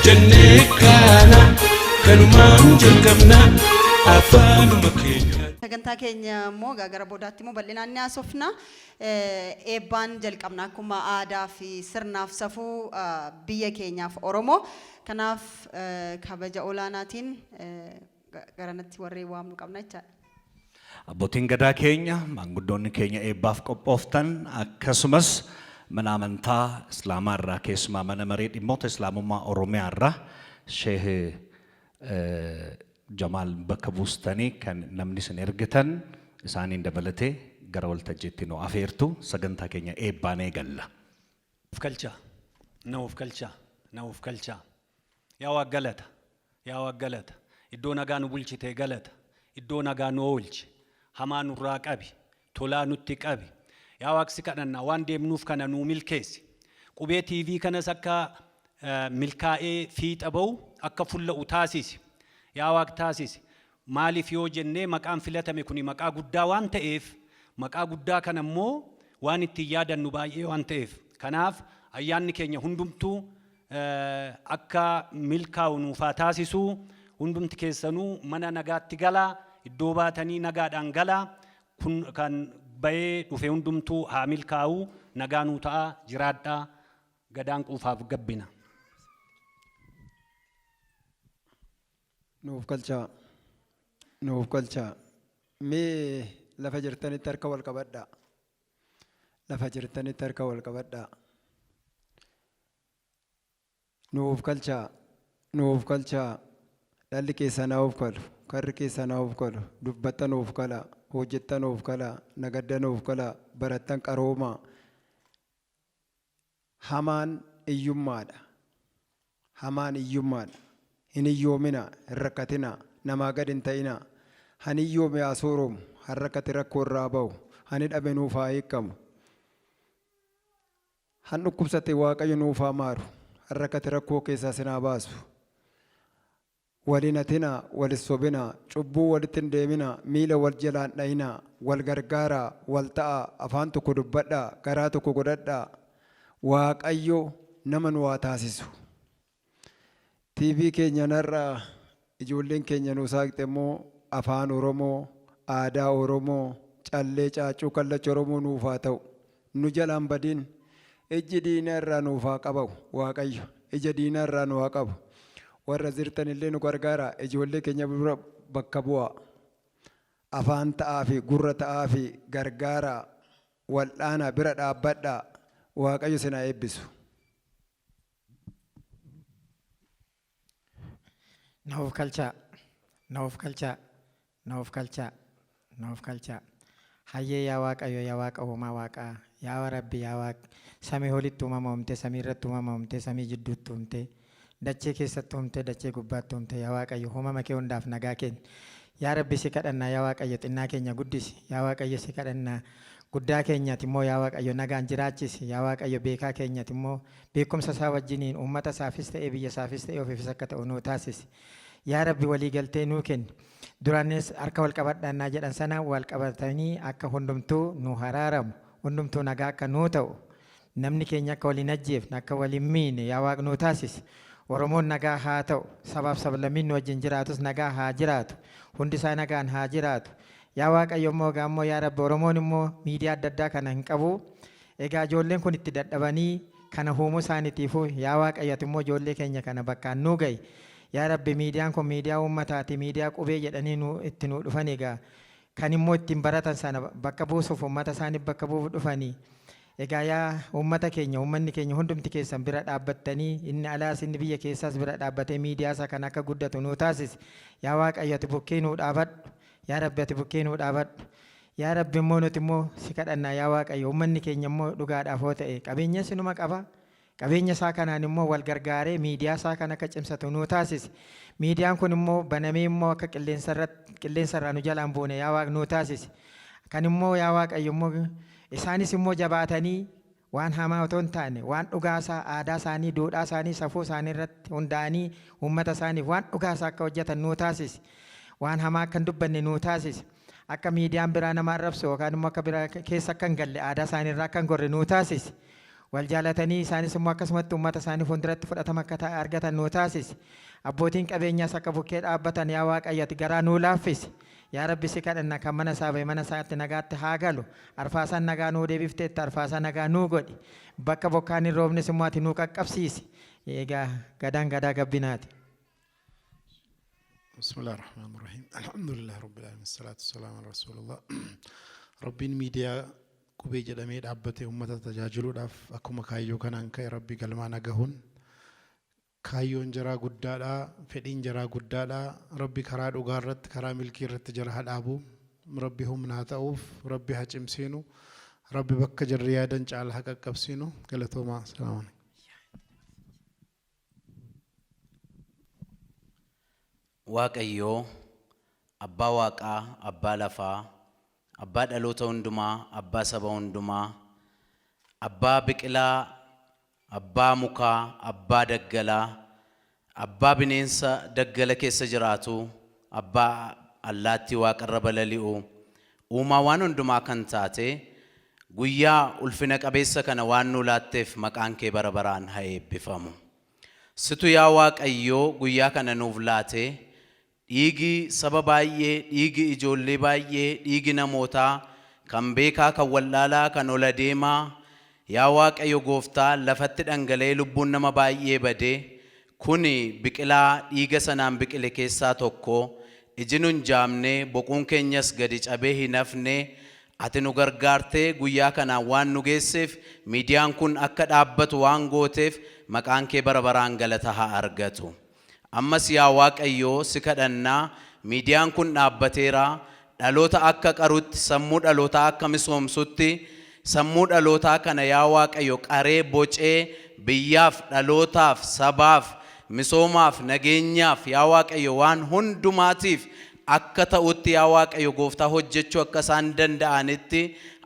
Jennee kaana kanumaan jalqabna afaanuma keenya. Sagantaa keenya immoo egaa gara boodaatti immoo bal'inaan ni haasofna. Eebbaan jalqabna akkuma aadaa fi sirnaaf safuu biyya keenyaaf Oromoo. Kanaaf kabaja olaanaatiin garanatti warreen waamnu qabna jechaadha. Abbootiin Gadaa keenya, maanguddoonni keenya eebbaaf qophooftan, akkasumas mana amantaa Islaamaa irraa keessumaa mana maree dhimmoota Islaamummaa Oromiyaa irraa Sheeh Jamaal bakka buustanii kan namni isin ergitan isaaniin dabalatee gara waltajjiitti nu afeertu sagantaa keenya eebbaan eegalla. Of kalchaa, na of kalchaa, na of kalchaa. Yaa Waaq galata, yaa Waaq galata. Iddoo nagaa nu bulchitee galata. Iddoo nagaa nu oolchi. Hamaa nurraa qabi. Tolaa nutti qabi. Yaa Waaq si kadhanna waan deemnuuf kana nuu milkeessi. Qubee TV kanas akka milkaa'ee fiixa ba'u akka fulla'u taasisi. Yaa Waaq taasisi. Maaliif yoo jennee maqaan filatame kuni maqaa guddaa waan ta'eef, maqaa guddaa kana immoo waan ittiin yaadannu baay'ee waan ta'eef. Kanaaf ayyaanni keenya hundumtuu akka milkaa'u nuuf haa taasisu. Hundumti keessanuu mana nagaatti galaa, iddoo baatanii nagaadhaan galaa. Kun kan ba'ee dhufe hundumtuu haa milkaa'u, nagaa nuu ta'aa, jiraadhaa. Gadaan quufaaf gabbina. Nuuf galchaa. Nuuf galchaa. Mee lafa jirtanitti harka wal qabadhaa. Lafa jirtanitti harka wal qabadhaa. Nuuf galchaa. Nuuf galchaa. Dhalli keessan haa ofkalu. Karri keessan haa ofkalu. Dubbattan of kalaa. Hojjettan of kalaa. Nagaddan of kalaa. Barattan qaroomaa. Hamaan iyyummaadha. Hamaan iyyummaadha. Hin hiyyoominaa, hin rakkatinaa, namaa gad hin ta'inaa. Han hiyyoome haa sooromu, han rakkate rakkoo irraa haa bahu, han hidhame nuuf haa hiikkamu. Han dhukkubsate Waaqayyo nuuf haa maaru, han rakkate rakkoo keessaa isin haa baasu. Wal hin hatinaa, wal hin sobinaa, cubbuu walitti hin deeminaa, miila wal jalaa hin dha'inaa, wal gargaaraa, wal ta'aa, afaan tokko dubbadhaa, garaa tokko godhadhaa. Waaqayyo nama nu haa taasisu. TV keenyan har'a ijoolleen keenya nu saaqxe immoo afaan Oromoo, aadaa Oromoo, callee caaccuu kallacha Oromoo nuuf haa ta'u. Nu jalaa hin badin. Ijji diinaa irraa nuuf haa qabahu Waaqayyo. Ija diinaa irraa nu haa qabu. Warra jirtan illee nu gargaaraa. Ijoollee keenya bira bakka bu'aa. Afaan ta'aafi, gurra ta'aafi, gargaaraa, wal'aanaa, bira dhaabbadhaa. Waaqayyo isin haa eebbisu. Na oofkalchaa! Na oofkalchaa! Na oofkalchaa! Na oofkalchaa! Hayyee yaa Waaqayyo yaa Waaqa uumaa Waaqaa yaa Rabbi yaa Waaq samii olitti uumama uumtee samii irratti uumama uumtee samii jidduutti uumtee dachee keessatti uumtee dachee gubbaatti uumtee yaa Waaqayyo uumama kee hundaaf nagaa kenni yaa Rabbi si kadhannaa yaa Waaqayyo xinnaa keenya guddisi yaa Waaqayyo si kadhannaa guddaa keenyati immoo yaa Waaqayyo nagaan jiraachisi yaa Waaqayyo beekaa keenyati immoo Beekumsa isaa wajjiniin uummata isaafis ta'ee biyya isaafis ta'ee ofiifis akka ta'u nuu taasisi. Yaa Rabbi walii galtee nuu kenni. Duraanis harka wal qabadhaa innaa jedhan sana wal qabatanii akka hundumtuu nuu haraaramu, hundumtuu nagaa akka nuu ta'u, namni keenya akka wal hin ajjeefne, akka wal hin miine yaa Waaq nuu taasisi. Oromoon nagaa haa ta'u, sabaaf sablammiin nu wajjin jiraatus nagaa haa jiraatu, hundi isaa nagaan haa jiraatu. Yaa Waaqayyo immoo egaa immoo yaa Rabbi Oromoon immoo miidiyaa adda addaa kana hin qabu. Egaa ijoolleen kun itti dadhabanii kana huumuu isaanitiifuu yaa Waaqayyo ati immoo ijoollee keenya kana bakkaan nuu ga'i. Yaa Rabbi miidiyaan kun miidiyaa uummataati, miidiyaa qubee jedhanii nu itti nuu dhufani egaa kan immoo ittiin baratan sana bakka buusuuf uummata isaaniif bakka bu'uuf dhufani. Egaa yaa uummata keenya uummanni keenya hundumti keessan bira dhaabbattanii inni alaas inni biyya keessaas bira dhaabbatee miidiyaa isaa kana akka guddatu nuu taasisi. Yaa Waaqayyo ati bukkee nuu dhaabadhu. Yaa Rabbi ati bukkee nuu dhaabadhu. Yaa Rabbi immoo nuti immoo si kadhannaa yaa Waaqayyo uummanni keenya immoo dhugaadhaaf hoo ta'e qabeenyas inuma qaba qabeenya isaa kanaan immoo wal gargaaree miidiyaa isaa kan akka cimsatu nuu taasisi. Miidiyaan kun immoo banamee immoo akka qilleensa irraa nu jalaan buune yaa Waaq nuu taasisi. Kan immoo yaa Waaqayyo immoo isaanis immoo jabaatanii waan hamaa otoo hin taane waan dhugaa isaa aadaa isaanii duudhaa isaanii safuu isaanii irratti hundaa'anii uummata isaaniif waan dhugaa isaa akka hojjetan nuu taasisi. Waan hamaa akka hin dubbanne nuu taasisi. Akka miidiyaan biraa nama arrabsu yookaan immoo akka biraa keessa akka hin galle aadaa isaanii irraa akka hin gorre nuu taasisi. Wal jaalatanii isaanis immoo akkasumatti uummata isaanii fuulduratti fudhatama akka argatan nuu taasisi. Abbootiin qabeenyaas akka bukkee dhaabbatan yaa Waaqayyo ati garaa nuu laaffisi. Yaa Rabbi si kadhanna kan mana isaa bahe mana isaatti nagaatti haa galu. Arfaasaan nagaa nuu deebifteetta arfaasaa nagaa nuu godhi. Bakka bokkaan hin roobnes immoo ati nuu qaqqabsiisi. Egaa gadaan gadaa gabbinaati. بسم الله الرحمن الرحيم الحمد لله رب العالمين الصلاة والسلام على رسول الله. Rabbiin miidiyaa Qubee jedhamee dhaabbate uummata tajaajiluudhaaf akkuma kaayyoo kanaan ka'e Rabbi galmaan agahuun kaayyoon jaraa guddaadha, fedhiin jaraa guddaadha. Rabbi karaa dhugaa irratti, karaa milkii irratti jara haa dhaabu. Rabbi humna haa ta'uuf, Rabbi haa cimsiinu, Rabbi bakka jarri yaadan caala haa qaqqabsiinu. Galatoomaa. Salaamu. Waaqayyoo abbaa waaqaa, abbaa lafaa, abbaa dhaloota hundumaa, abbaa saba hundumaa, abbaa biqilaa, abbaa mukaa, abbaa daggalaa, abbaa bineensa daggala keessa jiraatu, abbaa allaattii waaqarra balali'u, uumaa waan hundumaa kan taate, guyyaa ulfina qabeessa kana waan nu laatteef maqaan kee bara baraan haa eebbifamu. Situ yaa Waaqayyoo guyyaa kana nuuf laate, dhiigi saba baay'ee, dhiigi ijoollee baay'ee, dhiigi namootaa kan beekaa, kan wallaalaa, kan ola deemaa, yaa Waaqayyo gooftaa lafatti dhangala'ee lubbuun nama baay'ee badee, kuni biqilaa dhiiga sanaan biqile keessaa tokko, iji nun jaamne, boquun keenyas gadi cabee hin hafne, ati nu gargaartee guyyaa kanaan waan nu geesseef, miidiyaan kun akka dhaabbatu waan gooteef maqaan kee bara baraan galata haa argatu. Ammas yaa Waaqayyoo si kadhannaa, miidiyaan kun dhaabbateera, dhaloota akka qarutti, sammuu dhalootaa akka misoomsutti, sammuu dhalootaa kana yaa Waaqayyo qaree bocee biyyaaf, dhalootaaf, sabaaf, misoomaaf, nageenyaaf yaa Waaqayyo waan hundumaatiif akka ta'utti yaa Waaqayyo gooftaa hojjechuu akka isaan danda'anitti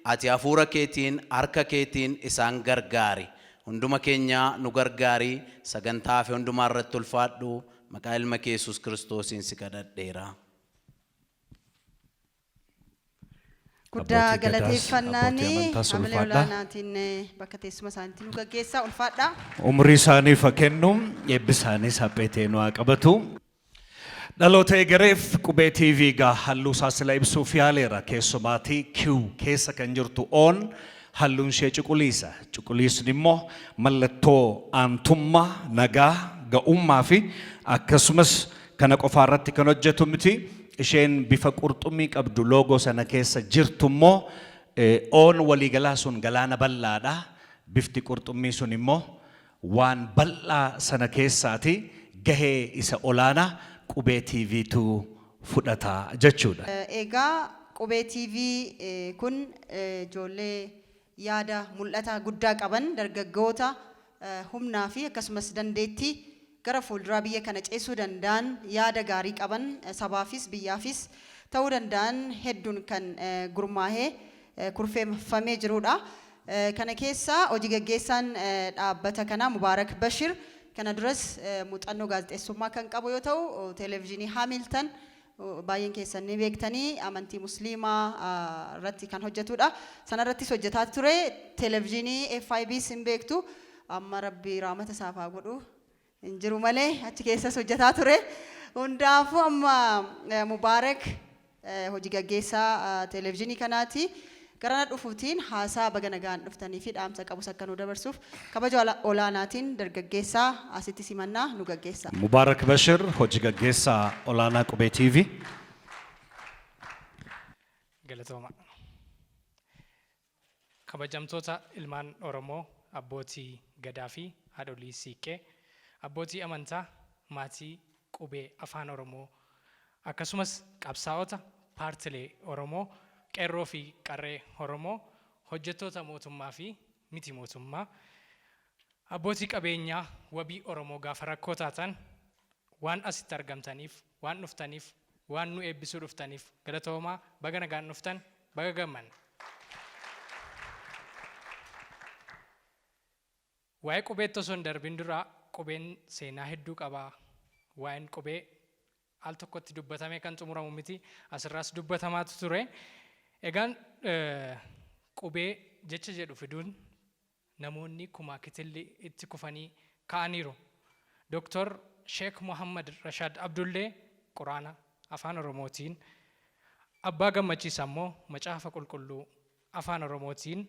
ati hafuura keetiin, harka keetiin isaan gargaari. Hunduma keenya nu gargaari, sagantaa fi hundumaa irratti ulfaadhu, maqaa ilma kee Yesuus Kiristoosiin si kadhadheera. Guddaa Abbootii gadaas, galateeffannaani abbootii amantaas hamilee ulfaadha. olaanaatiin bakka teessuma isaaniitti nu gaggeessaa, ulfaadha. Umurii isaaniif haa kennu, eebbi isaaniis hapheetee nu haa qabatu. Dhaloota egereef Qubee TV egaa halluu isaa sila ibsuuf yaaleera. Keessumaatii Q keessa kan jirtu O'n halluun ishee cuquliisa. Cuquliisni immoo mallattoo aantummaa, nagaa, ga'ummaa fi akkasumas kana qofaa irratti kan hojjetu miti. Isheen bifa qurxummii qabdu loogoo sana keessa jirtu immoo O'n waliigalaa sun galaana bal'aadha. Bifti qurxummii sun immoo waan bal'aa sana keessaati gahee isa olaanaa Qubee TVtu fudhata jechuudha. Egaa Qubee TV kun ijoollee yaada mul'ata guddaa qaban, dargaggoota humnaa fi akkasumas dandeettii gara fuulduraa biyya kana ceesuu danda'an, yaada gaarii qaban, sabaafis biyyaafis ta'uu danda'an hedduun kan gurmaahee kurfeeffamee jiruudha. Kana keessa hojii gaggeessaan dhaabbata kanaa Mubaarak Bashir kana duras muuxannoo gaazexeessummaa kan qabu yoo ta'u, televezyiinii Haamiltan baay'een keessan ni beektanii, amantii musliimaa irratti kan hojjetudha. Sana irrattis hojjetaa ture. Televezyiinii FIBs hin beektu. Amma Rabbi raamata isaaf haa godhu. Hin jiru malee achi keessas hojjetaa ture. Hundaafuu amma Mubaarak hojii gaggeessaa televezyiinii kanaati. Garana dhufuutiin haasaa baga nagaan dhuftanii fi dhaamsa qabus akka nu dabarsuuf kabaja olaanaatiin dargaggeessaa asitti simannaa nu gaggeessa. Mubaarak Bashir, hojii gaggeessaa olaanaa Qubee TV. Galatooma. Kabajamtoota ilmaan Oromoo, abbootii gadaa fi haadholii siiqqee, abbootii amantaa, maatii Qubee Afaan Oromoo, akkasumas qabsaa'ota paartilee Oromoo, qeerroo fi qarree Oromoo, hojjettoota mootummaa fi miti mootummaa, abbootii qabeenyaa wabii Oromoo gaafa rakkoo taatan waan asitti argamtaniif, waan dhuftaniif, waan nu eebbisuu dhuftaniif galatoomaa, baga nagaan dhuftan, baga gammanne. Waa'ee Qubeetti osoo hin darbin dura, Qubeen seenaa hedduu qaba. Waa'een Qubee al tokkotti dubbatamee kan xumuramu miti. Asirraas dubbatamaatu ture. Egaan Qubee jecha jedhu fiduun namoonni kumaa kitilli itti kufanii ka'aniiru. Dooktor Sheek Muhammad Rashaad Abdullee Quraana Afaan Oromootiin, Abbaa Gammachiis ammoo Macaafa Qulqulluu Afaan Oromootiin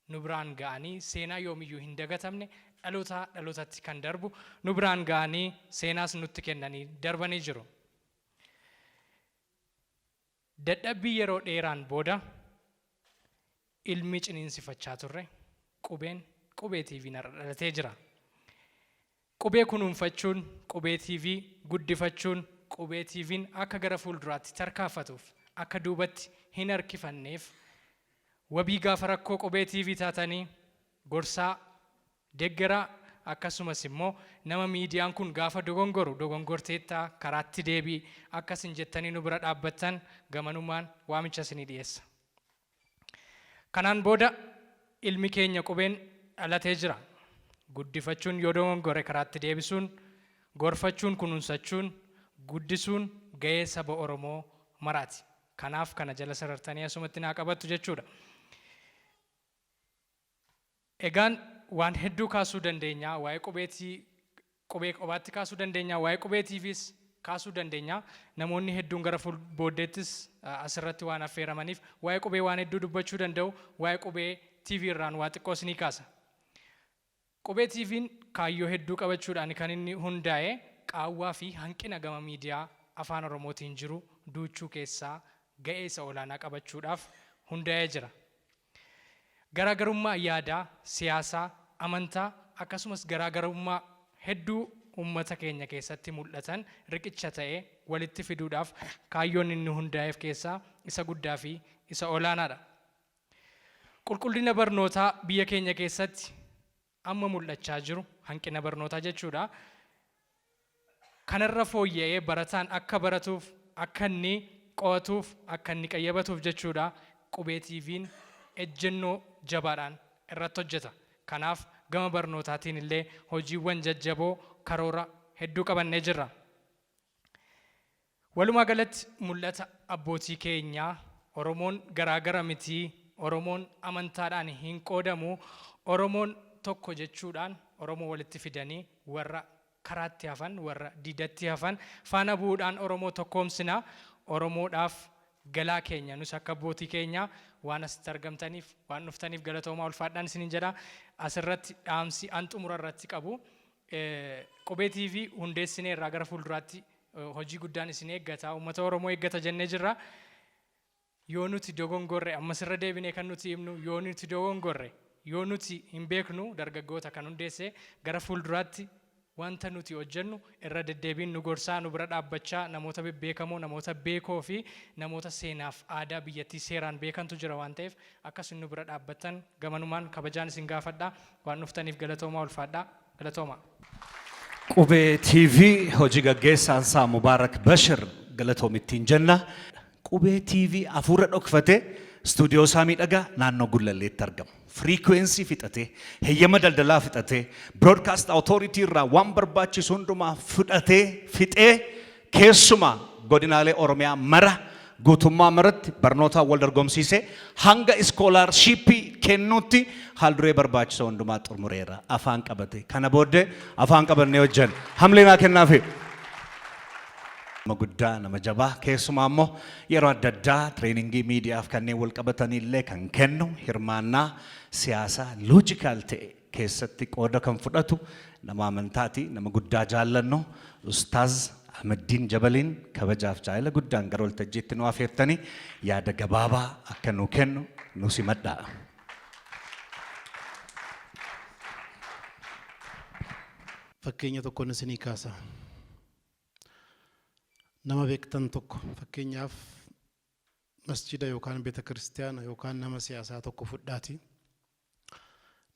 nu biraan ga'anii seenaa yoomiyyuu hin dagatamne dhalootaa dhalootatti kan darbu nu biraan ga'anii seenaas nutti kennanii darbanii jiru. Dadhabbii yeroo dheeraan booda ilmi ciniinsifachaa turre qubeen Qubee TV'n har'a dhalatee jira. Qubee kunuunfachuun, Qubee TV guddifachuun, Qubee TV'n akka gara fuulduraatti tarkaanfatuuf, akka duubatti hin harkifanneef wabii gaafa rakkoo Qubee TV taatanii gorsaa, deggeraa, akkasumas immoo nama miidiyaan kun gaafa dogongoru dogongorteettaa karaatti deebi'i akka isin jettanii nu bira dhaabbattan gamanumaan waamicha isinii dhiyeessa. Kanaan booda ilmi keenya qubeen dhalatee jira. Guddifachuun yoo dogongore karaatti deebisuun, gorfachuun, kunuunsachuun, guddisuun gahee saba Oromoo maraati. Kanaaf kana jala sarartanii asumatti naa qabattu jechuudha. Egaan waan hedduu kaasuu dandeenya. Waa'ee qubeetii qubee qobaatti kaasuu dandeenya. Waa'ee qubeetiifis kaasuu dandeenya. Namoonni hedduun gara fuul booddeettis asirratti waan affeeramaniif waa'ee qubee waan hedduu dubbachuu danda'u. Waa'ee qubee TV irraan waa xiqqoo isinii kaasa. Qubee TV'n kaayyoo hedduu qabachuudhaan kan inni hundaa'e qaawwaa fi hanqina gama miidiyaa Afaan Oromootiin jiru duuchuu keessaa ga'ee isa olaanaa qabachuudhaaf hundaa'ee jira. Garaagarummaa yaadaa, siyaasaa, amantaa akkasumas garaagarummaa hedduu uummata keenya keessatti mul'atan riqicha ta'ee walitti fiduudhaaf kaayyoon inni hundaa'eef keessaa isa guddaa fi isa olaanaadha. Qulqullina barnootaa biyya keenya keessatti amma mul'achaa jiru, hanqina barnootaa jechuudha, kanarra fooyya'ee barataan akka baratuuf, akka inni qo'atuuf, akka inni qayyabatuuf jechuudha, Qubee TV'n ejjennoo jabaadhaan irratti hojjeta. Kanaaf gama barnootaatiin illee hojiiwwan jajjaboo karoora hedduu qabannee jirra. Walumaa galatti mul'ata abbootii keenyaa Oromoon garaagara miti, Oromoon amantaadhaan hin qoodamu, Oromoon tokko jechuudhaan Oromoo walitti fidanii warra karaatti hafan, warra diidatti hafan faana bu'uudhaan Oromoo tokkoomsina. Oromoodhaaf galaa keenya nus akka abbootii keenyaa waan asitti argamtaniif, waan dhuftaniif galatoomaa ulfaadhaan isiniin jedha. Asirratti dhaamsi an xumura irratti qabu Qubee TV hundeessineerraa gara fuulduraatti hojii guddaan isin eeggata, uummata Oromoo eeggata jennee jirra. Yoo nuti dogongorre ammas irra deebinee kan nuti himnu yoo nuti dogongorre yoo nuti hin beeknu dargaggoota kan hundeesse gara fuulduraatti wanta nuti hojjennu irra deddeebiin nu gorsaa nu bira dhaabbachaa namoota bebbeekamoo namoota beekoo fi namoota seenaaf aadaa biyyattii seeraan beekantu jira waan ta'eef akka isin nu bira dhaabbattan gamanumaan kabajaan isin gaafadha. Waan dhuftaniif galatoomaa ulfaadhaa. Galatoomaa. Qubee TV hojii gaggeessaan isaa Mubaarak Bashir galatoomi ittiin jenna. Qubee TV hafuura dhokfatee istuudiyoo isaa miidhagaa naannoo Gullalleetti argama. Firiikuweensii fixatee, heyyama daldalaa fixatee, Broadcast Authority irraa waan barbaachisu hundumaa fudhatee fixee keessumaa godinaalee Oromiyaa mara guutummaa maratti barnootaan wal dorgomsiisee hanga iskoolaarshiippii kennuutti haal-duree barbaachisoo hundumaa xumureera. Afaan qabate. Kana booddee afaan qabannee hojjenna. Hamlee naa kennaafi. Nama guddaa, nama jabaa, keessumaa immoo yeroo adda addaa tireeningii miidiyaaf kanneen wal qabatanii illee kan kennu hirmaannaa siyaasaa loojikaal ta'e keessatti qooda kan fudhatu nama amantaati, nama guddaa jaallannu Ustaaz Ahmaddiin Jabaliin kabajaaf jaalala guddaan gara waltajjiitti nu afeertanii yaada gabaabaa akka nuu kennu nu simadhaa. Fakkeenya tokkon isinii kaasa. Nama beektan tokko fakkeenyaaf masjida yookaan beeta kiristiyaana yookaan nama siyaasaa tokko fudhaati.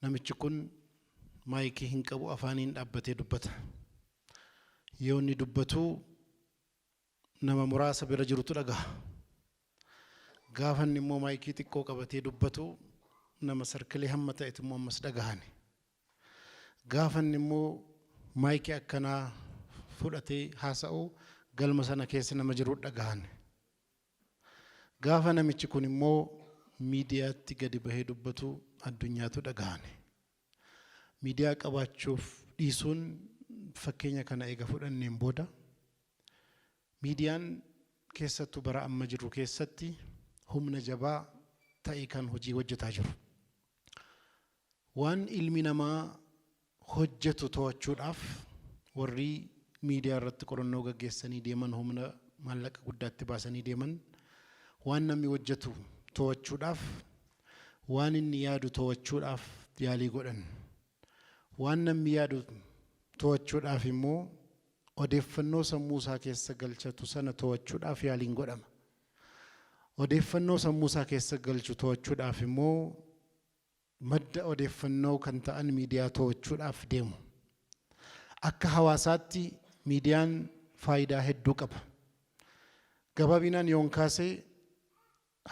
Namichi kun maayikii hin qabu afaaniin dhaabbatee dubbata. Yoo inni dubbatu nama muraasa bira jirutu dhagaha. Gaafa inni immoo maayikii xiqqoo qabatee dubbatu nama sarkilee hamma ta'etu immoo ammas dhagahani. Gaafa inni immoo maayikii akkanaa fudhatee haasa'u galma sana keessa nama jiru dhagahan. Gaafa namichi kun immoo miidiyaatti gadi bahee dubbatu addunyaatu dhagahan. Miidiyaa qabaachuuf dhiisuun fakkeenya kana eega fudhanneen booda, miidiyaan keessattuu bara amma jirru keessatti humna jabaa ta'e kan hojii hojjetaa jiru. Waan ilmi namaa hojjetu to'achuudhaaf warri miidiyaa irratti qorannoo gaggeessanii deeman, humna maallaqa guddaatti baasanii deeman, waan namni hojjetu to'achuudhaaf, waan inni yaadu to'achuudhaaf yaalii godhan. Waan namni yaadu to'achuudhaaf immoo odeeffannoo sammuu isaa keessa galchatu sana to'achuudhaaf yaaliin godhama. Odeeffannoo sammuu isaa keessa galchu to'achuudhaaf immoo madda odeeffannoo kan ta'an miidiyaa to'achuudhaaf deemu. Akka hawaasaatti miidiyaan faayidaa hedduu qaba. Gabaabinaan yoon kaasee,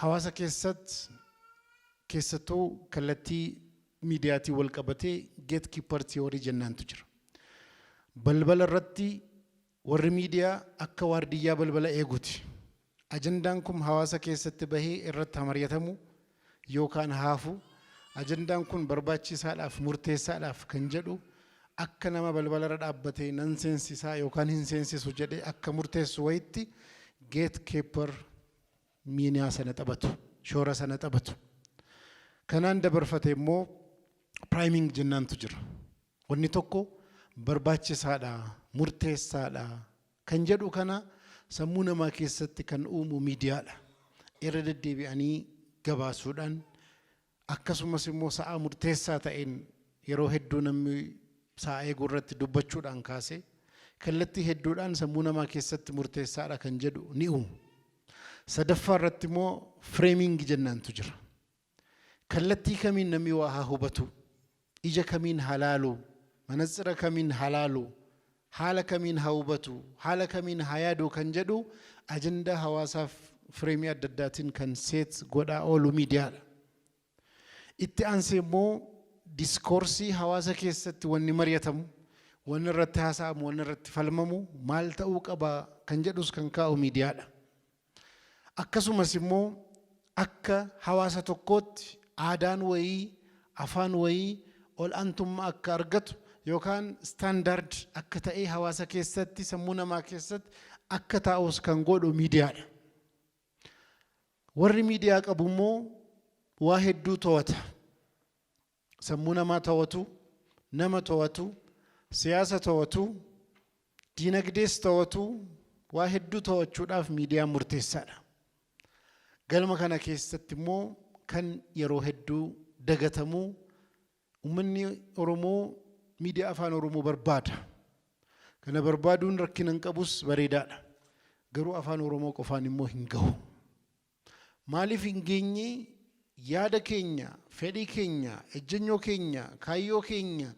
hawaasa keessatti, keessattuu kallattii miidiyaatiin wal qabatee, gatekeeper theory jennaantu jira. Balbala irratti warri miidiyaa akka waardiyyaa balbala eeguuti. Ajandaan kun hawaasa keessatti bahee irratti mari'atamu yookaan haafu, ajandaan kun barbaachisaadhaaf murteessaadhaaf kan jedhu, akka nama balbalarra dhaabbatee nan seensisaa yookaan hin seensisu jedhee akka murteessu wayitti gatekeeper miinaa sana taphatu, shoora sana taphatu. Kanaan dabarfate immoo priming jennaantu jira. Wanni tokko barbaachisaadha, murteessaadha kan jedhu kana sammuu namaa keessatti kan uumu miidiyaadha. Irra deddeebi'anii gabaasuudhaan, akkasumas immoo sa'a murteessaa ta'een yeroo hedduu namni sa'a eeguu irratti dubbachuudhaan kaasee kallattii hedduudhaan sammuu namaa keessatti murteessaadha kan jedhu ni uumu. Sadaffaa irratti immoo framing jennaantu jira. Kallattii kamiin namni waa haa hubatu, ija kamiin haa laalu, manatsira kamiin haa laalu, haala kamiin haa hubatu, haala kamiin haa yaadu kan jedhu ajandaa hawaasaaf frame adda addaatiin kan set godhaa oolu miidiyaadha. Itti aansee immoo discourse hawaasa keessatti wanni mari'atamu, wanni irratti haasa'amu, wanni irratti falmamu maal ta'uu qaba kan jedhus kan kaa'u miidiyaadha. Akkasumas immoo akka hawaasa tokkootti aadaan wayii, afaan wayii ol aantummaa akka argatu yookaan standard akka ta'ee hawaasa keessatti sammuu namaa keessatti akka taa'us kan godhu miidiyaadha. Warri miidiyaa qabu immoo waa hedduu to'ata. Sammuu namaa to'atu, nama to'atu, siyaasa to'atu, diinagdees to'atu, waa hedduu to'achuudhaaf miidiyaan murteessaadha. Galma kana keessatti immoo kan yeroo hedduu dagatamuu, uummanni Oromoo miidiyaa afaan Oromoo barbaada. Kana barbaaduun rakkina hin qabus, bareedaadha. Garuu afaan Oromoo qofaan immoo hin gahu. Maaliif hin geenye? Yaada keenya, fedhii keenya, ejjennoo keenya, kaayyoo keenya,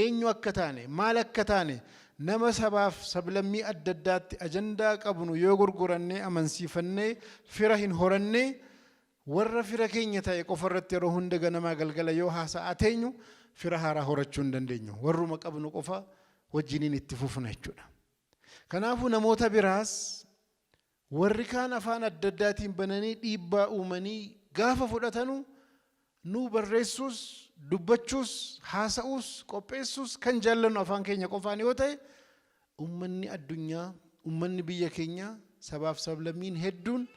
eenyu akka taane, maal akka taane, nama sabaaf sablammii adda addaatti ajandaa qabnu yoo gurgurannee amansiifannee fira hin horannee, warra fira keenya ta'e qofa irratti yeroo hunda ganamaa galgala yoo haasa'aa teenyu fira haaraa horachuu hin dandeenyu. Warruma qabnu qofa wajjiniin itti fufna jechuudha. Kanaafuu namoota biraas warri kaan afaan adda addaatiin bananii dhiibbaa uumanii gaafa fudhatanu, nu barreessuus, dubbachuus, haasa'uus, qopheessuus kan jaallannu afaan keenya qofaan yoo ta'e, uummanni addunyaa, uummanni biyya keenyaa, sabaaf sablammiin hedduun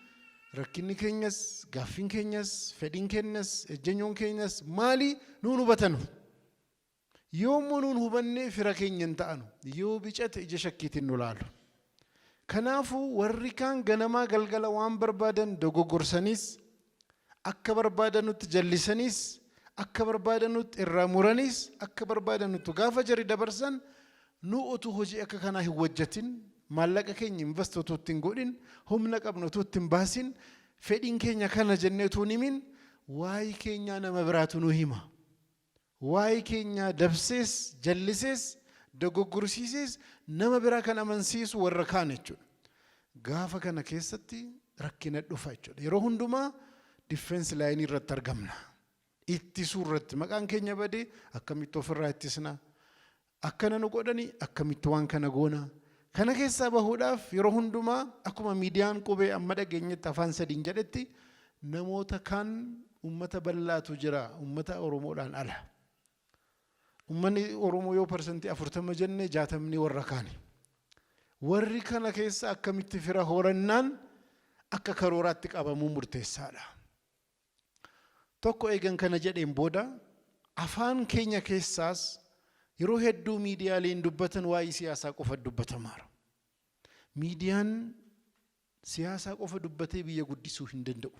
rakkinni keenyas, gaaffiin keenyas, fedhiin keenyas, ejjenyoon keenyas maali nuun hubatanu. Yoommoo nuun hubannee fira keenya hin ta'anu, yoo bicate ija shakkiitiin nu laalu. Kanaafuu warri kaan ganamaa galgala waan barbaadan dogoggorsanis, akka barbaadanutti jallisaniis, akka barbaadanutti irraa muraniis, akka barbaadanutti gaafa jari dabarsan, nu utuu hojii akka kanaa hin hojjetin, maallaqa keenya invest utuu ittiin godhin, humna qabnu utuu ittiin baasin, fedhiin keenya kana jennee utuu hin himin, waa'ee keenyaa nama biraatu nu hima. Waa'ee keenyaa dabsees, jallisees, dogoggorsiisees nama biraa kan amansiisu warra kaan jechuudha. Gaafa kana keessatti rakkina dhufa jechuudha. Yeroo hundumaa defense line irratti argamna. Ittisuu irratti maqaan keenya badee akkamitti ofirraa ittisna? Akkana nu godhani, akkamitti waan kana goona? Kana keessaa bahuudhaaf yeroo hundumaa akkuma miidiyaan qubee amma dhageenyetti afaan sadiin jedhetti, namoota kaan, uummata bal'aatu jira uummata Oromoodhaan ala. Uummanni Oromoo yoo 40% jenne, 60ni warra kaani. Warri kana keessa akkamitti fira horannaan akka karooraatti qabamuu murteessaadha. Tokko eegan kana jedheen booda, afaan keenya keessaas yeroo hedduu miidiyaaleen dubbatan waa'ee siyaasaa qofa dubbatamaara. Miidiyaan siyaasaa qofa dubbatee biyya guddisuu hin danda'u.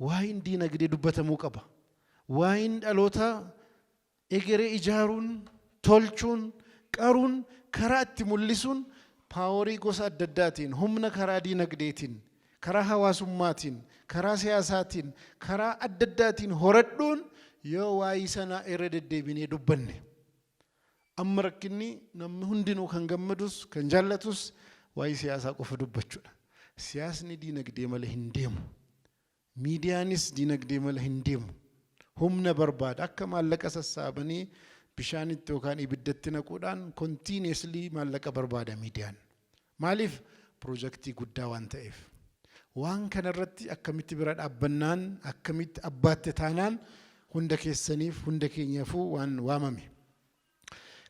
Waa'een diinagdee dubbatamuu qaba. Waa'een dhaloota egeree ijaaruun, tolchuun, qaruun, karaa itti mul'isuun, power gosa adda addaatiin, humna karaa diinagdeetiin, karaa hawaasummaatiin, karaa siyaasaatiin, karaa adda addaatiin horadhuun yoo waa'ee sanaa irra deddeebinee dubbanne. Amma rakkinni namni hundinuu kan gammadus kan jaallatus waa'ee siyaasaa qofa dubbachuudha. Siyaasni diinagdee malee hin deemu. Miidiyaanis diinagdee malee hin deemu. Humna barbaada. Akka maallaqa sassaabanii bishaanitti yookaan ibiddatti naquudhaan continuously maallaqa barbaada miidiyaan. Maaliif? Piroojaktii guddaa waan ta'eef. Waan kanarratti akkamitti bira dhaabbannaan, akkamitti abbaatte taanaan, hunda keessaniif, hunda keenyaafuu waan waamame.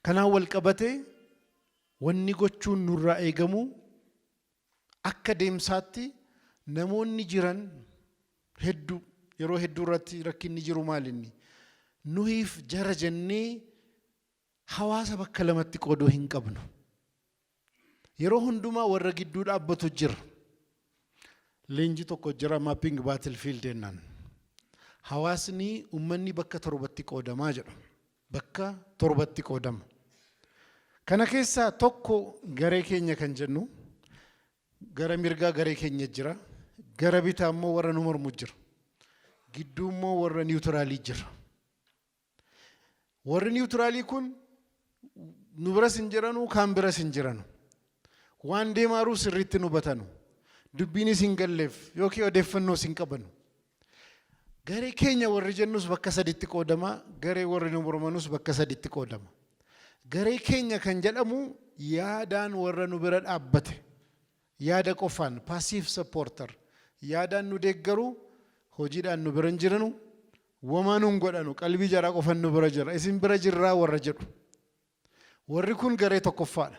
Kanaan wal qabatee wanni gochuun nurraa eegamu, akka deemsaatti namoonni jiran hedduu, yeroo hedduu irratti rakkinni jiru maalinni, nuhiif jara jennee hawaasa bakka lamatti qooduu hin qabnu. Yeroo hundumaa warra gidduu dhaabbatu jira. Leenji tokko jira, mapping battlefield jennaan. Hawaasni, uummanni bakka torbatti qoodamaa jedhu. Bakka torbatti qoodama. Kana keessaa tokko garee keenya kan jennu, gara mirgaa garee keenya jira. Gara bitaa immoo warra nu mormu jira. Gidduu immoo warra neutral jira. Warri neutral kun nu biras hin jiranu, kaan biras hin jiranu. Waan deemaaruu sirriitti nu hubatanu. Dubbiinis hin galleef yookiin odeeffannoos hin qabanu. Garee keenya warri jennus bakka saditti qoodama. Garee warri nu mormanus bakka saditti qoodama. Garee keenya kan jedhamu yaadaan warra nu bira dhaabbate. Yaada qofaan, passive supporter. Yaadaan nu deeggaru, hojiidhaan nu bira hin jiranu, wamaa nun godhanu, qalbii jaraa qofan nu bira jira. Isin bira jirraa warra jedhu. Warri kun garee tokkoffaadha.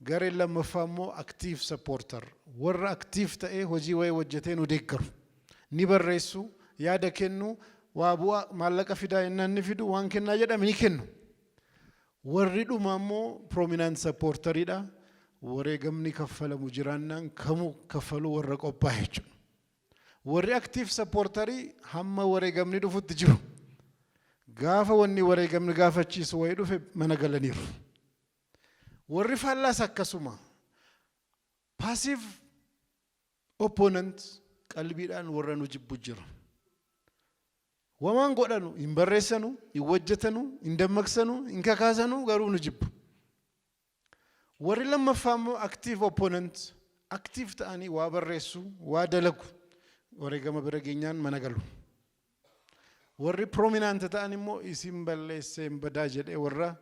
Gareen lammaffaa immoo active supporter. Warra active ta'ee hojii wayii hojjetee nu deeggaru. Ni barreessu, yaada kennu, waa bu'aa maallaqa fidaa jennaan ni fidu, waan kennaa jedhame ni kennu. Warri dhuma immoo prominent supporteriidha. Wareegamni kaffalamu jiraannaan kamuu kaffaluu warra qophaa'e jechuudha. Warri active supporterii hamma wareegamni dhufutti jiru. Gaafa wanni wareegamni gaafachiisu wayii dhufe mana galaniiru. Warri faallaas akkasuma. Passive opponent, qalbiidhaan warra nu jibbu jira. Wamaan godhanu hin barreessanu, hin hojjetanu, hin dammaqsanu, hin kakaasanu, garuu nu jibbu. Warri lammaffaa immoo active opponent, active ta'anii waa barreessu, waa dalagu, wareegama bira geenyaan mana galu. Warri prominent ta'an immoo isin balleessee hin badaa jedhee warra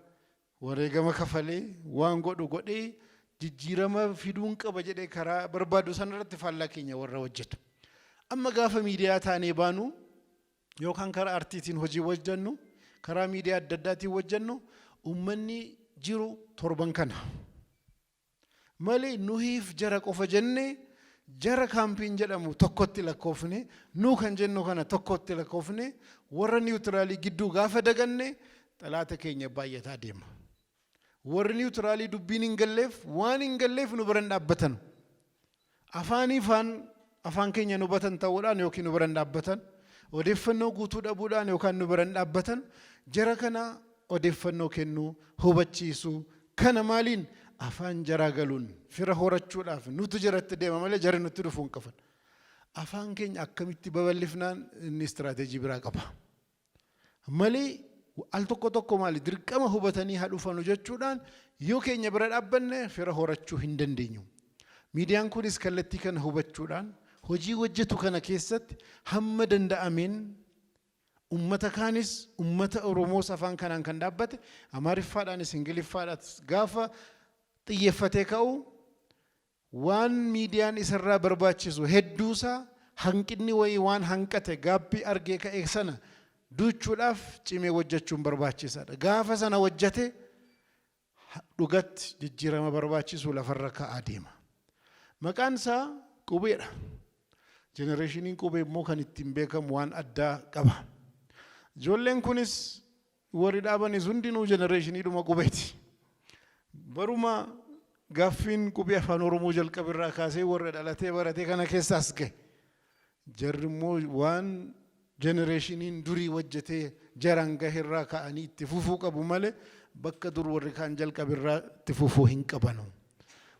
wareegama kafalee waan godhu godhee jijjiirama fiduun qaba jedhee karaa barbaadu sanarratti faallaa keenya warra hojjetu. Amma gaafa miidiyaa taanee baanu yookaan karaa artiitiin hojii hojjennu, karaa miidiyaa adda addaatiin hojjennu, uummanni jiru torban kana. Malee nuhiif jara qofa jennee jara campiin jedhamu tokkotti lakkoofne, nuu kan jennu kana tokkotti lakkoofne, warra neutral gidduu gaafa daganne xalaata keenya baay'ataa deema. Warri neutral dubbiin hin galleef, waan hin galleef nu bira hin dhaabbatan. Afaanii afaan keenya nu hubatan ta'uudhaan yookiin nu bira hin dhaabbatan. Odeeffannoo guutuu dhabuudhaan yookaan nu bira hin dhaabbatan. Jara kana odeeffannoo kennuu, hubachiisuu, kana maaliin afaan jaraa galuun fira horachuudhaaf nutu jaratti deema malee jari nutti dhufuu hin qaban. Afaan keenya akkamitti babal'ifnaan inni istiraateejii biraa qaba. Malee al tokko tokko maali dirqama hubatanii haa dhufanu jechuudhaan yoo keenya bira dhaabbanne fira horachuu hin dandeenyu. Miidiyaan kunis kallattii kana hubachuudhaan hojii hojjetu kana keessatti hamma danda'ameen ummata kaanis, ummata Oromoos, afaan kanaan kan dhaabbate, Amaariffaadhaanis Ingiliffaadhaanis gaafa xiyyeeffatee ka'u, waan miidiyaan isarraa barbaachisu hedduusaa hanqinni wayii waan hanqate, gaabbii argee ka'e sana duuchuudhaaf cimee hojjechuun barbaachisaadha. Gaafa sana hojjete dhugatti jijjiirama barbaachisu lafarra kaa'aa deema. Maqaan isaa qubeedha. Generationiin qubee immoo kan ittiin beekamu waan addaa qaba. Ijoolleen kunis warri dhaabanis hundinuu generationiidhuma qubeeti. Baruma gaaffiin qubee afaan Oromoo jalqabirraa kaasee warra dhalatee baratee kana keessaas gahe. Jarri immoo waan generationiin durii hojjetee jaraan gaherraa ka'anii itti fufuu qabu malee bakka dur warri kaan jalqabirraa itti fufuu hin qabanu.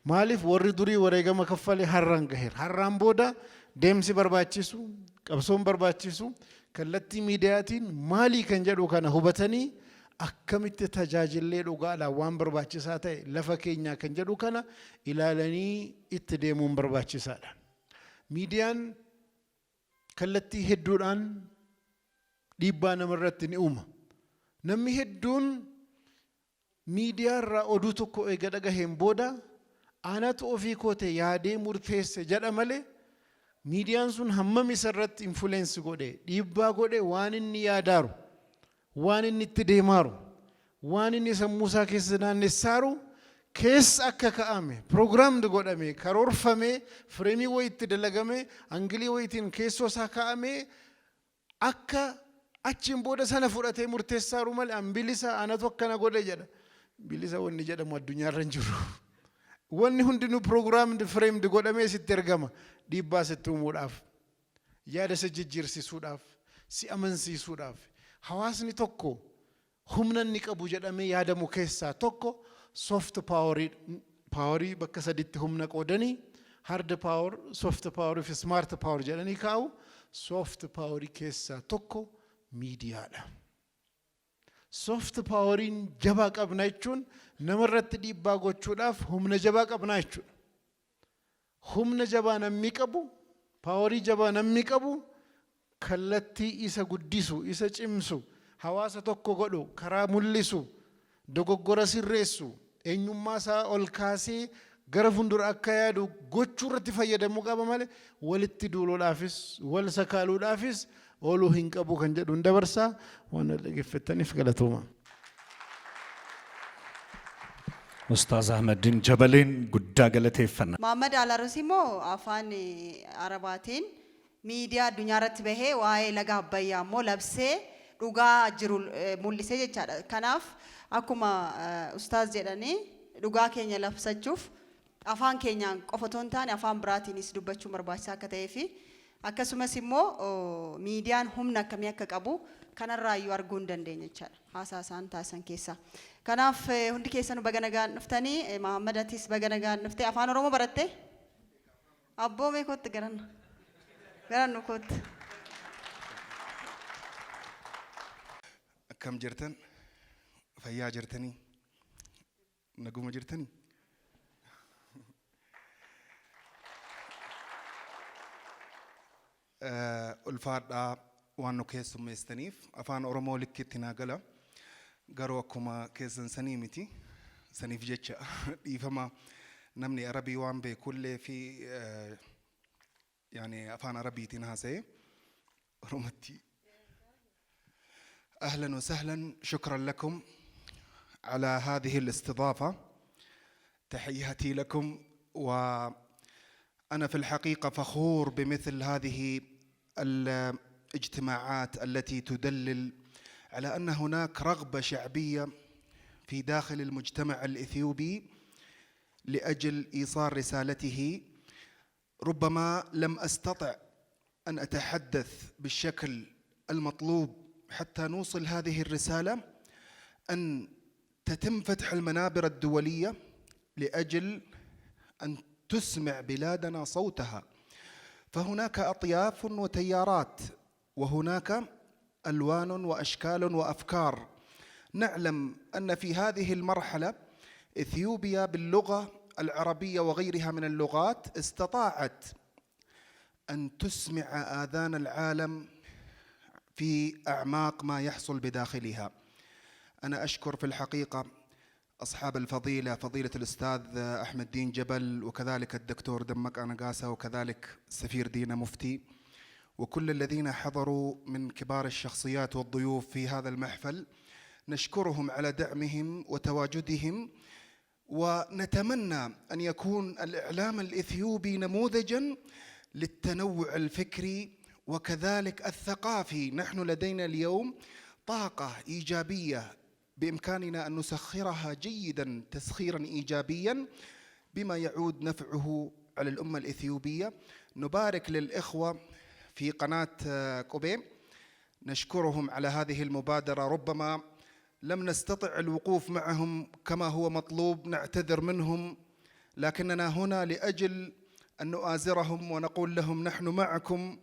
Maaliif warri durii wareegama kaffalee har'aan gaheera. Har'aan booda deemsi barbaachisu, qabsoon barbaachisu kallattii miidiyaatiin maalii kan jedhu kana hubatanii akkamitti tajaajillee dhugaadhaan waan barbaachisaa ta'e lafa keenyaa kan jedhu kana ilaalanii itti deemuun barbaachisaadha. Miidiyaan kallattii hedduudhaan dhiibbaa namarratti ni uuma. Namni hedduun miidiyaa irraa oduu tokko eega dhagaheen booda anatu ofii koote yaadee murteesse jedha malee miidiyaan sun hammam isa irratti influence godhe, dhiibbaa godhe, waan inni yaadaaru, waan inni itti deemaaru, waan inni sammuu isaa keessa naannessaaru keessa akka ka'ame, programmed godhame, karoorfame, frameii wayiitti dalagame, angleii wayiitiin keessoo isaa kaa'ame akka achiin booda sana fudhatee murteessaaru malee an bilisa, anatu akkana godhe jedha. Bilisa wanni jedhamu addunyaarra hin jiru. Wanni hundinuu programmed, framed godhamee sitti ergama dhiibbaa sitti uumuudhaaf, yaada si jijjiirsisuudhaaf, si amansiisuudhaaf. Hawaasni tokko humna inni qabu jedhamee yaadamu keessaa tokko soft powerii. Powerii bakka saditti humna qoodanii hard power, soft power fi smart power jedhanii kaa'u. Soft powerii keessaa tokko miidiyaadha. Soft poweriin jabaa qabna jechuun namarratti dhiibbaa gochuudhaaf humna jabaa qabna jechuudha. Humna jabaa namni qabu, powerii jabaa namni qabu, kallattii isa guddisu, isa cimsu, hawaasa tokko godhu, karaa mul'isu, dogoggora sirreessu, eenyummaa isaa ol kaasee gara fuuldura akka yaadu gochuu irratti fayyadamuu qaba malee walitti duuluudhaafis wal sakaaluudhaafis ooluu hin qabu kan jedhu hin dabarsaa. Waan na dhaggeeffattaniif galatooma. Ustaaz Ahmadiin Jabaleen guddaa galateeffanna. Muhammad Alaruus immoo afaan Arabaatiin miidiyaa addunyaa irratti bahee waa'ee laga Abbayyaa immoo labsee dhugaa jiru mul'isee jechaadha. Kanaaf akkuma ustaaz jedhanii dhugaa keenya labsachuuf afaan keenyaan qofa otoo hin taane afaan biraatiinis dubbachuun barbaachisaa akka ta'ee fi akkasumas immoo miidiyaan humna akkamii akka qabu kanarraayyuu arguu hin dandeenya jechaadha haasaa isaan taasisan keessaa. Kanaaf hundi keessanuu baga nagaan dhuftanii. Mahammad, atis baga nagaan dhuftee. Afaan Oromoo barattee? Abboomee kootti garanna. Garannu kootti. Akkam jirtan? Fayyaa jirtanii? Naguma jirtanii? Ulfaadhaa waan nu keessummeessitaniif. Afaan Oromoo likkitti naa gala. Garuu akkuma keessan sanii miti. Saniif jecha dhiifama, namni Arabii waan beekullee fi yaani afaan Arabiitiin haasa'e Oromatti. أهلا وسهلا، شكرا لكم على هذه الاستضافة، تحياتي لكم. وأنا في الحقيقة فخور بمثل هذه الاجتماعات التي تدلل على أن هناك رغبة شعبية في داخل المجتمع الإثيوبي لأجل إيصال رسالته. ربما لم أستطع أن أتحدث بالشكل المطلوب حتى نوصل هذه الرسالة، أن تتم فتح المنابر الدولية لأجل أن تسمع بلادنا صوتها. فهناك أطياف وتيارات، وهناك ألوان وأشكال وأفكار. نعلم أن في هذه المرحلة إثيوبيا باللغة العربية وغيرها من اللغات استطاعت أن تسمع آذان العالم في أعماق ما يحصل بداخلها. أنا أشكر في الحقيقة أصحاب الفضيلة، فضيلة الأستاذ أحمد دين جبل، وكذلك الدكتور دمك أنقاسة، وكذلك السفير دينا مفتي. وكل الذين حضروا من كبار الشخصيات والضيوف في هذا المحفل. نشكرهم على دعمهم وتواجدهم، ونتمنى أن يكون الإعلام الإثيوبي نموذجا للتنوع الفكري وكذلك الثقافي. نحن لدينا اليوم طاقة إيجابية بإمكاننا أن نسخرها جيدا تسخيرا إيجابيا بما يعود نفعه على الأمة الإثيوبية. نبارك للإخوة في قناة قوبي، نشكرهم على هذه المبادرة. ربما لم نستطع الوقوف معهم كما هو مطلوب، نعتذر منهم، لكننا هنا لأجل أن نؤازرهم ونقول لهم نحن معكم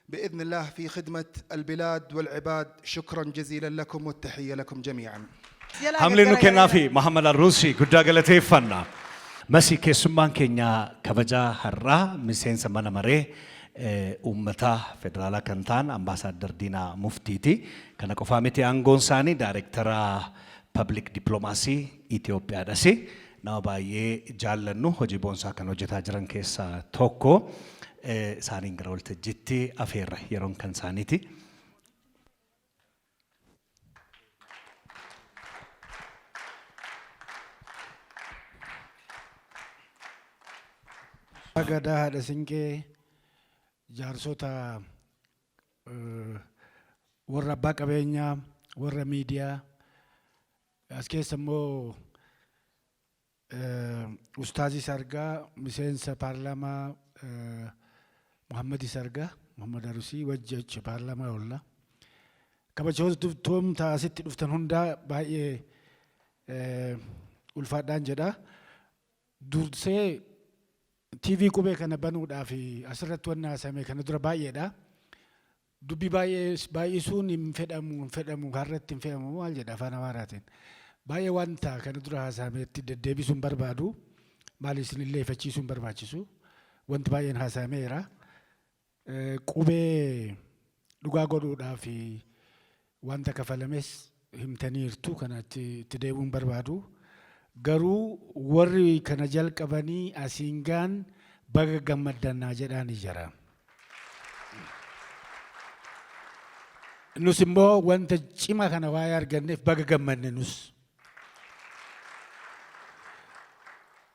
بإذن الله في خدمة البلاد والعباد. شكرا جزيلا لكم والتحية لكم جميعا. Hamilee nu kennaafi Muhammad Arruusi guddaa galateeffanna. Masi, keessummaan keenya kabajaa har'aa miseensa mana maree uummataa federaalaa kan ta'an Ambaasaadder Diinaa Muftiiti. Kana qofaa miti, aangoon isaanii daayirektara Public Diplomacy Itoophiyaadhas. Nama baay'ee jaallannu, hojii boonsaa kan hojjetaa jiran keessaa tokko. Isaaniin gara waltajjiitti afeerra, yeroon kan isaaniiti. Gadaa, haadha siinqee, jaarsota, warra abbaa qabeenyaa, warra miidiyaa, as keessa immoo Ustaazii Sargaa, miseensa paarlaamaa Muhammadi Sargaa, Muhammad Arusii wajji jecha paarlaamaa oolla. Kabajoota asitti dhuftan hundaa baay'ee ulfaadhaan jedha. Dursee TV Qubee kana banuudhaaf asirratti wanni haasame kana dura baay'eedha. Dubbii baay'ee baay'isuun hin fedhamu, hin fedhamu, har'atti hin fedhamu maal jedha afaan Amaaraatiin. Baay'ee wanta kana dura haasameetti deddeebisuun barbaadu, maal isinillee ifachiisuun barbaachisu, wanti baay'een haasameera. Qubee dhugaa godhuudhaaf wanta kafalames himtaniirtu, kanatti itti deebi'uun barbaadu. Garuu warri kana jalqabanii asiin gaan baga gammaddannaa jedhaanii jira. Nus immoo wanta cimaa kana waa'ee arganneef baga gammanne nus.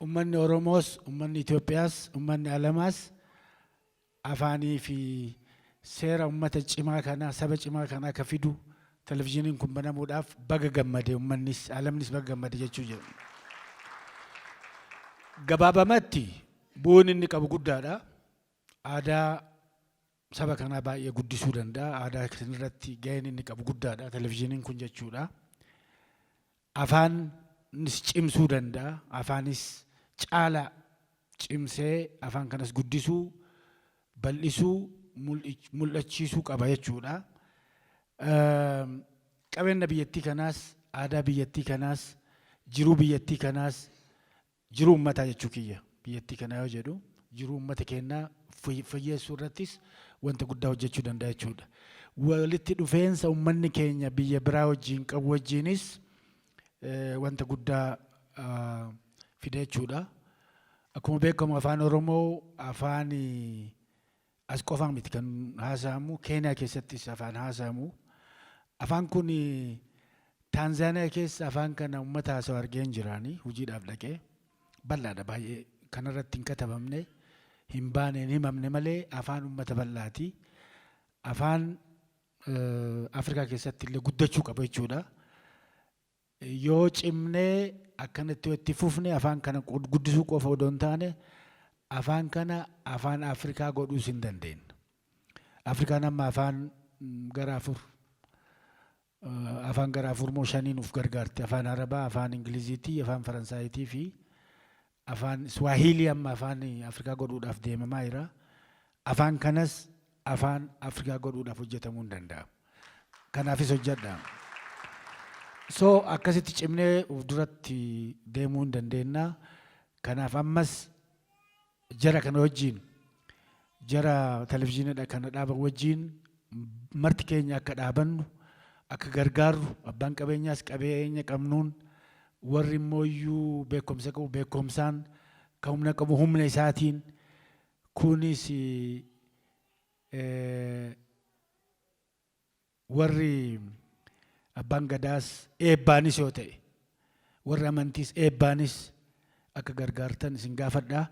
Uummanni Oromoos, uummanni Itoophiyaas, uummanni alamaas afaanii fi seera uummata cimaa kanaa, saba cimaa kanaa akka fidu televizyiiniin kun banamuudhaaf baga gammade, uummannis alamnis baga gammade jechuu jedhu. Gabaabamatti bu'uun inni qabu guddaadha. Aadaa saba kanaa baay'ee guddisuu danda'a. Aadaa kanarratti gaheen inni qabu guddaadha televizyiiniin kun jechuudha. Afaanis cimsuu danda'a. Afaanis caala cimsee afaan kanas guddisuu, bal'isuu, mul'achiisuu qaba jechuudha. Qabeenya biyyattii kanaas, aadaa biyyattii kanaas, jiruu biyyattii kanaas, jiruu uummataa jechuu kiyya. Biyyattii kanaa yoo jedhu jiruu uummata keenyaa fooyyessuu irrattis wanta guddaa hojjechuu danda'a jechuudha. Walitti dhufeensa uummanni keenya biyya biraa wajjin qabu wajjinis wanta guddaa fida jechuudha. Akkuma beekamu afaan Oromoo afaan as qofaa miti kan haasa'amu, Keeniyaa keessattis afaan haasa'amu. Afaan kun Taanzaaniyaa keessa afaan kana uummata haasa'u argeen jiraani, hojiidhaaf dhaqee, bal'aadha baay'ee, kanarratti hin katabamne, hin baane, hin himamne malee afaan uummata bal'aati. Afaan Afrikaa keessatti illee guddachuu qaba jechuudha. Yoo cimnee akkanatti itti fufne, afaan kana guddisuu qofa odoo hin taane afaan kana afaan Afrikaa godhuus hin dandeenya. Afrikaan amma afaan gara afur, afaan gara afur moo shaniin uf gargaarti. Afaan Arabaa, afaan Ingiliziitii, afaan Faransaayitii fi afaan Swahilii amma afaan Afrikaa godhuudhaaf deemamaa jira. Afaan kanas afaan Afrikaa godhuudhaaf hojjetamuu hin danda'amu. Kanaafis hojjedha. So akkasitti cimnee uf duratti deemuu hin dandeenya. Kanaaf ammas jara kana wajjin, jara televizyiinii kana dhaaban wajjin marti keenya akka dhaabannu, akka gargaarru, abbaan qabeenyaas qabeenya qabnuun, warri immoo iyyuu beekumsa qabu beekumsaan, kan humna qabu humna isaatiin, kunis Warri abbaan gadaas eebbaanis yoo ta'e warri amantiis eebbaanis akka gargaartan isin gaafadha.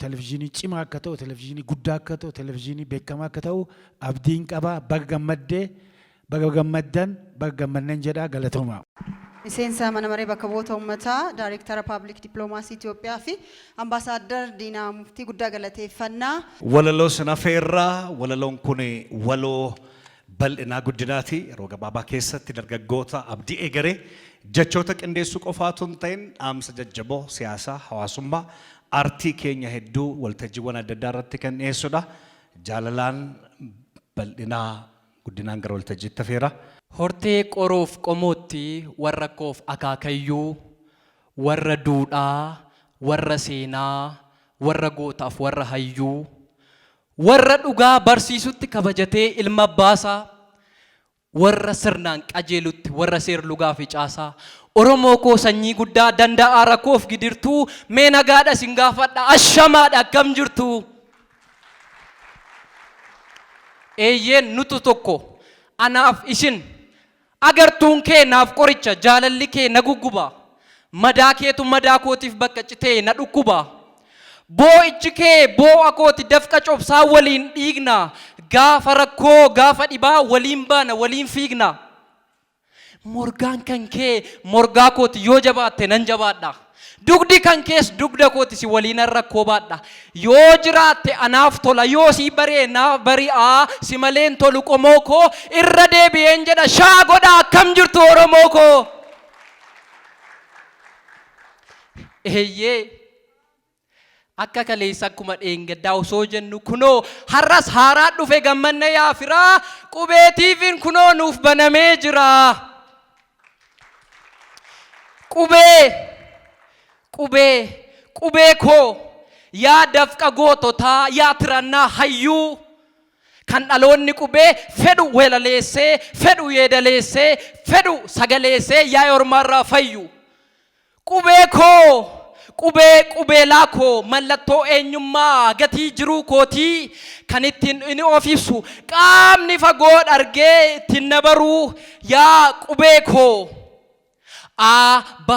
Televizyiinii cimaa akka ta'u, televizyiinii guddaa akka ta'u, televizyiinii beekamaa akka ta'u abdiin qaba. Baga gammaddee, baga gammaddan, baga gammannen jedha galatoomaa. Miseensa mana maree bakka bu'oota uummataa, Daayireektara Paablik Dippiloomaasii Itoophiyaa fi Ambaasaaddar Diinaa Muftii guddaa galateeffannaa. Walaloo sin afeerra. Walaloon kun waloo bal'inaa guddinaati. Yeroo gabaabaa keessatti dargaggoota abdii egeree jechoota qindeessuu qofaa otoo hin ta'in dhaamsa jajjaboo siyaasaa, hawaasummaa, aartii keenya hedduu waltajjiiwwan adda addaa irratti kan dhiyeessudha. Jaalalaan bal'inaa guddinaan gara waltajjiitti afeera. Hortee qoroof qomootti warra koof akaakayyuu, warra duudhaa, warra seenaa, warra gootaaf warra hayyuu, warra dhugaa barsiisutti kabajatee ilma abbaasaa, warra sirnaan qajeelutti warra seer-lugaa fi caasaa, Oromoo koo sanyii guddaa danda'aa rakkoof gidirtuu, mee nagaadha isin gaafadha ashamaadha akkam jirtu? Eeyyeen nutu tokko anaaf isin agartuun kee naaf qoricha jaalalli kee na gugguba madaa keetu madaa kootiif bakka citee na dhukkuba boo'ichi kee boo'a kooti dafqa cobsaa waliin dhiigna gaafa rakkoo gaafa dhibaa waliin baana waliin fiigna Morgaan kan kee morgaa kooti yoo jabaatte nan jabaadha. Dugdi kan kees dugda kooti si waliinan rakkoo baadha. Yoo jiraatte anaaf tola yoo sii bari'e naaf bari'aa si maleen tolu qomoo koo irra deebi'een jedha shaa godhaa akkam jirtu Oromoo koo. Eeyyee. Akka kaleessa akkuma dheengaddaa osoo jennu kunoo har'as haaraa dhufe gammanne yaa firaa qubee TV'n kunoo nuuf banamee jira. Qubee qubee qubee koo yaa dafqa goototaa yaa tirannaa hayyuu kan dhaloonni qubee fedhu weelaleessee fedhu yeedaleessee fedhu sagaleessee yaa ormaarraa fayyu. Qubee koo, qubee qubeelaa koo, mallattoo eenyummaa gatii jiruu kootii kan ittiin inni of ibsu qaamni fagoo dhargee ittiin na baruu yaa qubee koo. A, B,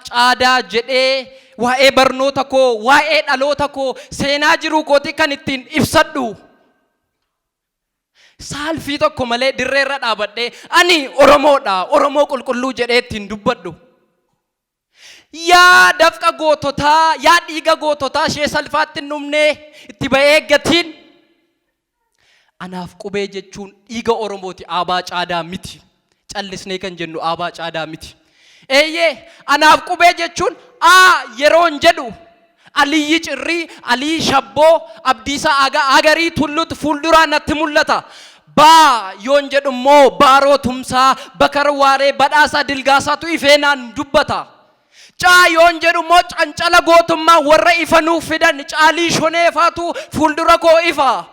C, D jedhee waa'ee barnoota koo, waa'ee dhaloota koo, seenaa jiruu kootii kan ittiin ibsadhu. Saalfii tokko malee dirree irra dhaabadhee ani Oromoodha, Oromoo qulqulluu jedhee ittiin dubbadhu. Yaa dafqa goototaa, yaa dhiiga goototaa ishee salphaatti hin dhumne itti ba'ee gatiin. Anaaf qubee jechuun dhiiga Oromooti, aabaa caadaa miti. Callisnee kan jennu aabaa caadaa miti. Eeyyee, anaaf qubee jechuun A yeroon jedhu Aliyyi Cirrii, Alii Shabboo, Abdiisaa Aagaa, Agarii Tulluutu fuulduraan natti mul'ata. Ba yoon jedhu immoo Baaroo Tumsaa, Bakar Waaree, Badhaasaa Dilgaasaatu ifee naan dubbata. Caa yoon jedhu immoo cancala gootummaa warra ifa nuuf fidan Caalii Shoneefaatu fuuldura koo ifa.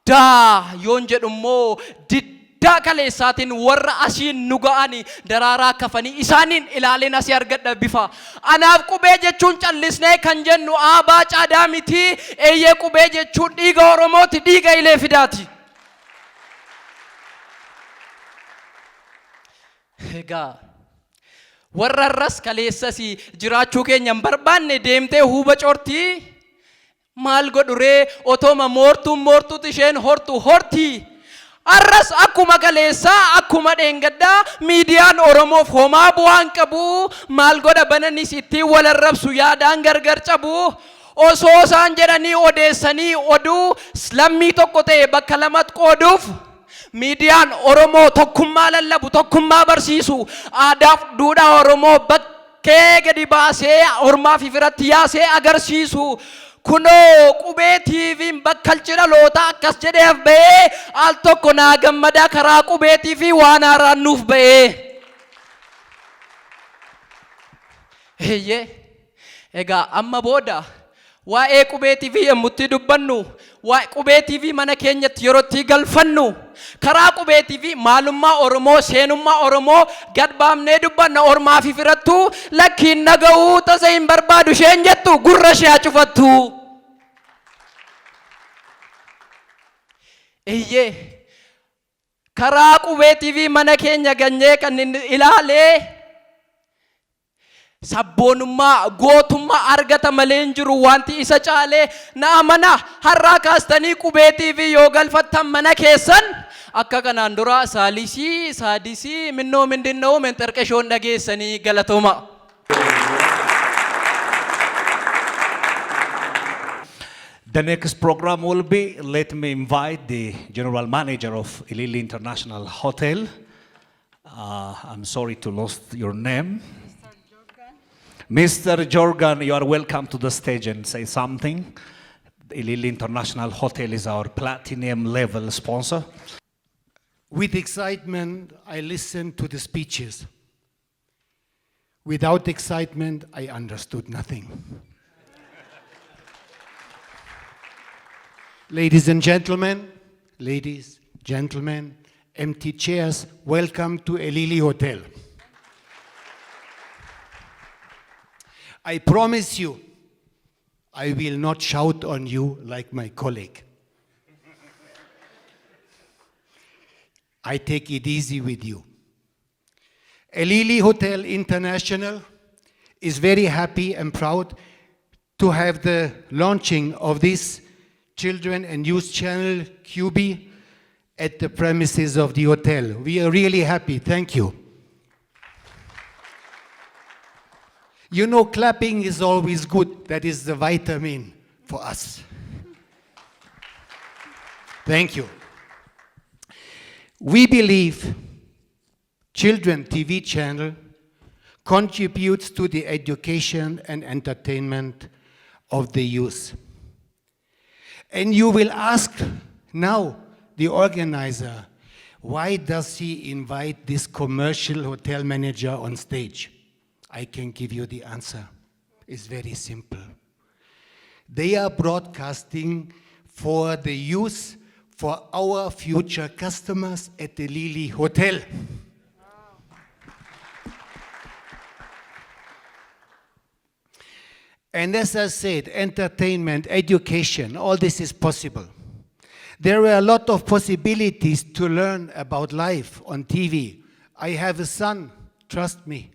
Daa yoon jedhu immoo diddaa kaleessaatiin warra asiin nu ga'ani daraaraa kafanii isaaniin ilaaleen asii argadha bifa. Anaaf qubee jechuun callisnee kan jennu aabaa caadaa miti, eeyyee qubee jechuun dhiiga Oromooti, dhiiga ilee fidaati. Egaa warra irras kaleessas jiraachuu keenya hin barbaanne deemtee huuba cortii Maal godhu ree otooma moortuun moortuutti isheen hortu horti. Har'as akkuma kaleessaa akkuma dheengaddaa miidiyaan Oromoof homaa bu'aa hin qabu. Maal godha bananis ittiin wal arrabsu yaadaan gargar cabu. Osoo isaan jedhanii odeessanii oduu lammii tokko ta'e bakka lamat qooduuf miidiyaan Oromoo tokkummaa lallabu tokkummaa barsiisu aadaaf duudhaa Oromoo bakka kee gadi baasee ormaa fi firatti yaasee agarsiisu kunoo qubee TVn bakkalchi dhalootaa akkas jedhee af ba'ee al tokko naa gammadaa karaa qubeetii fi waan haaraan nuuf ba'ee. Eeyyee. Egaa amma booda waa'ee Qubee TV yommutti dubbannu, waa'ee Qubee TV mana keenyatti yeroo itti galfannu, karaa Qubee TV maalummaa Oromoo, seenummaa Oromoo gad baafnee dubbanna ormaa fi firattuu lakki hin dhaga'uu tasa hin barbaadu isheen jettu gurra ishee haa cufattu. Eeyyee karaa Qubee TV mana keenya ganyee kan inni ilaalee sabboonummaa gootummaa argata malee hin jiru wanti isa caalee. Na amana, har'aa kaastanii Qubee TV yoo galfattan mana keessan akka kanaan dura saalisii saadisii minnoo mindinnoo menxerqeshoon dhageessanii. Galatooma. The next program will be, let me invite the general manager of Ilili International Hotel. I'm sorry to lost your name. Mr. Jorgan, you are welcome to the stage and say something. Ilili International Hotel is our platinum level sponsor. With excitement, I listened to the speeches. Without excitement, I understood nothing. Ladies and gentlemen, ladies, gentlemen, empty chairs, welcome to Elili Hotel. I promise you, I will not shout on you like my colleague. I take it easy with you. Elili Hotel International is very happy and proud to have the launching of this children and youth channel, Qubee, at the premises of the hotel. We are really happy. Thank you. You know, clapping is always good. That is the vitamin for us. Thank you. We believe Children TV channel contributes to the education and entertainment of the youth. And you will ask now the organizer, why does he invite this commercial hotel manager on stage? I can give you the answer. It's very simple. They are broadcasting for the youth, for our future customers at the Elili Hotel. And as I said, entertainment, education, all this is possible. There are a lot of possibilities to learn about life on TV. I have a son, trust me.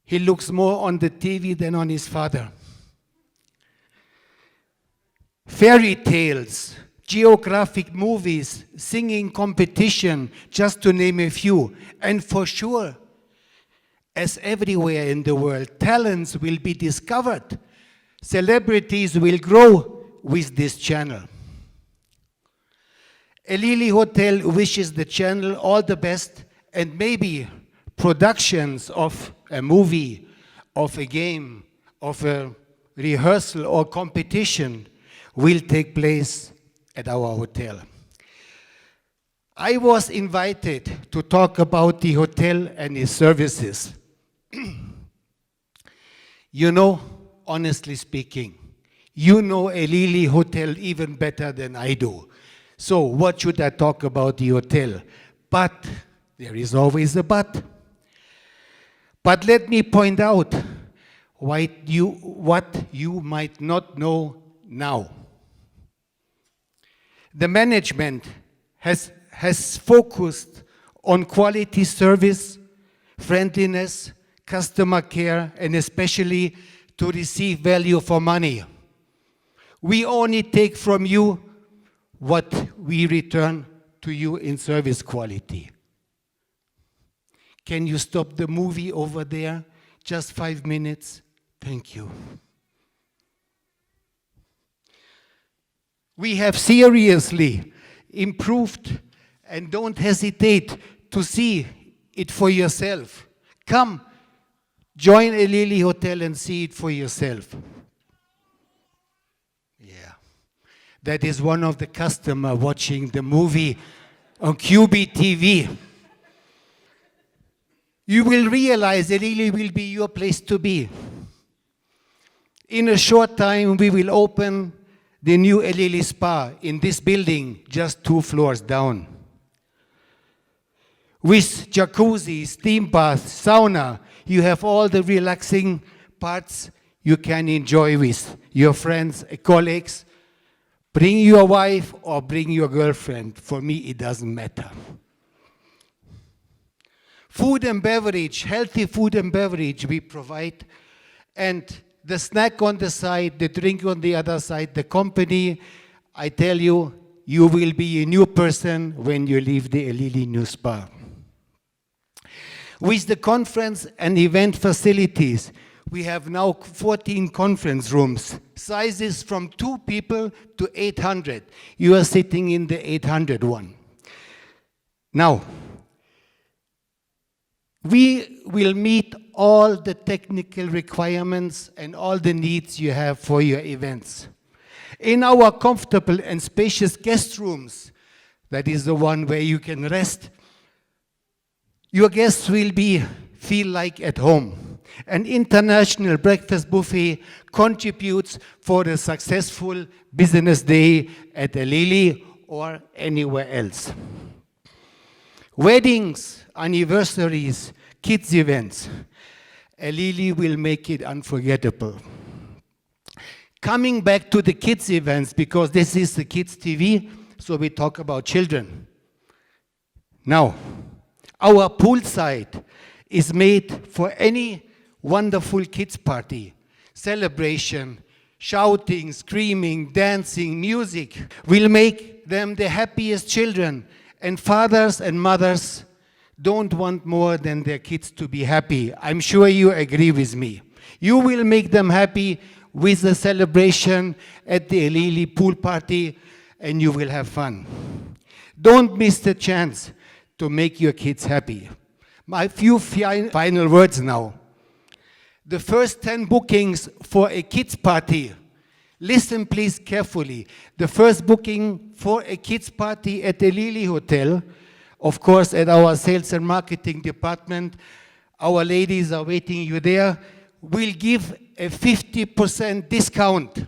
He looks more on the TV than on his father. Fairy tales, geographic movies, singing competition, just to name a few. And for sure, as everywhere in the world, talents will be discovered. Celebrities will grow with this channel. Elili Hotel wishes the channel all the best, and maybe productions of a movie, of a game, of a rehearsal or competition will take place at our hotel. I was invited to talk about the hotel and its services. You know, honestly speaking, you know Elili Hotel even better than I do. So what should I talk about the hotel? But there is always a but. But let me point out what you might not know now. The management has focused on quality service, friendliness, customer care, and especially to receive value for money. We only take from you what we return to you in service quality. Can you stop the movie over there? Just 5 minutes. Thank you. We have seriously improved, and don't hesitate to see it for yourself. Come, join Elili Hotel and see it for yourself. Yeah. That is one of the customers watching the movie on Qubee TV. You will realize Elili will be your place to be. In a short time, we will open the new Elili Spa in this building, just 2 floors down. With jacuzzi, steam bath, sauna, you have all the relaxing parts you can enjoy with your friends, colleagues. Bring your wife or bring your girlfriend. For me, it doesn't matter. Food and beverage, healthy food and beverage we provide. And the snack on the side, the drink on the other side, the company, I tell you, you will be a new person when you leave the Elili News Bar. With the conference and event facilities, we have now 14 conference rooms, sizes from 2 people to 800. You are sitting in the 800 one. Now, we will meet all the technical requirements and all the needs you have for your events. In our comfortable and spacious guest rooms, that is the one where you can rest, your guests will feel like at home. An international breakfast buffet contributes for a successful business day at Elili or anywhere else. Weddings, anniversaries, kids events, Elili will make it unforgettable. Coming back to the kids events, because this is the kids TV, so we talk about children. Now, our poolside is made for any wonderful kids party, celebration, shouting, screaming, dancing, music will make them the happiest children. And fathers and mothers don't want more than their kids to be happy. I'm sure you agree with me. You will make them happy with the celebration at the Elili pool party, and you will have fun. Don't miss the chance to make your kids happy. My few final words now. The first 10 bookings for a kids party. Listen please carefully. The first booking for a kids party at the Elili Hotel, of course at our sales and marketing department, our ladies are waiting you there, will give a 50% discount.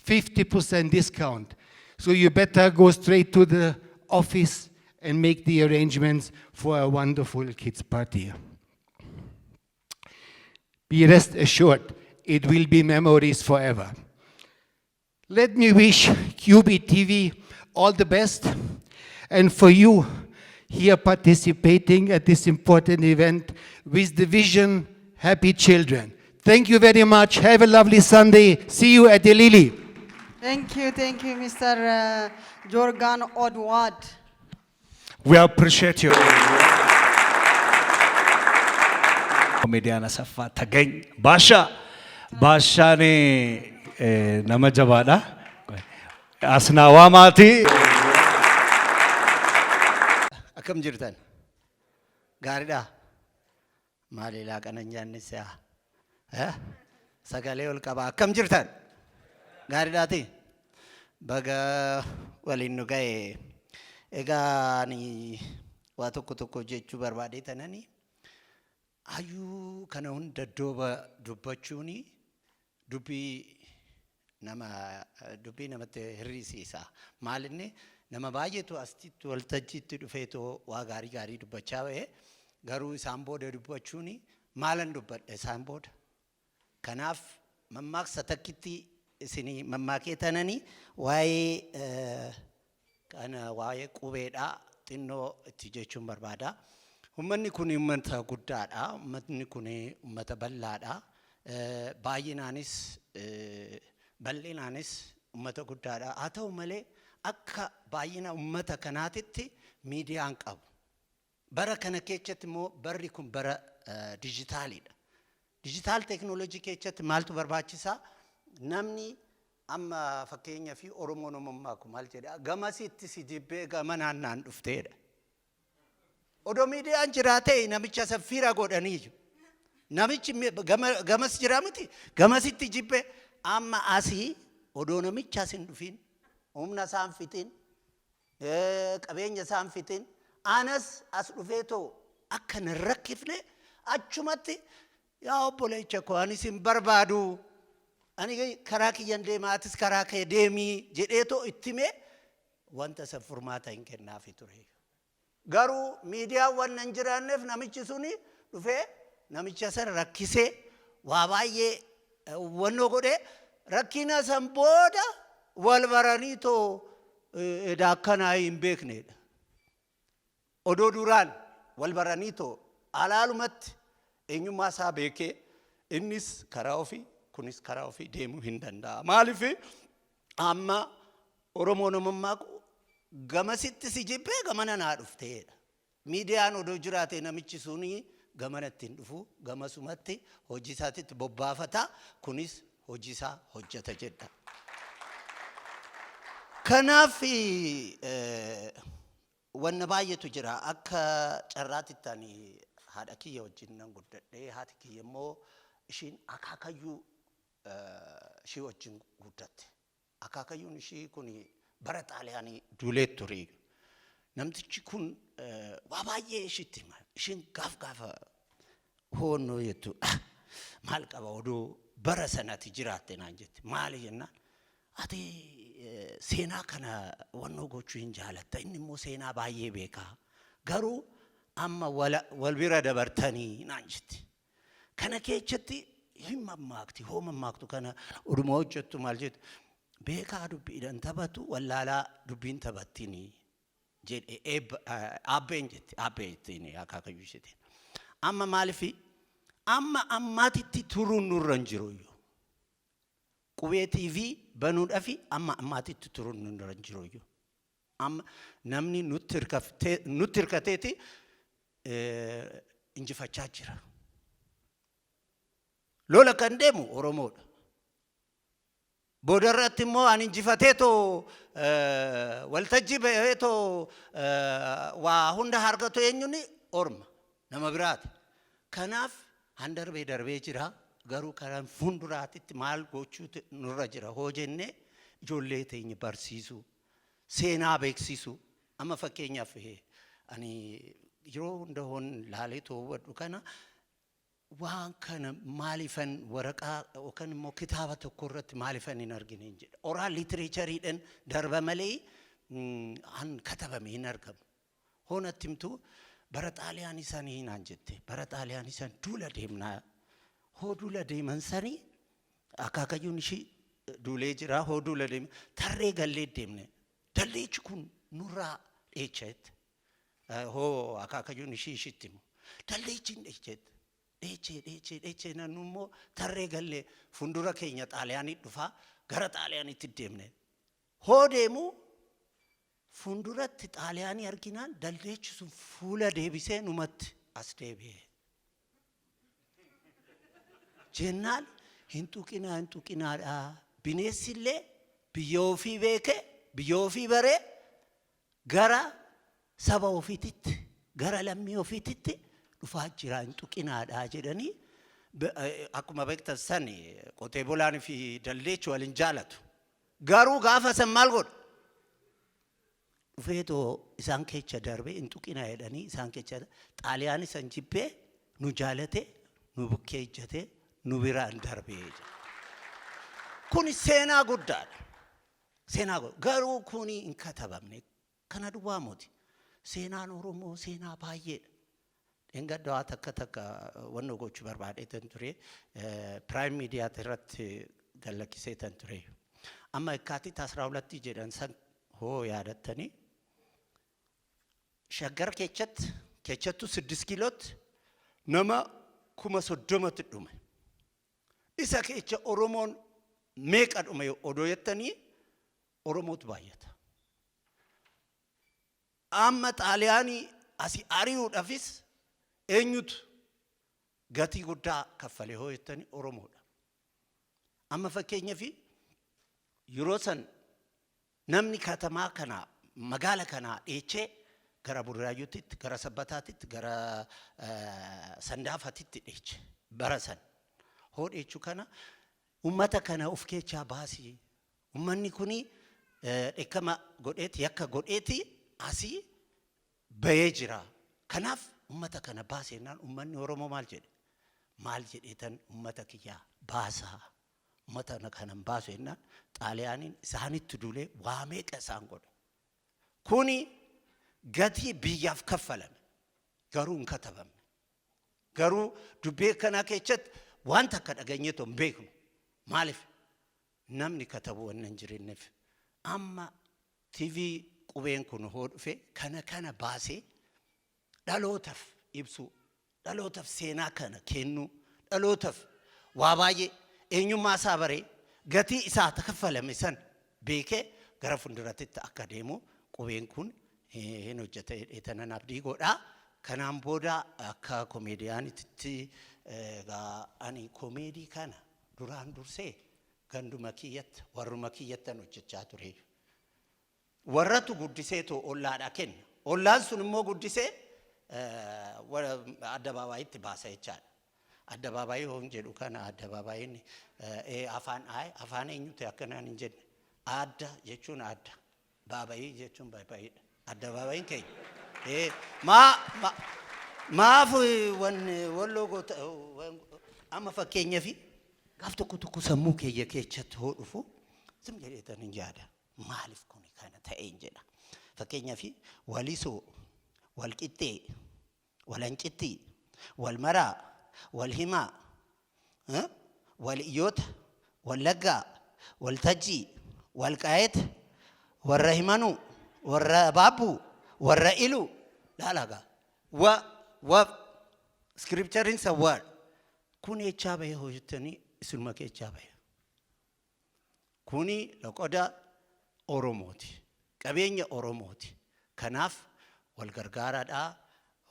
50% discount. So you better go straight to the office and make the arrangements for a wonderful kids party. Be rest assured, it will be memories forever. Let me wish Qubee TV all the best, and for you here participating at this important event with the vision, Happy Children. Thank you very much. Have a lovely Sunday. See you at the Lily. Thank you, Mr. Jorgan Odwad. We appreciate you. Comedian Asaffaa Tagany Baashaa. Baashaan nama jabaadha. Asnaawaa maatii. Akkam jirtan? Gaariidha? Maali laaqana nyaanni si'a? Sagalee ol qabaa. Akkam jirtan? Gaariidhaati? Baga waliin nu ga'e. Egaa ani waa tokko tokko jechuu barbaadee tanani hayyuu kana hunda dooba dubbachuuni dubbii nama dubbii namatti hirrisiisa. Maalinni nama baay'eetu asitti waltajjiitti dhufeetoo waa gaarii gaarii dubbachaa ba'e, garuu isaan booda dubbachuuni maalan dubbadha isaan booda. Kanaaf mammaaksa takkitti isinii mammaakee tananii waa'ee kana waa'ee qubeedhaa xinnoo itti jechuun barbaada. Uummanni kun uummata guddaadha. Uummanni kun uummata bal'aadha. Baay'inaanis bal'inaanis uummata guddaadha. Haa ta'u malee akka baay'ina uummata kanaatitti miidiyaan qabu. Bara kana keessatti immoo barri kun bara dijitaaliidha. Digital technology keessatti maaltu barbaachisaa? Namni amma fakkeenyaa fi Oromoon uumammaa maal jedha? Gamasitti si jibbee gama naannaan dhufteedha. Odoo miidiyaan jiraatee namicha saffiira godhanii namichi gamas jira miti, gamasitti jibbee amma asii odoo namicha as hin dhufin, humna isaan fixin, qabeenya isaan fixin, anas as dhufeetoo akka hin rakkifne achumatti, yaa obboleecha koo, anis hin barbaadu, ani karaa kiyyan deema, atis karaa kee deemii jedheetoo itti himee wanta isa furmaata hin kennaafi ture. Garuu miidiyaan waan hin jiraanneef namichi suni dhufee namicha sana rakkisee waa baay'ee wannoo godhee rakkina san booda Wal baranii too edaa akkanaa hin beeknedha. Odoo duraan wal baranii too alaalumatti eenyummaa isaa beekee, innis karaa ofii, kunis karaa ofii deemuu hin danda'a. Maaliif amma Oromoon mammaaqu, "Gamasitti si jibbee gamana naa dhufteedha." Miidiyaan odoo jiraate, namichi suni gamanatti hin dhufu, gamasumatti hojii isaatitti bobbaafata, kunis hojii isaa hojjeta jedha. Kanaaf wanna baay'eetu jira. Akka carraatitti ani haadha kiyya wajjin nan guddadhee, haati kiyya immoo ishiin akaakayyuu ishii wajjin guddatte. Akaakayyuun ishii kun bara Xaaliyaanii duulee ture. Namtichi kun waa baay'ee ishiitti hima. Ishiin gaaf gaafa hoonnoo jettu, "Maal qaba odoo bara sanatti jiraatte?" naan jette. "Maali?" jennaan, "Ati seenaa kana wannoo gochuu hin jaalatta. Inni immoo seenaa baay'ee beekaa. Garuu amma wal bira dabartanii," naan jette. Kana keessatti hin mammaakti. Hoo mammaaktu kana oduma hojjettu maal jettu? "Beekaa dubbiidhaan taphatu, wallaalaa dubbiin taphattinii," jedhe aabbeen jetti, aabbee jettiin akaakayyuu isheetiin. Amma maalifi amma ammaatitti turuun nurra hin jiru iyyuu. Qubee TV banuudhaafi amma ammaatitti turuun nurra hin jiru iyyuu. Amma namni nutti hirkateeti injifachaa jira. Lola kan deemu Oromoodha. Booda irratti immoo ani injifateetoo waltajjii ba'eetoo waa hunda argatu eenyuni? Orma nama biraati. Kanaaf han darbee darbee jira, garuu karaa fuulduraatitti maal gochuutu nurra jira hoo jennee, ijoollee teenya barsiisuu, seenaa beeksisuu. Amma fakkeenyaaf ani yeroo hunda hoon laalee hubadhu kana, waan kana maalifan waraqaa yookaan immoo kitaaba tokko irratti maalifan hin argine hin jedha. Oral literatureiidhaan darba malee han katabame hin argamu. Hoonatti himtu, bara Xaaliyaanii sanii naan jette. Bara Xaaliyaanii san duula deemnaa. Hoo duula deeman sanii akaakayyuun ishii duulee jira. Hoo duula deeme tarree gallee deemne. Dalleechi kun nurraa dheecha jette. Hoo akaakayyuun ishii ishitti himu. Dalleechi hin dheecha jette. Dheechee, dheechee, dheechee, nannu immoo tarree gallee fuuldura keenya Xaaliyaanii dhufaa, gara Xaaliyaaniitti deemne. Hoo deemu fuulduratti Xaaliyaanii arginaan dalleechi sun fuula deebisee numatti as deebi'e. Jennaan, "Hin tuqinaa, hin tuqinaadha. Bineensi illee biyya ofii beekee, biyya ofii baree gara saba ofiititti, gara lammii ofiititti dhufaa jira, hin tuqinaadha," jedhanii. Akkuma beektan san qotee bulaan fi dalleechi waliin jaalatu. Garuu gaafa san maal godha? Dhufeetoo isaan keessa darbee, hin tuqinaa jedhanii isaan keessa. Xaaliyaan isan jibbee nu jaalate, nu bukkee ijjatee nu biraan darbee jedha. Kun seenaa guddaadha. Seenaa guddaa. Garuu kuni hin katabamne. Kana duwwaa miti. Seenaan Oromoo seenaa baay'eedha. Dheengadda takka takka wanno gochuu barbaadee ture. Prime Media irratti gallakkisee tan ture. Amma Yekkaatit 12 jedhan san hoo yaadattanii, Shaggar keessatti, keessattuu 6 kiilootti nama 30,000tu dhume. Isa keessa Oromoon meeqa dhume odoo jettanii, Oromootu baay'ata. Amma Xaaliyaanii asii ari'uudhaafis eenyutu gatii guddaa kaffalee hoo jettanii, Oromoodha. Amma fakkeenyaaf yeroo san namni katamaa kana, magaala kanaa dheechee gara Burraayyuutitti, gara Sabbataatitti, gara Sandaafatitti dheeche bara san. Hoo dheechuu kana, "Ummata kana of keessaa baasii. Ummanni kuni dheekkama godheeti, yakka godheeti asii bahee jira. Kanaaf ummata kana baasennaan," ummanni Oromoo maal jedhe? "Maal jedheetan ummata kiyyaa baasaa? Ummata kana hin baasu," jennaan Xaaliyaaniin isaanitti duulee waa meeqa isaan godhe. Kuni gatii biyyaaf kaffalame, garuu hin katabamne. Garuu dubbii akkanaa keessatti waan takka dhageenyeetoo hin beeknu. Maaliif? Namni katabu waan hin jireenyeef. Amma TV qubeen kun hoo dhufe kana kana baasee dhalootaaf ibsuu, dhalootaaf seenaa kana kennuu, dhalootaaf waa baay'ee eenyummaa isaa baree gatii isaa kaffalame san beekee gara fuulduratti akka deemu qubeen kun hin hojjeta jedhee tanan abdii godhaa. Kanaan booda akka komeediyaanitti egaa ani komeedii kana duraan dursee ganduma kiyyatti warruma kiyyattan hojjechaa ture. Warratu guddisee too ollaadha kenna. Ollaan sun immoo guddisee addabaabayitti baasa jechaadha. Addabaabayii hoon jedhu kana addabaabayiin afaan afaan eenyuti akkanaan hin jenne. Adda jechuun adda. Baabayii jechuun baabayiidha. Addabaabayiin keenya. Maa maaf walloo goota amma fakkeenyaaf gaaf tokko tokko sammuu keenya keessatti hoo dhufu sim jedheetan hin yaada. Maaliif kuni kana ta'een jedha. Fakkeenyaaf walisoo, walqixxee, walancittii, walmaraa, walhimaa, waliyyoota, wallaggaa, waltajjii, walqaayet, warra himanuu, warra baabbuu, warra iluu, laalagaa. Wa, wa, scripturein sawwaadha. Kun eechaa bahe hojjettanii isinuma keechaa bahe. Kuni loqoda Oromooti. Qabeenya Oromooti. Kanaaf wal gargaaraadha,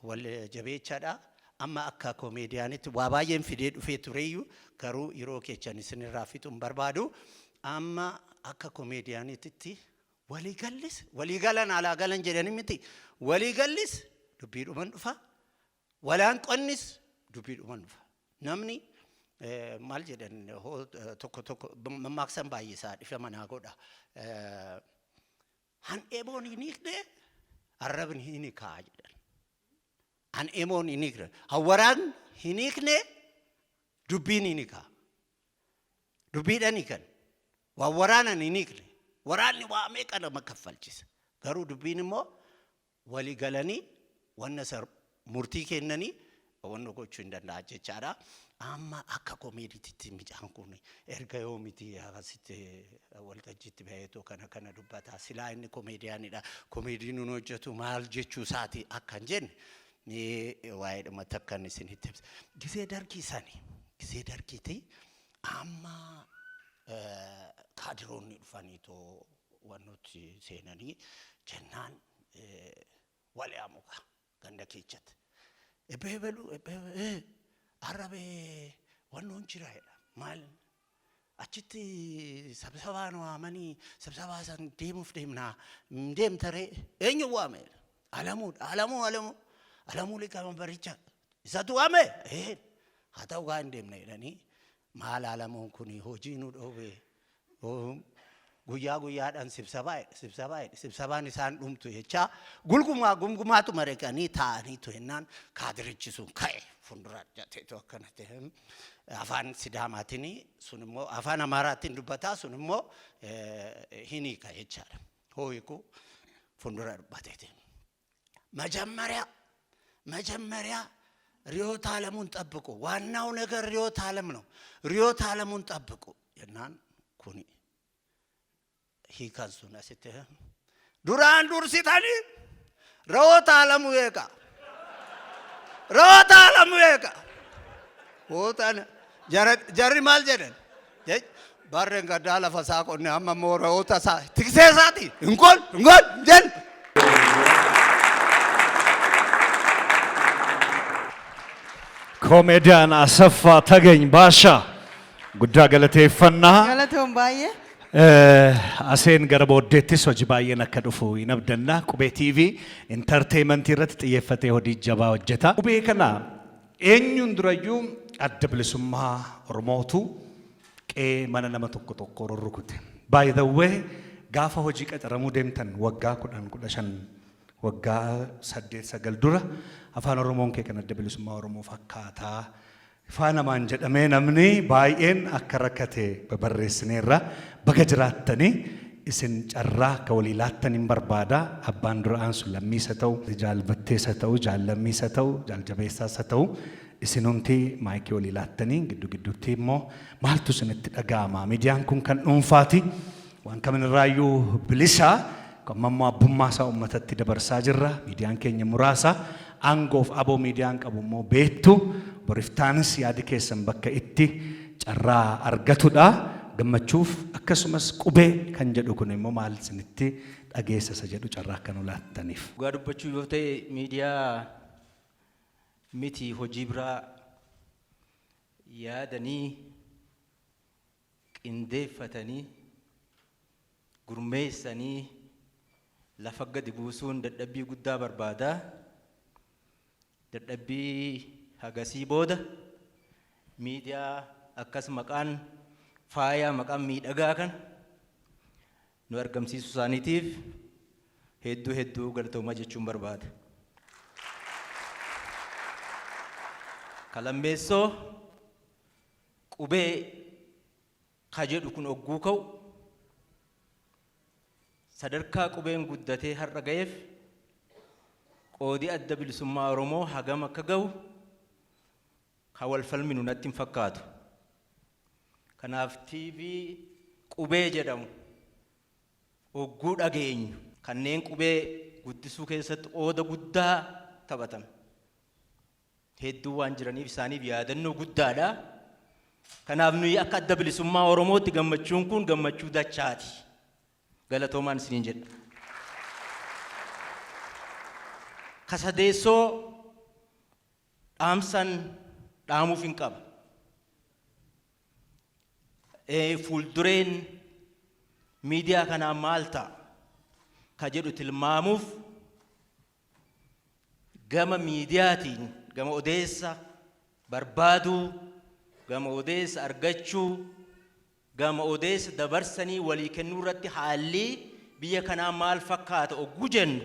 wal jabeechaadha. Amma akka komeediyaanitti waa baay'een fidee dhufee tureyyuu garuu yeroo keechan isinirraa fixuu hin barbaadu. Amma akka komeediyaanitti waliigallis waliigalan alaa galan jedhani miti waliigallis dubbiidhuman dhufa walaan qonnis dubbiidhuman dhufa. Namni maal jedhan tokko tokko mammaaksan baay'isaa dhifa manaa godha. Han eeboon hin hiikne arrabni hin hiikaa jedhan. Han eeboon hin hiikne hawwaraan hin hiikne dubbiin hin hiikaa. Dubbiidhaan hiikan. Waan waraanan hin hiikne. Waraanni waa meeqa nama kaffalchisa. Garuu dubbiin immoo walii galanii wanna murtii kennanii wanna gochuu hin danda'a jechaadha. Amma akka komeediitti mucaan kun erga yoomiti akkasitti waltajjiitti baheetoo kana kana dubbata. Silaa inni komeediyaanidha. Komeediin nun hojjetu maal jechuu isaati akka hin jenne mee waa'ee dhuma takkan isinitti ibsa. Gisee dargii sani gisee dargiiti amma kaadiroonni dhufanii too wannooti seenanii jennaan wal yaamuka ganda keessatti. Ebbee beluu ebbee arrabee wannoon jira jedha. Maal achitti sabsabaa nu waamanii sabsabaa san deemuuf deemnaa deemta ree eenyu waame Alamuudha Alamuu Alamuu Alamuu liqama baricha isatu waame haa ta'u gaa hin deemna jedhanii maal Alamuun kun hojii nu dhoowwe guyyaa guyyaadhaan sibsabaa sibsabaa sibsabaan isaan dhumtu jechaa gulgumaa gumgumaatu mareqanii taa'anii jennaan kaadirichi sun ka'e fuuldura jateetu akkana ta'e afaan Sidaamaatiin sun immoo afaan Amaaraatiin dubbataa sun immoo hin hiika jechaadha. Hooyiku fuuldura dubbateeti. መጀመሪያ መጀመሪያ ርዕዮተ ዓለሙን ጠብቁ። ዋናው ነገር ርዕዮተ ዓለም ነው። ርዕዮተ ዓለሙን ጠብቁ jennaan kuni hiikan sun asitti duraan dursitanii ርዕዮተ ዓለሙ eega ርዕዮተ ዓለሙ eega Hootaan jarri maal jedhan barreen gaddaa lafa isaa qonne amma immoo re'oota isaa tiksee isaati hin qol hin qol jedhan. Komeediyaan Asaffaa Tagany Baashaa guddaa galateeffannaa. Galatoon baay'ee. Aseen gara booddeettis hojii baay'een akka dhufu hin abdanna. Qubee TV entertainmentii irratti xiyyeeffatee hojii jabaa hojjeta. Qubee kana eenyuun durayyuu adda bilisummaa Oromootu qe'ee mana nama tokko tokko rurrukute. By the way, gaafa hojii qacaramuu deemtan waggaa 10 15 waggaa 8 9 dura afaan Oromoon kee kan adda bilisummaa Oromoo fakkaataa ifaa namaan jedhamee namni baay'een akka rakkate babarreessineerra. Baga jiraattanii isin carraa akka walii laattan hin barbaada. Abbaan dura aansu lammiisa ta'u, jaalbatteessa ta'u, jaallammiisa ta'u, jaaljabeessaas haa ta'u, isinumti maayikii walii laattanii gidduu gidduutti immoo maaltu isinitti dhaga'ama? Miidiyaan kun kan dhuunfaati. Waan kaminirraayyuu bilisa. Amma immoo abbummaa isaa uummatatti dabarsaa jirra. Miidiyaan keenya muraasa. Aangoof aboo miidiyaan qabu immoo beektu. Boriftaanis yaadi keessan bakka itti carraa argatudha. Gammachuuf akkasumas qubee kan jedhu kun immoo maal isinitti dhageessisa jedhu carraa akka nu laattaniif. Dhugaa dubbachuu yoo ta'e, miidiyaa miti, hojii biraa yaadanii, qindeeffatanii, gurmeessanii lafa gadi buusuun dadhabbii guddaa barbaada. Dadhabbii hagasii booda miidiyaa akkas maqaan faayaa, maqaan miidhagaa kana nu argamsiisuu isaaniitiif hedduu hedduu galatoomaa jechuun barbaada. Kalammeessoo, qubee ka jedhu kun ogguu ka'u, sadarkaa qubeen guddatee har'a ga'eef qoodi Adda Bilisummaa Oromoo hagam akka ga'u ka wal falminu natti hin fakkaatu. Kanaaf TV Qubee jedhamu ogguu dhageenyu kanneen qubee guddisuu keessatti qooda guddaa taphatan hedduu waan jiraniif isaaniif yaadannoo guddaadha. Kanaaf nuyi akka Adda Bilisummaa Oromootti gammachuun kun gammachuu dachaati. Galatoomaan isiniin jedha. Ka sadeessoo, dhaamsan dhaamuuf hin qaba. Fuuldureen miidiyaa kanaa maal ta'a ka jedhu tilmaamuuf, gama miidiyaatiin, gama odeessa barbaaduu, gama odeessa argachuu, gama odeessa dabarsanii walii kennuu irratti haalli biyya kanaa maal fakkaata ogguu jennu,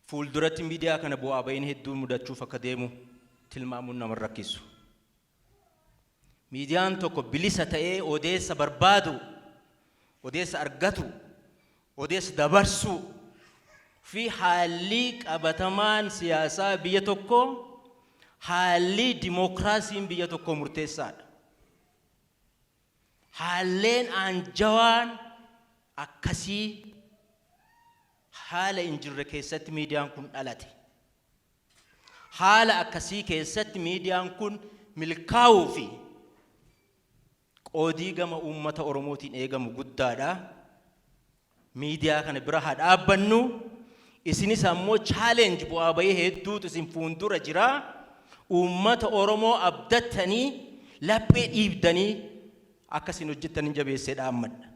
fuulduratti miidiyaa kana bu'aa ba'iin hedduu mudachuuf akka deemu tilmaamuun nama hin rakkisu. Miidiyaan tokko bilisa ta'ee odeessa barbaadu, odeessa argatu, odeessa dabarsuu fi haalli qabatamaan siyaasaa biyya tokkoo, haalli dimookiraasiin biyya tokkoo murteessaadha. Haalleen aanjawaan akkasii haala hin jirre keessatti miidiyaan kun dhalate. Haala akkasii keessatti miidiyaan kun milkaa'uu fi qoodii gama uummata Oromootiin eegamu guddaadha. Miidiyaa kana bira haa dhaabbannu. Isinis ammoo challenge, bu'aa bahii hedduutu isin fuuldura jira. Uummata Oromoo abdattanii, laphee dhiibdanii akka isin hojjettan hin jabeessee dhaammadha.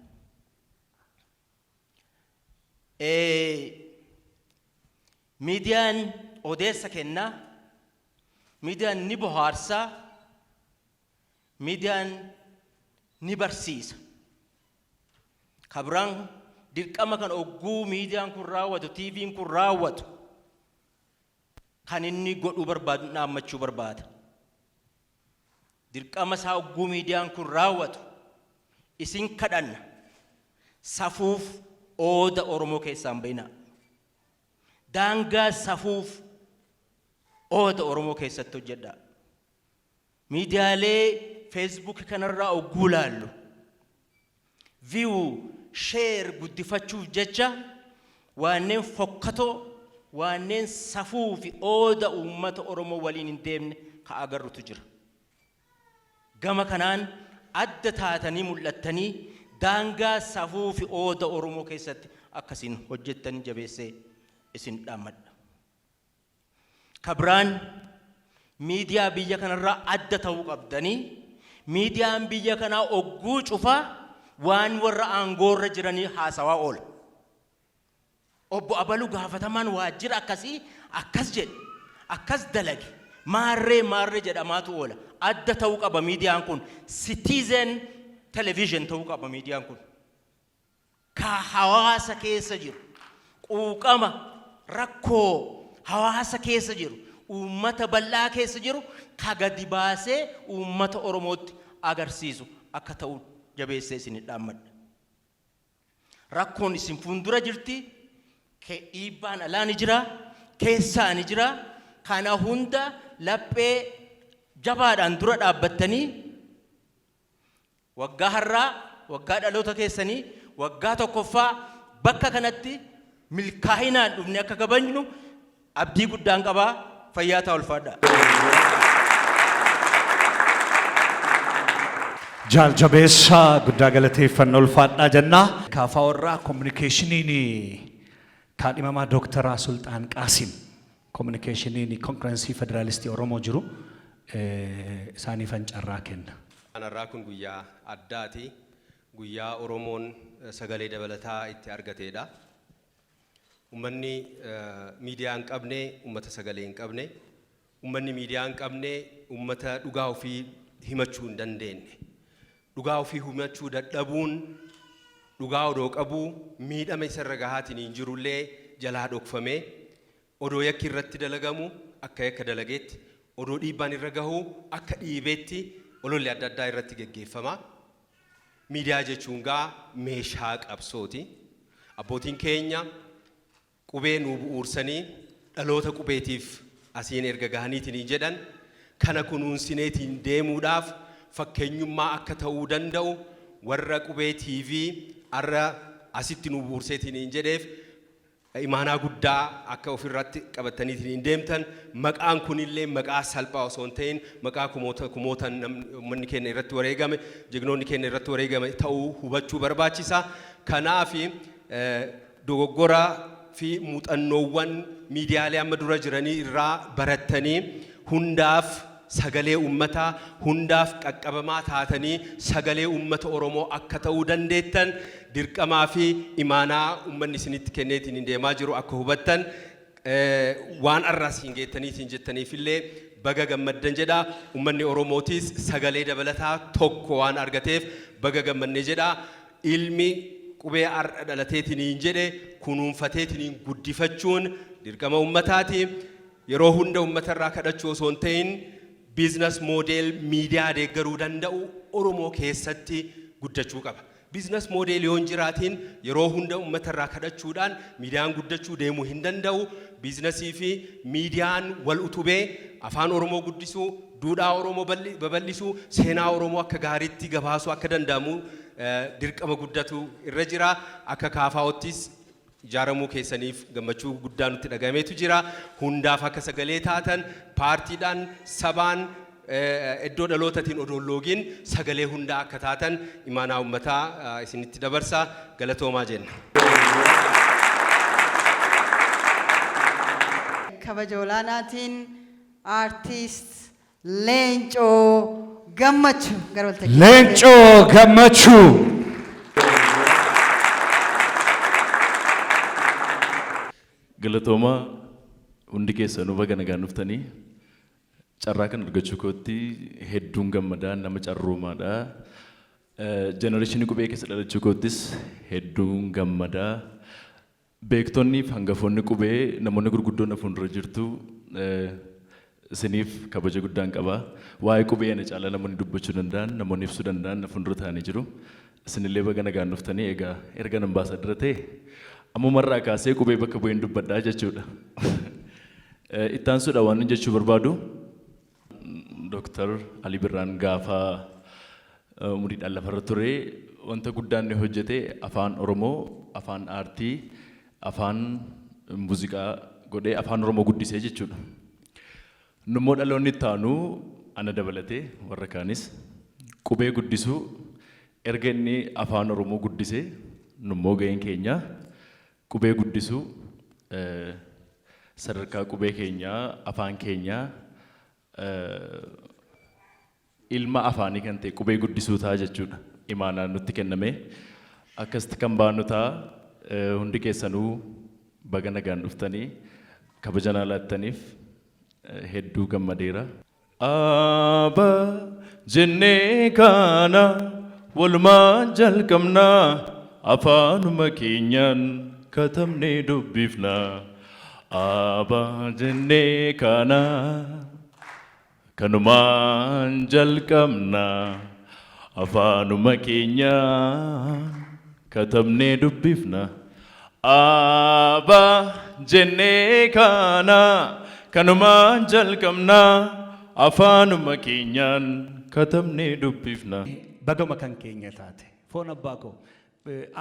Miidiyaan odeessa kenna. Miidiyaan ni bohaarsa. Miidiyaan ni barsiisa. Ka biraan, dirqama kan ogguu miidiyaan kun raawwatu, TV'n kun raawwatu, kan inni godhuu barbaadu dhaammachuu barbaada. Dirqama isaa ogguu miidiyaan kun raawwatu isin kadhanna, safuuf ooda Oromoo keessaa hin bahinaa. Daangaa safuuf ooda Oromoo keessatti hojjedhaa. Miidiyaalee Facebook kanarraa ogguu laallu, view, share guddifachuuf jecha waanneen fokkatoo, waanneen safuu fi ooda uummata Oromoo waliin hin deemne ka agarrutu jira. Gama kanaan adda taatanii mul'attanii daangaa safuu fi ooda Oromoo keessatti akka isin hojjettan jabeessee isin dhaammadha. Ka biraan, miidiyaa biyya kanarraa adda ta'uu qabdanii. Miidiyaan biyya kanaa ogguu cufaa waan warra aangoorra jiranii haasawaa oola. Obbo Abaluu gaafatamaan waajjira akkasii akkas jedhe, akkas dalage, maarree maarree jedhamaatu oola. Adda ta'uu qaba miidiyaan kun. Citizen television ta'uu qaba miidiyaan kun. Ka hawaasa keessa jiru, quuqama rakkoo hawaasa keessa jiru, uummata bal'aa keessa jiru ka gadi baasee uummata Oromootti agarsiisu akka ta'u jabeessee isin dhaammadha. Rakkoon isin fuuldura jirti, dhiibbaan alaa ni jira, keessaa ni jira. Kana hunda laphee jabaadhaan dura dhaabbattanii waggaa har'aa waggaa dhaloota keessanii waggaa tokkoffaa bakka kanatti milkaahinaan dhufne akka kabajnu abdii guddaan qabaa fayyaa ta'aa ulfaadhaa. Jaal Jabeessaa guddaa galateeffanna ulfaadhaa jenna. KFO irraa kominikeeshiniin kaadhimamaa Dooktaraa Sulxaan Qaasim kominikeeshiniin Koongirensii Federaalistii Oromoo jiru isaaniifan carraa kenna. Har'aa kun guyyaa addaati. Guyyaa Oromoon sagalee dabalataa itti argateedha. Ummanni miidiyaa hin qabne ummata sagalee hin qabne. Ummanni miidiyaa hin qabne ummata dhugaa ofii himachuu hin dandeenye. Dhugaa ofii himachuu dadhabuun dhugaa odoo qabuu miidhama isarra gahaatiin hin jirullee jalaa dhokfamee odoo yakki irratti dalagamu akka yakka dalageetti, odoo dhiibbaan irra gahuu akka dhiibeetti ololli adda addaa irratti geggeeffama. Miidiyaa jechuun gaa meeshaa qabsooti. Abbootiin keenya qubee nuu bu'uursanii dhaloota qubeetiif asiin erga gahaniitiin jedhan kana kunuunsineetiin deemuudhaaf fakkeenyummaa akka ta'uu danda'u warra Qubee TV arra asitti nuu bu'uurseetiin jedheef imaanaa guddaa akka ofirratti qabattaniitiin hin deemtan. Maqaan kunillee maqaa salphaa osoo hin ta'in maqaa kumoota kumootan uummanni keenya irratti wareegame, jegnoonni keenya irratti wareegame ta'uu hubachuu barbaachisa. Kanaaf dogoggora fi muuxannoowwan miidiyaalee amma dura jiranii irraa barattanii hundaaf sagalee uummataa, hundaaf qaqqabamaa taatanii sagalee uummata Oromoo akka ta'uu dandeettan dirqamaa fi imaanaa uummanni isinitti kenneetiin hin deemaa jiru akka hubattan waan arraas hin geettaniitiin jettaniifillee baga gammaddan jedha. Uummanni Oromootis sagalee dabalataa tokko waan argateef baga gammanne jedha. Ilmi qubee har'a dhalateetiin hin jedhe kunuunfateetiin guddifachuun dirqama uummataati. Yeroo hunda uummata irraa kadhachuu osoo hin ta'in business model miidiyaa deeggaruu danda'u Oromoo keessatti guddachuu qaba. Business model yoo hin jiraatiin yeroo hunda uummata irraa kadhachuudhaan miidiyaan guddachuu deemuu hin danda'u. Biizinasii fi miidiyaan wal utubee afaan Oromoo guddisuu, duudhaa Oromoo babal'isuu, seenaa Oromoo akka gaariitti gabaasuu akka danda'amu dirqama guddatu irra jira. Akka KFOttis ijaaramuu keessaniif gammachuu guddaa nutti dhagahameetu jira. Hundaaf akka sagalee taatan paartiidhaan, sabaan, iddoo dhalootatiin odoo hin loogin sagalee hundaa akka taatan imaanaa uummataa isinitti dabarsa. Galatoomaa jenna. Kabaja olaanaatiin Aartiist Leencoo Gammachuu gara waltajjii. Leencoo Gammachuu. Galatoomaa, hundi keessanuu baga nagaan dhuftanii. Carraa kan argachuu kootti hedduun gammadaa, nama carroomaadha. Generationii qubee keessa dhalachuu koottis hedduun gammadaa. Beektonni fi hangafoonni qubee, namoonni gurguddoon na fuuldura jirtu, isiniif kabaja guddaan qaba. Waa'ee qubee ana caalaa namoonni dubbachuu danda'an, namoonni ibsuu danda'an na fuuldura taa'anii jiru. Isinillee baga nagaan dhuftanii. Egaa erga ambaasaadara ta'e ammumarraa kaasee qubee bakka bu'een dubbadhaa jechuudha. Itti aansuudha waan jechuu barbaadu, Dooktar Alii Birraan gaafa umuriidhaan lafarra ture wanta guddaa inni hojjete afaan Oromoo afaan aartii, afaan muuziqaa godhee afaan Oromoo guddisee jechuudha. Nummoo dhaloonni itti aanu, ana dabalatee warra kaanis, qubee guddisuu erga inni afaan Oromoo guddisee, nummoo gaheen keenya qubee guddisuu, sadarkaa qubee keenyaa, afaan keenyaa, ilma afaanii kan ta'e qubee guddisuu ta'a jechuudha. Imaanaan nutti kenname akkasitti kan baanu ta'a. Hundi keessanuu baga nagaan dhuftanii kabaja naa laattaniif hedduu gammadeera. Aba jennee kaana walumaan jalqabna, afaanuma keenyaan katabnee dubbifna. Aba jennee kaana kanumaan jalqabna, afaanuma keenyaan katabnee dubbifna. Aba jennee kaana kanumaan jalqabna, afaanuma keenyaan katabnee dubbifna. Baguma kan keenya taate. Foon abbaa koo.